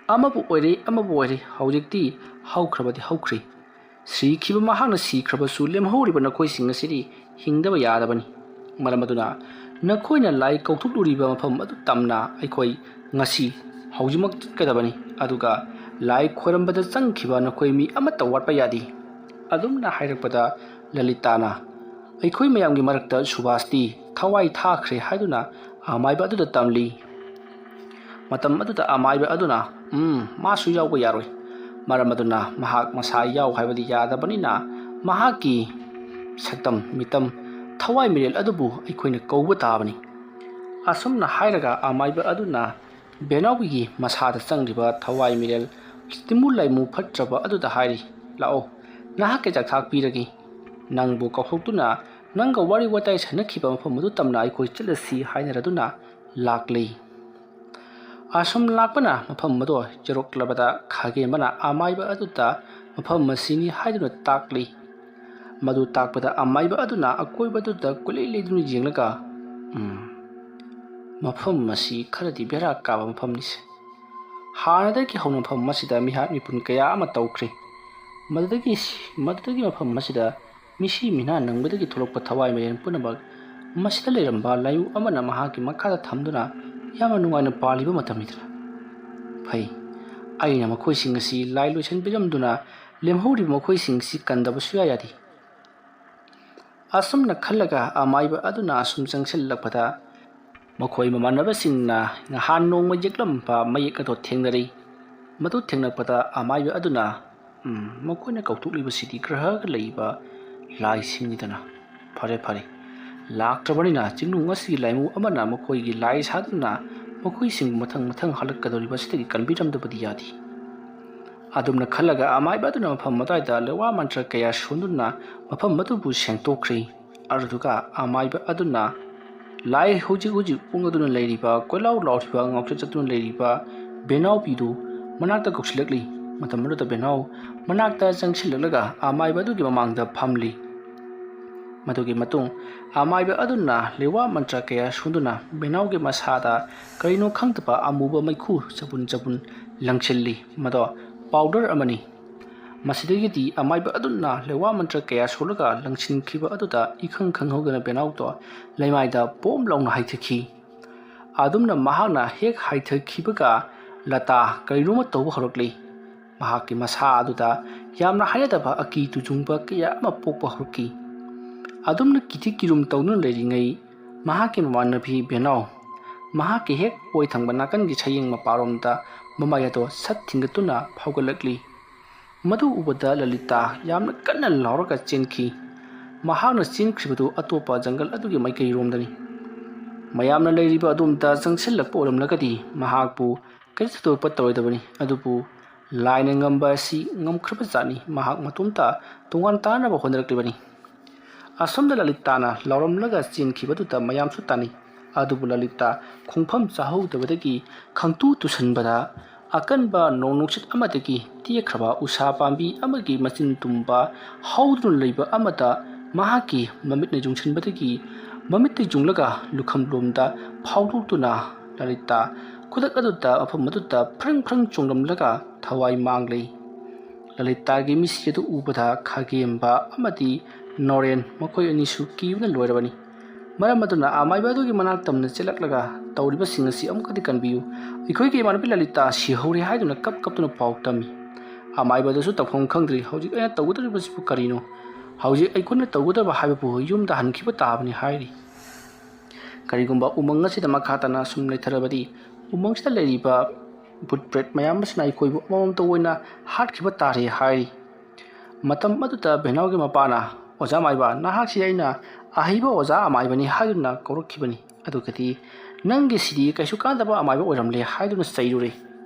ꯑꯃꯕꯨ ꯑꯣꯏꯔꯦ, ꯑꯃꯕꯨ ꯑꯣꯏꯔꯦ, ꯍꯧꯖꯤꯛꯇꯤ ꯍꯧꯈ꯭ꯔꯕꯗꯤ ꯍꯧꯈ꯭ꯔꯦ꯫ ꯁꯤꯈꯤꯕ ꯃꯍꯥꯛꯅ ꯁꯤꯈ꯭ꯔꯕꯁꯨ ꯂꯦꯝꯍꯧꯔꯤꯕ ꯅꯈꯣꯏꯁꯤꯡ ꯑꯁꯤꯗꯤ ꯍꯤꯡꯗꯕ ꯌꯥꯗꯕꯅꯤ꯫ ꯃꯔꯝ ꯑꯗꯨꯅ ꯅꯈꯣꯏꯅ ꯂꯥꯏ ꯀꯧꯊꯣꯛꯂꯨꯔꯤꯕ ꯃꯐꯝ ꯑꯗꯨ ꯇꯝꯅ ꯑꯩꯈꯣꯏ ꯉꯁꯤ ꯍꯧꯖꯤꯛꯃꯛ ꯆꯠꯀꯗꯕꯅꯤ꯫ ꯑꯗꯨꯒ ꯂꯥꯏ ꯈꯣꯏꯔꯝꯕꯗ ꯆꯪꯈꯤꯕ ꯅꯈꯣꯏ ꯃꯤ ꯑꯃꯠꯇ ꯋꯥꯠꯄ ꯌꯥꯗꯦ꯫ ꯑꯗꯨꯝꯅ ꯍꯥꯏꯔꯛꯄꯗ ꯂꯂꯤꯇꯥꯅ ꯑꯩꯈꯣꯏ ꯃꯌꯥꯝꯒꯤ ꯃꯔꯛꯇ ꯁꯨꯕꯥꯁꯇꯤ ꯊꯋꯥꯏ ꯊꯥꯈ꯭ꯔꯦ ꯍꯥꯏꯗꯨꯅ ꯑꯃꯥꯏꯕ ꯑꯗꯨꯗ ꯇꯝꯂꯤ꯫ ꯃꯇꯝ ꯑꯗꯨꯗ ꯑꯃꯥꯏꯕ ꯑꯗꯨꯅ, "ꯎꯝ, ꯃꯥꯁꯨ ꯌꯥꯎꯕ ꯌꯥꯔꯣꯏ꯫ ꯃꯔꯝ ꯑꯗꯨꯅ ꯃꯍꯥꯛ ꯃꯁꯥ ꯌꯥꯎ ꯍꯥꯏꯕꯗꯤ ꯌꯥꯗꯕꯅꯤꯅ ꯃꯍꯥꯛꯀꯤ ꯁꯛꯇꯝ, ꯃꯤꯇꯝ, ꯊꯋꯥꯏ ꯃꯤꯔꯦꯜ ꯑꯗꯨꯕꯨ ꯑꯩꯈꯣꯏꯅ ꯀꯧꯕ ꯇꯥꯕꯅꯤ"꯫ ꯑꯁꯨꯝꯅ ꯍꯥꯏꯔꯒ ꯑꯃꯥꯏꯕ ꯑꯗꯨꯅ ꯕꯦꯅꯥꯎꯒꯤ ꯃꯁꯥꯗ ꯆꯪꯂꯤꯕ ꯊꯋꯥꯏ ꯃꯤꯔꯦꯜ, ꯇꯤꯃꯨ ꯂꯥꯏꯃꯨ ꯐꯠꯇ꯭ꯔꯕ ꯑꯗꯨꯗ ꯍꯥꯏꯔꯤ, "ꯂꯥꯛꯑꯣ, ꯅꯍꯥꯛꯀꯤ ꯆꯥꯛꯊꯥꯛ ꯄꯤꯔꯒꯦ꯫ ꯅꯪꯕꯨ ꯀꯧꯊꯣꯛꯇꯨꯅ ꯅꯪꯒ ꯋꯥꯔꯤ ꯋꯥꯇꯥꯏ ꯁꯥꯟꯅꯈꯤꯕ ꯃꯐꯝ ꯑꯗꯨ ꯇꯝꯅ ꯑꯩꯈꯣꯏ ꯆꯠꯂꯁꯤ" ꯍꯥꯏꯅꯔꯗꯨꯅ ꯂꯥꯛꯂꯤ꯫ ꯑꯁꯨꯝ ꯂꯥꯛꯄꯅ ꯃꯐꯝ ꯑꯗꯨ ꯌꯧꯔꯛꯂꯕꯗ ꯈꯥꯒꯦꯝꯕꯅ ꯑꯃꯥꯏꯕ ꯑꯗꯨꯗ ꯃꯐꯝ ꯑꯁꯤꯅꯤ ꯍꯥꯏꯗꯨꯅ ꯇꯥꯛꯂꯤ꯫ ꯃꯗꯨ ꯇꯥꯛꯄꯗ ꯑꯃꯥꯏꯕ ꯑꯗꯨꯅ ꯑꯀꯣꯏꯕꯗꯨꯗ ꯀꯣꯏꯂꯩ ꯂꯩꯗꯨꯅ ꯌꯦꯡꯂꯒ, "ꯎꯝ, ꯃꯐꯝ ꯑꯁꯤ ꯈꯔꯗꯤ ꯕꯦꯔꯥ ꯀꯥꯕ ꯃꯐꯝꯅꯤꯁꯦ꯫ ꯍꯥꯟꯅꯗꯒꯤ ꯍꯧꯅ ꯃꯐꯝ ꯑꯁꯤꯗ ꯃꯤꯍꯥꯠ ꯃꯤꯄꯨꯟ ꯀꯌꯥ ꯑꯃ ꯇꯧꯈ꯭ꯔꯦ꯫ ꯃꯗꯨꯗꯒꯤ, ꯃꯗꯨꯗꯒꯤ ꯃꯐꯝ ꯑꯁꯤꯗ ꯃꯤꯁꯤ ꯃꯤꯅꯥ ꯅꯪꯕꯗꯒꯤ ꯊꯣꯛꯂꯛꯄ ꯊꯋꯥꯏ ꯃꯔꯦꯟ ꯄꯨꯝꯅꯃꯛ ꯃꯁꯤꯗ ꯂꯩꯔꯝꯕ ꯂꯥꯏꯑꯣꯡ ꯑꯃꯅ ꯃꯍꯥꯛꯀꯤ ꯃꯈꯥꯗ ꯊꯝꯗꯨꯅ ꯌꯥꯝꯅ ꯅꯨꯡꯉꯥꯏꯅ ꯄꯥꯜꯂꯤꯕ ꯃꯇꯝꯅꯤꯗꯅ꯫ ꯐꯩ, ꯑꯩꯅ ꯃꯈꯣꯏꯁꯤꯡ ꯑꯁꯤ ꯂꯥꯏ ꯂꯣꯏꯁꯟꯕꯤꯔꯝꯗꯨꯅ ꯂꯦꯝꯍꯧꯔꯤꯕ ꯃꯈꯣꯏꯁꯤꯡꯁꯤ ꯀꯟꯗꯕ ꯁꯨꯌꯥ ꯌꯥꯗꯦ"꯫ ꯑꯁꯨꯝꯅ ꯈꯜꯂꯒ ꯑꯃꯥꯏꯕ ꯑꯗꯨꯅ ꯑꯁꯨꯝ ꯆꯪꯁꯤꯜꯂꯛꯄꯗ ꯃꯈꯣꯏ ꯃꯃꯥꯟꯅꯕꯁꯤꯡꯅ ꯅꯍꯥꯟ ꯅꯣꯡꯃ ꯌꯦꯛꯂꯝꯕ ꯃꯌꯦꯛ ꯑꯗꯨ ꯊꯦꯡꯅꯔꯤ꯫ ꯃꯗꯨ ꯊꯦꯡꯅꯔꯛꯄꯗ ꯑꯃꯥꯏꯕ ꯑꯗꯨꯅ, "ꯎꯝ, ꯃꯈꯣꯏꯅ ꯀꯧꯊꯣꯛꯂꯤꯕꯁꯤꯗꯤ ꯒ꯭ꯔꯍꯒ ꯂꯩꯕ ꯂꯥꯏꯁꯤꯡꯅꯤꯗꯅ꯫ ꯐꯔꯦ, ꯐꯔꯦ, ꯂꯥꯛꯇ꯭ꯔꯕꯅꯤꯅ ꯆꯤꯡꯅꯨꯡ ꯑꯁꯤꯒꯤ ꯂꯥꯏꯃꯨ ꯑꯃꯅ ꯃꯈꯣꯏꯒꯤ ꯂꯥꯏ ꯁꯥꯗꯨꯅ ꯃꯈꯣꯏꯁꯤꯡꯕꯨ ꯃꯊꯪ ꯃꯊꯪ ꯍꯜꯂꯛꯀꯗꯧꯔꯤꯕ ꯑꯁꯤꯗꯒꯤ ꯀꯟꯕꯤꯔꯝꯗꯕꯗꯤ ꯌꯥꯗꯦ"꯫ ꯑꯗꯨꯝꯅ ꯈꯜꯂꯒ ꯑꯃꯥꯏꯕ ꯑꯗꯨꯅ ꯃꯐꯝ ꯑꯗꯨꯋꯥꯏꯗ ꯂꯩꯋꯥ ꯃꯟꯇ꯭ꯔ ꯀꯌꯥ ꯁꯣꯟꯗꯨꯅ ꯃꯐꯝ ꯑꯗꯨꯕꯨ ꯁꯦꯡꯗꯣꯛꯈ꯭ꯔꯦ꯫ ꯑꯗꯨꯗꯨꯒ ꯑꯃꯥꯏꯕ ꯑꯗꯨꯅ ꯂꯥꯏ ꯍꯧꯖꯤꯛ ꯍꯧꯖꯤꯛ ꯑꯣꯛꯅꯗꯨꯅ ꯂꯩꯔꯤꯕ, ꯀꯣꯏꯂꯥꯎ ꯂꯥꯎꯔꯤꯕ, ꯉꯥꯎꯆꯠ ꯆꯠꯇꯨꯅ ꯂꯩꯔꯤꯕ ꯕꯦꯅꯥꯎꯕꯤꯗꯨ ꯃꯅꯥꯛꯇ ꯀꯧꯁꯤꯜꯂꯛꯂꯤ꯫ ꯃꯇꯝ ꯑꯗꯨꯗ ꯕꯦꯅꯥꯎ ꯃꯅꯥꯛꯇ ꯆꯪꯁꯤꯜꯂꯛꯂꯒ ꯑꯃꯥꯏꯕ ꯑꯗꯨꯒꯤ ꯃꯃꯥꯡꯗ ꯐꯝꯂꯤ꯫ ꯃꯗꯨꯒꯤ ꯃꯇꯨꯡ ꯑꯃꯥꯏꯕ ꯑꯗꯨꯅ ꯂꯩꯋꯥ ꯃꯟꯇ꯭ꯔ ꯀꯌꯥ ꯁꯣꯟꯗꯨꯅ ꯕꯦꯅꯥꯎꯒꯤ ꯃꯁꯥꯗ ꯀꯔꯤꯅꯣ ꯈꯪꯗꯕ ꯑꯃꯨꯕ ꯃꯩꯈꯨ ꯆꯕꯨꯟ ꯆꯕꯨꯟ ꯂꯪꯁꯤꯜꯂꯤ꯫ ꯃꯗꯣ ꯄꯥꯎꯗꯔ ꯑꯃꯅꯤ꯫ ꯃꯁꯤꯗꯒꯤꯗꯤ ꯑꯃꯥꯏꯕ ꯑꯗꯨꯅ ꯂꯩꯋꯥ ꯃꯟꯇ꯭ꯔ ꯀꯌꯥ ꯁꯣꯜꯂꯒ ꯂꯪꯁꯤꯟꯈꯤꯕ ꯑꯗꯨꯗ ꯏꯈꯪ ꯈꯪꯍꯧꯗꯅ ꯕꯦꯅꯥꯎꯗꯣ ꯂꯩꯃꯥꯏꯗ ꯄꯣꯝ ꯂꯥꯎꯅ ꯍꯥꯏꯊꯈꯤ꯫ ꯑꯗꯨꯝꯅ ꯃꯍꯥꯛꯅ ꯍꯦꯛ ꯍꯥꯏꯊꯈꯤꯕꯒ ꯂꯇꯥ ꯀꯔꯤꯅꯣꯃ ꯇꯧꯕ ꯍꯧꯔꯛꯂꯤ꯫ ꯃꯍꯥꯛꯀꯤ ꯃꯁꯥ ꯑꯗꯨꯗ ꯌꯥꯝꯅ ꯍꯩꯅꯗꯕ ꯑꯀꯤ ꯇꯨꯖꯨꯡꯕ ꯀꯌꯥ ꯑꯃ ꯄꯣꯛꯄ ꯍꯧꯔꯛꯈꯤ꯫ ꯑꯗꯨꯝꯅ ꯀꯤꯊꯤ ꯀꯤꯔꯨꯝ ꯇꯧꯗꯨꯅ ꯂꯩꯔꯤꯉꯩ ꯃꯍꯥꯛꯀꯤ ꯃꯃꯥꯟꯅꯕꯤ ꯕꯦꯅꯥꯎ ꯃꯍꯥꯛꯀꯤ ꯍꯦꯛ ꯑꯣꯏ ꯊꯪꯕ ꯅꯥꯀꯟꯒꯤ ꯁꯌꯦꯡ ꯃꯄꯥꯔꯣꯝꯗ ꯃꯃꯥꯏ ꯑꯗꯣ ꯁꯠ ꯊꯤꯡꯒꯠꯇꯨꯅ ꯐꯥꯎꯒꯠꯂꯛꯂꯤ꯫ ꯃꯗꯨ ꯎꯕꯗ ꯂꯂꯤꯇꯥ ꯌꯥꯝꯅ ꯀꯟꯅ ꯂꯥꯎꯔꯒ ꯆꯦꯟꯈꯤ꯫ ꯃꯍꯥꯛꯅ ꯆꯦꯟꯈ꯭ꯔꯤꯕꯗꯨ ꯑꯇꯣꯞꯄ ꯖꯪꯒꯜ ꯑꯗꯨꯒꯤ ꯃꯥꯏꯀꯩꯔꯣꯝꯗꯅꯤ꯫ ꯃꯌꯥꯝꯅ ꯂꯩꯔꯤꯕ ꯑꯗꯣꯝꯗ ꯆꯪꯁꯤꯜꯂꯛꯄ ꯑꯣꯏꯔꯝꯂꯒꯗꯤ ꯃꯍꯥꯛꯄꯨ ꯀꯔꯤꯁꯨ ꯊꯣꯏꯗꯣꯛꯄ ꯇꯧꯔꯣꯏꯗꯕꯅꯤ꯫ ꯑꯗꯨꯕꯨ ꯂꯥꯏꯅ ꯉꯝꯕ ꯑꯁꯤ ꯉꯝꯈ꯭ꯔꯕ ꯖꯥꯠꯅꯤ꯫ ꯃꯍꯥꯛ ꯃꯇꯣꯝꯇ ꯇꯣꯉꯥꯟ ꯇꯥꯅꯕ ꯍꯣꯠꯅꯔꯛꯂꯤꯕꯅꯤ꯫ ꯑꯁꯣꯝꯗ ꯂꯂꯤꯇꯥꯅ ꯂꯥꯎꯔꯝꯂꯒ ꯆꯦꯟꯈꯤꯕꯗꯨꯗ ꯃꯌꯥꯝꯁꯨ ꯇꯥꯅꯩ꯫ ꯑꯗꯨꯕꯨ ꯂꯂꯤꯇꯥ ꯈꯣꯡꯐꯝ ꯆꯥꯍꯧꯗꯕꯗꯒꯤ ꯈꯪꯇꯨ ꯇꯨꯁꯟꯕꯗ ꯑꯀꯟꯕ ꯅꯣꯡ ꯅꯨꯡꯁꯤꯠ ꯑꯃꯗꯒꯤ ꯇꯦꯛꯈ꯭ꯔꯕ ꯎꯁꯥ ꯄꯥꯝꯕꯤ ꯑꯃꯒꯤ ꯃꯆꯤꯟ ꯇꯨꯝꯕ ꯍꯧꯗꯨꯅ ꯂꯩꯕ ꯑꯃꯗ ꯃꯍꯥꯛꯀꯤ ꯃꯃꯤꯠꯅ ꯌꯨꯡꯁꯤꯟꯕꯗꯒꯤ ꯃꯃꯤꯠꯇ ꯌꯨꯡꯂꯒ ꯂꯨꯈꯝꯂꯣꯝꯗ ꯐꯥꯎꯗꯣꯛꯇꯨꯅ ꯂꯂꯤꯇꯥ ꯈꯨꯗꯛ ꯑꯗꯨꯗ ꯃꯐꯝ ꯑꯗꯨꯗ ꯐ꯭ꯔꯪ ꯐ꯭ꯔꯪ ꯆꯣꯡꯂꯝꯂꯒ ꯊꯋꯥꯏ ꯃꯥꯡꯂꯦ꯫ ꯂꯂꯤꯇꯥꯒꯤ ꯃꯤꯠꯁꯤ ꯑꯗꯨ ꯎꯕꯗ ꯈꯥꯒꯦꯝꯕ ꯑꯃꯗꯤ ꯅꯣꯔꯦꯟ ꯃꯈꯣꯏ ꯑꯅꯤꯁꯨ ꯀꯤꯕꯅ ꯂꯣꯏꯔꯕꯅꯤ꯫ ꯃꯔꯝ ꯑꯗꯨꯅ ꯑꯃꯥꯏꯕ ꯑꯗꯨꯒꯤ ꯃꯅꯥꯛ ꯇꯝꯅ ꯆꯦꯜꯂꯛꯂꯒ ꯇꯧꯔꯤꯕꯁꯤꯡ ꯑꯁꯤ ꯑꯃꯨꯛꯀꯗꯤ ꯀꯟꯕꯤꯌꯨ꯫ ꯑꯩꯈꯣꯏꯒꯤ ꯏꯃꯥꯟꯅꯕꯤ ꯂꯂꯤꯇꯥ ꯁꯤꯍꯧꯔꯦ ꯍꯥꯏꯗꯨꯅ ꯀꯞ ꯀꯞꯇꯨꯅ ꯄꯥꯎ ꯇꯝꯃꯤ꯫ ꯑꯃꯥꯏꯕ ꯑꯗꯨꯁꯨ ꯇꯧꯐꯝ ꯈꯪꯗ꯭ꯔꯤ꯫ "ꯍꯧꯖꯤꯛ ꯑꯩꯅ ꯇꯧꯒꯗꯧꯔꯤꯕꯁꯤꯕꯨ ꯀꯔꯤꯅꯣ? ꯍꯧꯖꯤꯛ ꯑꯩꯈꯣꯏꯅ ꯇꯧꯒꯗꯕ ꯍꯥꯏꯕꯕꯨ ꯌꯨꯝꯗ ꯍꯟꯈꯤꯕ ꯇꯥꯕꯅꯤ" ꯍꯥꯏꯔꯤ꯫ ꯀꯔꯤꯒꯨꯝꯕ ꯎꯃꯪ ꯑꯁꯤꯗ ꯃꯈꯥ ꯇꯥꯅ ꯁꯨꯝ ꯂꯩꯊꯔꯕꯗꯤ ꯎꯃꯪꯁꯤꯗ ꯂꯩꯔꯤꯕ ꯚꯨꯠ ꯄ꯭ꯔꯦꯠ ꯃꯌꯥꯝ ꯑꯁꯤꯅ ꯑꯩꯈꯣꯏꯕꯨ ꯑꯃꯃꯝꯇ ꯑꯣꯏꯅ ꯍꯥꯠꯈꯤꯕ ꯇꯥꯔꯦ ꯍꯥꯏꯔꯤ꯫ ꯃꯇꯝ ꯑꯗꯨꯗ ꯕꯦꯅꯥꯎꯒꯤ ꯃꯄꯥꯅ, "ꯑꯣꯖꯥ ꯃꯥꯏꯕ, ꯅꯍꯥꯛꯁꯤ ꯑꯩꯅ ꯑꯍꯩꯕ ꯑꯣꯖꯥ ꯑꯃꯥꯏꯕꯅꯤ ꯍꯥꯏꯗꯨꯅ ꯀꯧꯔꯛꯈꯤꯕꯅꯤ꯫ ꯑꯗꯨꯒꯗꯤ ꯅꯪꯒꯤꯁꯤꯗꯤ ꯀꯩꯁꯨ ꯀꯥꯟꯗꯕ ꯑꯃꯥꯏꯕ ꯑꯣꯏꯔꯝꯂꯦ" ꯍꯥꯏꯗꯨꯅ ꯆꯩꯔꯨꯔꯦ꯫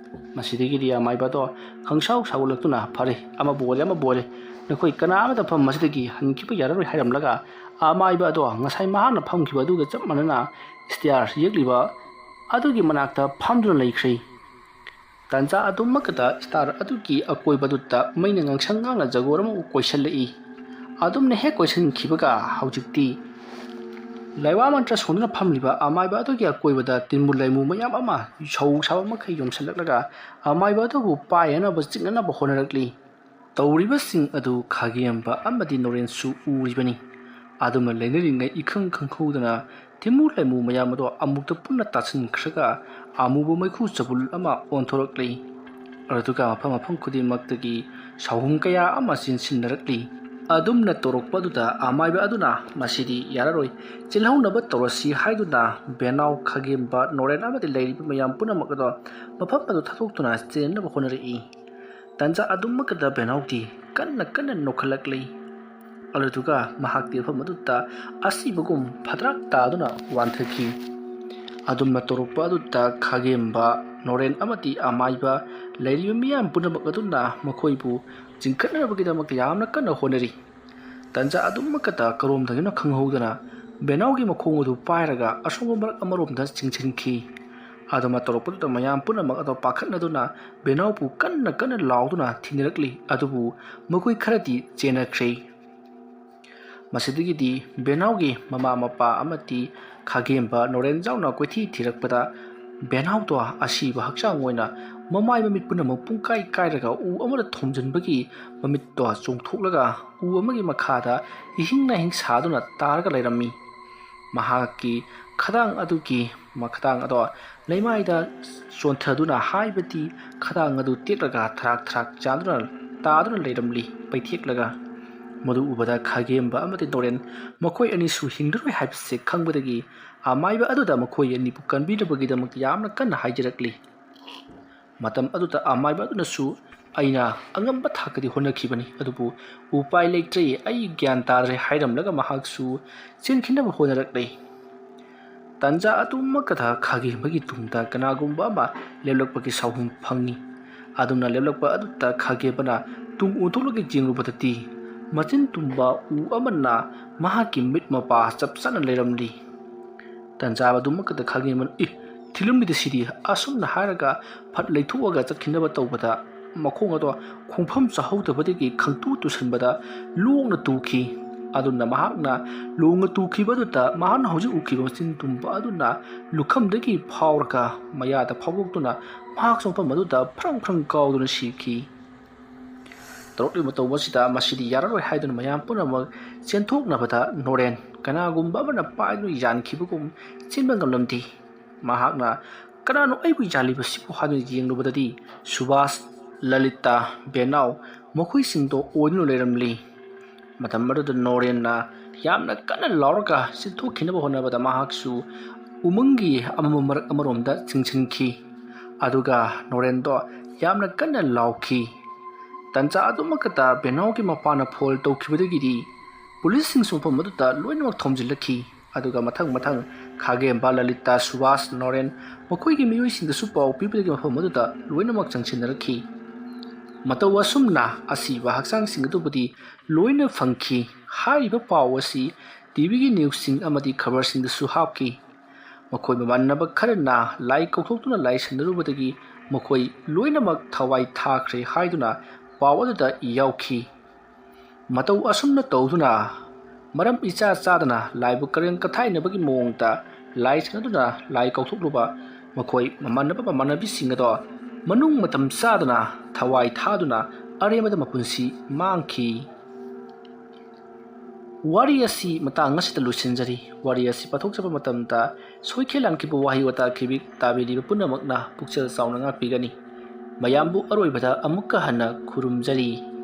ꯃꯁꯤꯗꯒꯤꯗꯤ ꯑꯃꯥꯏꯕ ꯑꯗꯣ ꯈꯪꯁꯥꯎ ꯁꯥꯎꯒꯠꯂꯛꯇꯨꯅ, "ꯐꯔꯦ, ꯑꯃꯕꯨ ꯑꯣꯏꯔꯦ ꯑꯃꯕꯨ ꯑꯣꯏꯔꯦ, ꯅꯈꯣꯏ ꯀꯅꯥ ꯑꯃꯠꯇ ꯃꯐꯝ ꯑꯁꯤꯗꯒꯤ ꯍꯟꯈꯤꯕ ꯌꯥꯔꯔꯣꯏ" ꯍꯥꯏꯔꯝꯂꯒ ꯑꯃꯥꯏꯕ ꯑꯗꯣ ꯉꯁꯥꯏ ꯃꯍꯥꯛꯅ ꯐꯝꯈꯤꯕ ꯑꯗꯨꯒ ꯆꯞ ꯃꯥꯟꯅꯅ ꯁ꯭ꯇꯤꯌꯥꯔ ꯌꯦꯛꯂꯤꯕ ꯑꯗꯨꯒꯤ ꯃꯅꯥꯛꯇ ꯐꯝꯗꯨꯅ ꯂꯩꯈ꯭ꯔꯦ꯫ ꯇꯥꯟꯖꯥ ꯑꯗꯨꯃꯛꯇꯗ ꯁ꯭ꯇꯤꯌꯥꯔ ꯑꯗꯨꯒꯤ ꯑꯀꯣꯏꯕꯗꯨꯗ ꯃꯩꯅ ꯉꯥꯡꯁꯪ ꯉꯥꯡꯅ ꯖꯒꯣꯔ ꯑꯃ ꯀꯣꯏꯁꯤꯜꯂꯛꯏ꯫ ꯑꯗꯨꯝꯅ ꯍꯦꯛ ꯀꯣꯏꯁꯤꯟꯈꯤꯕꯒ ꯍꯧꯖꯤꯛꯇꯤ ꯂꯩꯋꯥ ꯃꯟꯇ꯭ꯔ ꯁꯣꯟꯗꯨꯅ ꯐꯝꯂꯤꯕ ꯑꯃꯥꯏꯕ ꯑꯗꯨꯒꯤ ꯑꯀꯣꯏꯕꯗ ꯇꯤꯟꯃꯨ ꯂꯩꯃꯨ ꯃꯌꯥꯝ ꯑꯃ ꯁꯧ ꯁꯥꯕ ꯃꯈꯩ ꯌꯣꯝꯁꯤꯜꯂꯛꯂꯒ ꯑꯃꯥꯏꯕ ꯑꯗꯨꯕꯨ ꯄꯥꯏꯅꯅꯕ ꯆꯤꯛꯅꯅꯕ ꯍꯣꯠꯅꯔꯛꯂꯤ꯫ ꯇꯧꯔꯤꯕꯁꯤꯡ ꯑꯗꯨ ꯈꯥꯒꯦꯝꯕ ꯑꯃꯗꯤ ꯅꯣꯔꯦꯟꯁꯨ ꯎꯔꯤꯕꯅꯤ꯫ ꯑꯗꯨꯝꯅ ꯂꯩꯅꯔꯤꯉꯩ ꯏꯈꯪ ꯈꯪꯍꯧꯗꯅ ꯊꯤꯃꯨ ꯂꯩꯃꯨ ꯃꯌꯥꯝ ꯑꯗꯣ ꯑꯃꯨꯛꯇ ꯄꯨꯟꯅ ꯇꯥꯁꯤꯟꯈ꯭ꯔꯒ ꯑꯃꯨꯕ ꯃꯩꯈꯨ ꯆꯕꯨꯜ ꯑꯃ ꯑꯣꯟꯊꯣꯔꯛꯂꯤ꯫ ꯑꯗꯨꯒ ꯃꯐꯝ ꯃꯐꯝ ꯈꯨꯗꯤꯡꯃꯛꯇꯒꯤ ꯁꯥꯍꯨꯝ ꯀꯌꯥ ꯑꯃ ꯆꯦꯟꯁꯤꯟꯅꯔꯛꯂꯤ꯫ ꯑꯗꯨꯝꯅ ꯇꯧꯔꯛꯄ ꯑꯗꯨꯗ ꯑꯃꯥꯏꯕ ꯑꯗꯨꯅ "ꯃꯁꯤꯗꯤ ꯌꯥꯔꯔꯣꯏ, ꯆꯦꯜꯍꯧꯅꯕ ꯇꯧꯔꯁꯤ" ꯍꯥꯏꯗꯨꯅ ꯕꯦꯅꯥꯎ, ꯈꯥꯒꯦꯝꯕ, ꯅꯣꯔꯦꯟ ꯑꯃꯗꯤ ꯂꯩꯔꯤꯕ ꯃꯌꯥꯝ ꯄꯨꯝꯅꯃꯛ ꯑꯗꯣ ꯃꯐꯝ ꯑꯗꯨ ꯊꯥꯗꯣꯛꯇꯨꯅ ꯆꯦꯟꯅꯕ ꯍꯣꯠꯅꯔꯛꯏ꯫ ꯇꯟꯖꯥ ꯑꯗꯨꯃꯛꯇꯗ ꯕꯦꯅꯥꯎꯗꯤ ꯀꯟꯅ ꯀꯟꯅ ꯅꯣꯛꯈꯠꯂꯛꯂꯤ꯫ ꯑꯗꯨꯗꯨꯒ ꯃꯍꯥꯛꯇꯤ ꯃꯐꯝ ꯑꯗꯨꯗ ꯑꯁꯤꯕꯒꯨꯝ ꯐꯗ꯭ꯔꯥꯛ ꯇꯥꯗꯨꯅ ꯋꯥꯟꯊꯈꯤ꯫ ꯑꯗꯨꯝꯅ ꯇꯧꯔꯛꯄ ꯑꯗꯨꯗ ꯈꯥꯒꯦꯝꯕ, ꯅꯣꯔꯦꯟ ꯑꯃꯗꯤ ꯑꯃꯥꯏꯕ ꯂꯩꯔꯤꯕ ꯃꯤꯌꯥꯝ ꯄꯨꯝꯅꯃꯛ ꯑꯗꯨꯅ ꯃꯈꯣꯏꯕꯨ ꯆꯤꯡꯈꯠꯅꯅꯕꯒꯤꯗꯃꯛꯇ ꯌꯥꯝꯅ ꯀꯟꯅ ꯍꯣꯠꯅꯔꯤ꯫ ꯇꯟꯖꯥ ꯑꯗꯨꯃꯛꯇꯗ ꯀꯔꯣꯝꯗꯒꯤꯅꯣ ꯈꯪꯍꯧꯗꯅ ꯕꯦꯅꯥꯎꯒꯤ ꯃꯈꯣꯡ ꯑꯗꯨ ꯄꯥꯏꯔꯒ ꯑꯁꯣꯡꯕ ꯃꯔꯛ ꯑꯃꯔꯣꯝꯗ ꯆꯤꯡꯁꯤꯟꯈꯤ꯫ ꯑꯗꯨꯃ ꯇꯧꯔꯛꯄꯗꯨꯗ ꯃꯌꯥꯝ ꯄꯨꯝꯅꯃꯛ ꯑꯗꯣ ꯄꯥꯈꯠꯅꯗꯨꯅ ꯕꯦꯅꯥꯎꯕꯨ ꯀꯟꯅ ꯀꯟꯅ ꯂꯥꯎꯗꯨꯅ ꯊꯤꯅꯔꯛꯂꯤ꯫ ꯑꯗꯨꯕꯨ ꯃꯈꯣꯏ ꯈꯔꯗꯤ ꯆꯦꯟꯅꯈ꯭ꯔꯦ꯫ ꯃꯁꯤꯗꯒꯤꯗꯤ ꯕꯦꯅꯥꯎꯒꯤ ꯃꯃꯥ ꯃꯄꯥ ꯑꯃꯗꯤ ꯈꯥꯒꯦꯝꯕ ꯅꯣꯔꯦꯟ ꯌꯥꯎꯅ ꯀꯣꯏꯊꯤ ꯊꯤꯔꯛꯄꯗ ꯕꯦꯅꯥꯎꯗꯣ ꯑꯁꯤꯕ ꯍꯛꯆꯥꯡ ꯑꯣꯏꯅ ꯃꯃꯥꯏ ꯃꯃꯤꯠ ꯄꯨꯝꯅꯃꯛ ꯄꯨꯡꯀꯥꯏ ꯀꯥꯏꯔꯒ ꯎ ꯑꯃꯗ ꯊꯣꯝꯖꯤꯟꯕꯒꯤ ꯃꯃꯤꯠꯇꯣ ꯆꯣꯡꯊꯣꯛꯂꯒ ꯎ ꯑꯃꯒꯤ ꯃꯈꯥꯗ ꯏꯍꯤꯡ ꯅꯥꯍꯤꯡ ꯁꯥꯗꯨꯅ ꯇꯥꯔꯒ ꯂꯩꯔꯝꯃꯤ꯫ ꯃꯍꯥꯛꯀꯤ ꯈꯗꯥꯡ ꯑꯗꯨꯒꯤ ꯃꯈꯗꯥꯡ ꯑꯗꯣ ꯂꯩꯃꯥꯏꯗ ꯆꯣꯟꯊꯗꯨꯅ, ꯍꯥꯏꯕꯗꯤ ꯈꯗꯥꯡ ꯑꯗꯨ ꯇꯦꯛꯂꯒ ꯊꯔꯥꯛ ꯊꯔꯥꯛ ꯆꯥꯗꯨꯅ ꯇꯥꯗꯨꯅ ꯂꯩꯔꯝꯂꯤ, ꯄꯩꯊꯦꯛꯂꯒ꯫ ꯃꯗꯨ ꯎꯕꯗ ꯈꯥꯒꯦꯝꯕ ꯑꯃꯗꯤ ꯅꯣꯔꯦꯟ ꯃꯈꯣꯏ ꯑꯅꯤꯁꯨ ꯍꯤꯡꯂꯔꯣꯏ ꯍꯥꯏꯕꯁꯦ ꯈꯪꯕꯗꯒꯤ ꯑꯃꯥꯏꯕ ꯑꯗꯨꯗ ꯃꯈꯣꯏ ꯑꯅꯤꯕꯨ ꯀꯟꯕꯤꯅꯕꯒꯤꯗꯃꯛ ꯌꯥꯝꯅ ꯀꯟꯅ ꯍꯥꯏꯖꯔꯛꯂꯤ꯫ ꯃꯇꯝ ꯑꯗꯨꯗ ꯑꯃꯥꯏꯕ ꯑꯗꯨꯅꯁꯨ "ꯑꯩꯅ ꯑꯉꯝꯕ ꯊꯥꯛꯀꯗꯤ ꯍꯣꯠꯅꯈꯤꯕꯅꯤ, ꯑꯗꯨꯕꯨ ꯎꯄꯥꯏ ꯂꯩꯇ꯭ꯔꯦ, ꯑꯩ ꯒ꯭ꯌꯥꯟ ꯇꯥꯗ꯭ꯔꯦ" ꯍꯥꯏꯔꯝꯂꯒ ꯃꯍꯥꯛꯁꯨ ꯆꯦꯟꯈꯤꯅꯕ ꯍꯣꯠꯅꯔꯛꯂꯦ꯫ ꯇꯟꯖꯥ ꯑꯗꯨꯃꯛꯇꯗ ꯈꯥꯒꯦꯝꯕꯒꯤ ꯇꯨꯡꯗ ꯀꯅꯥꯒꯨꯝꯕ ꯑꯃ ꯂꯦꯞꯂꯛꯄꯒꯤ ꯁꯥꯎꯍꯨꯝ ꯐꯪꯉꯤ꯫ ꯑꯗꯨꯝꯅ ꯂꯦꯞꯂꯛꯄ ꯑꯗꯨꯗ ꯈꯥꯒꯦꯝꯕꯅ ꯇꯨꯡ ꯑꯣꯟꯊꯣꯛꯂꯒ ꯌꯦꯡꯂꯨꯕꯗꯗꯤ ꯃꯆꯤꯟ ꯇꯨꯝꯕ ꯎ ꯑꯃꯅ ꯃꯍꯥꯛꯀꯤ ꯃꯤꯠ ꯃꯄꯥ ꯆꯞ ꯆꯥꯅ ꯂꯩꯔꯝꯂꯤ꯫ ꯇꯟꯖꯥ ꯑꯗꯨꯃꯛꯇꯗ ꯈꯥꯒꯦꯝꯕꯅ "ꯏ, ꯊꯤꯜꯂꯝꯂꯤꯗ ꯁꯤꯗꯤ" ꯑꯁꯨꯝꯅ ꯍꯥꯏꯔꯒ ꯐꯠ ꯂꯩꯊꯣꯛꯑꯒ ꯆꯠꯈꯤꯅꯕ ꯇꯧꯕꯗ ꯃꯈꯣꯡ ꯑꯗꯣ ꯈꯣꯡꯐꯝ ꯆꯥꯍꯧꯗꯕꯗꯒꯤ ꯈꯪꯇꯨ ꯇꯨꯁꯟꯕꯗ ꯂꯣꯡꯅ ꯇꯨꯈꯤ꯫ ꯑꯗꯨꯅ ꯃꯍꯥꯛꯅ ꯂꯣꯡꯅ ꯇꯨꯈꯤꯕ ꯑꯗꯨꯗ ꯃꯍꯥꯛꯅ ꯍꯧꯖꯤꯛ ꯎꯈꯤꯕ ꯃꯆꯤꯟ ꯇꯨꯝꯕ ꯑꯗꯨꯅ ꯂꯨꯈꯝꯗꯒꯤ ꯐꯥꯎꯔꯒ ꯃꯌꯥꯗ ꯐꯥꯎꯗꯣꯛꯇꯨꯅ ꯃꯍꯥꯛꯁꯨ ꯃꯐꯝ ꯑꯗꯨꯗ ꯐ꯭ꯔꯪ ꯐ꯭ꯔꯪ ꯀꯥꯎꯗꯨꯅ ꯁꯤꯈꯤ꯫ ꯇꯧꯔꯛꯂꯤꯕ ꯃꯇꯧ ꯑꯁꯤꯗ ꯃꯁꯤꯗꯤ ꯌꯥꯔꯔꯣꯏ ꯍꯥꯏꯗꯨꯅ ꯃꯌꯥꯝ ꯄꯨꯝꯅꯃꯛ ꯆꯦꯟꯊꯣꯛꯅꯕꯗ ꯅꯣꯔꯦꯟ ꯀꯅꯥꯒꯨꯝꯕ ꯑꯃꯅ ꯄꯥꯏꯗꯨꯅ ꯌꯥꯟꯈꯤꯕꯒꯨꯝ ꯆꯦꯟꯕ ꯉꯝꯂꯝꯗꯦ꯫ ꯃꯍꯥꯛꯅ "ꯀꯅꯥꯅꯣ ꯑꯩꯕꯨ ꯌꯥꯜꯂꯤꯕꯁꯤꯕꯨ?" ꯍꯥꯏꯗꯨꯅ ꯌꯦꯡꯂꯨꯕꯗꯗꯤ ꯁꯨꯕꯥꯁ, ꯂꯂꯤꯇꯥ, ꯕꯦꯅꯥꯎ ꯃꯈꯣꯏꯁꯤꯡꯗꯣ ꯑꯣꯏꯗꯨꯅ ꯂꯩꯔꯝꯂꯤ꯫ ꯃꯇꯝ ꯑꯗꯨꯗ ꯅꯣꯔꯦꯟꯅ ꯌꯥꯝꯅ ꯀꯟꯅ ꯂꯥꯎꯔꯒ ꯆꯦꯟꯊꯣꯛꯈꯤꯅꯕ ꯍꯣꯠꯅꯕꯗ ꯃꯍꯥꯛꯁꯨ ꯎꯃꯪꯒꯤ ꯑꯃꯝꯕ ꯃꯔꯛ ꯑꯃꯔꯣꯝꯗ ꯆꯤꯡꯁꯤꯟꯈꯤ꯫ ꯑꯗꯨꯒ ꯅꯣꯔꯦꯟꯗꯣ ꯌꯥꯝꯅ ꯀꯟꯅ ꯂꯥꯎꯈꯤ꯫ ꯇꯟꯖꯥ ꯑꯗꯨꯃꯛꯇ ꯕꯦꯅꯥꯎꯒꯤ ꯃꯄꯥꯅ ꯐꯣꯟ ꯇꯧꯈꯤꯕꯗꯒꯤꯗꯤ ꯄꯨꯂꯤꯁꯁꯤꯡꯁꯨ ꯃꯐꯝ ꯑꯗꯨꯗ ꯂꯣꯏꯅꯃꯛ ꯊꯣꯝꯖꯤꯜꯂꯛꯈꯤ꯫ ꯑꯗꯨꯒ ꯃꯊꯪ ꯃꯊꯪ ꯈꯥꯒꯦꯝꯕ, ꯂꯂꯤꯇꯥ, ꯁꯨꯕꯥꯁ, ꯅꯣꯔꯦꯟ ꯃꯈꯣꯏꯒꯤ ꯃꯤꯑꯣꯏꯁꯤꯡꯗꯁꯨ ꯄꯥꯎ ꯄꯤꯕꯗꯒꯤ ꯃꯐꯝ ꯑꯗꯨꯗ ꯂꯣꯏꯅꯃꯛ ꯆꯪꯁꯤꯟꯅꯔꯛꯈꯤ꯫ ꯃꯇꯧ ꯑꯁꯨꯝꯅ ꯑꯁꯤꯕ ꯍꯛꯆꯥꯡꯁꯤꯡ ꯑꯗꯨꯕꯨꯗꯤ ꯂꯣꯏꯅ ꯐꯪꯈꯤ꯫ ꯍꯥꯏꯔꯤꯕ ꯄꯥꯎ ꯑꯁꯤ ꯇꯤꯚꯤꯒꯤ ꯅ꯭ꯌꯨꯁꯁꯤꯡ ꯑꯃꯗꯤ ꯈꯕꯔꯁꯤꯡꯗꯁꯨ ꯍꯥꯞꯈꯤ꯫ ꯃꯈꯣꯏ ꯃꯃꯥꯟꯅꯕ ꯈꯔꯅ ꯂꯥꯏ ꯀꯧꯊꯣꯛꯇꯨꯅ ꯂꯥꯏ ꯁꯟꯅꯔꯨꯕꯗꯒꯤ ꯃꯈꯣꯏ ꯂꯣꯏꯅꯃꯛ ꯊꯋꯥꯏ ꯊꯥꯈ꯭ꯔꯦ ꯍꯥꯏꯗꯨꯅ ꯄꯥꯎ ꯑꯗꯨꯗ ꯌꯥꯎꯈꯤ꯫ ꯃꯇꯧ ꯑꯁꯨꯝꯅ ꯇꯧꯗꯨꯅ ꯃꯔꯝ ꯏꯆꯥ ꯆꯥꯗꯅ ꯂꯥꯏꯕꯨ ꯀꯔꯦꯝ ꯀꯊꯥꯏꯅꯕꯒꯤ ꯃꯑꯣꯡꯗ ꯂꯥꯏ ꯁꯟꯅꯗꯨꯅ ꯂꯥꯏ ꯀꯧꯊꯣꯛꯂꯨꯕ ꯃꯈꯣꯏ ꯃꯃꯥꯟꯅꯕ ꯃꯃꯥꯟꯅꯕꯤꯁꯤꯡ ꯑꯗꯣ ꯃꯅꯨꯡ ꯃꯇꯝ ꯆꯥꯗꯅ ꯊꯋꯥꯏ ꯊꯥꯗꯨꯅ ꯑꯔꯦꯝꯕꯗ ꯃꯄꯨꯟꯁꯤ ꯃꯥꯡꯈꯤ꯫ ꯋꯥꯔꯤ ꯑꯁꯤ ꯃꯇꯥꯡ ꯑꯁꯤꯗ ꯂꯣꯏꯁꯤꯟꯖꯔꯤ꯫ ꯋꯥꯔꯤ ꯑꯁꯤ ꯄꯥꯊꯣꯛꯆꯕ ꯃꯇꯝꯗ ꯁꯣꯏꯈꯤ ꯂꯥꯟꯈꯤꯕ ꯋꯥꯍꯩ ꯋꯥꯇꯥ ꯈꯤꯕꯤꯛ ꯇꯥꯕꯤꯔꯤꯕ ꯄꯨꯝꯅꯃꯛꯅ ꯄꯨꯛꯆꯦꯜ ꯆꯥꯎꯅ ꯉꯥꯛꯄꯤꯒꯅꯤ꯫ ꯃꯌꯥꯝꯕꯨ ꯑꯔꯣꯏꯕꯗ ꯑꯃꯨꯛꯀ ꯍꯟꯅ ꯈꯨꯔꯨꯝꯖꯔꯤ꯫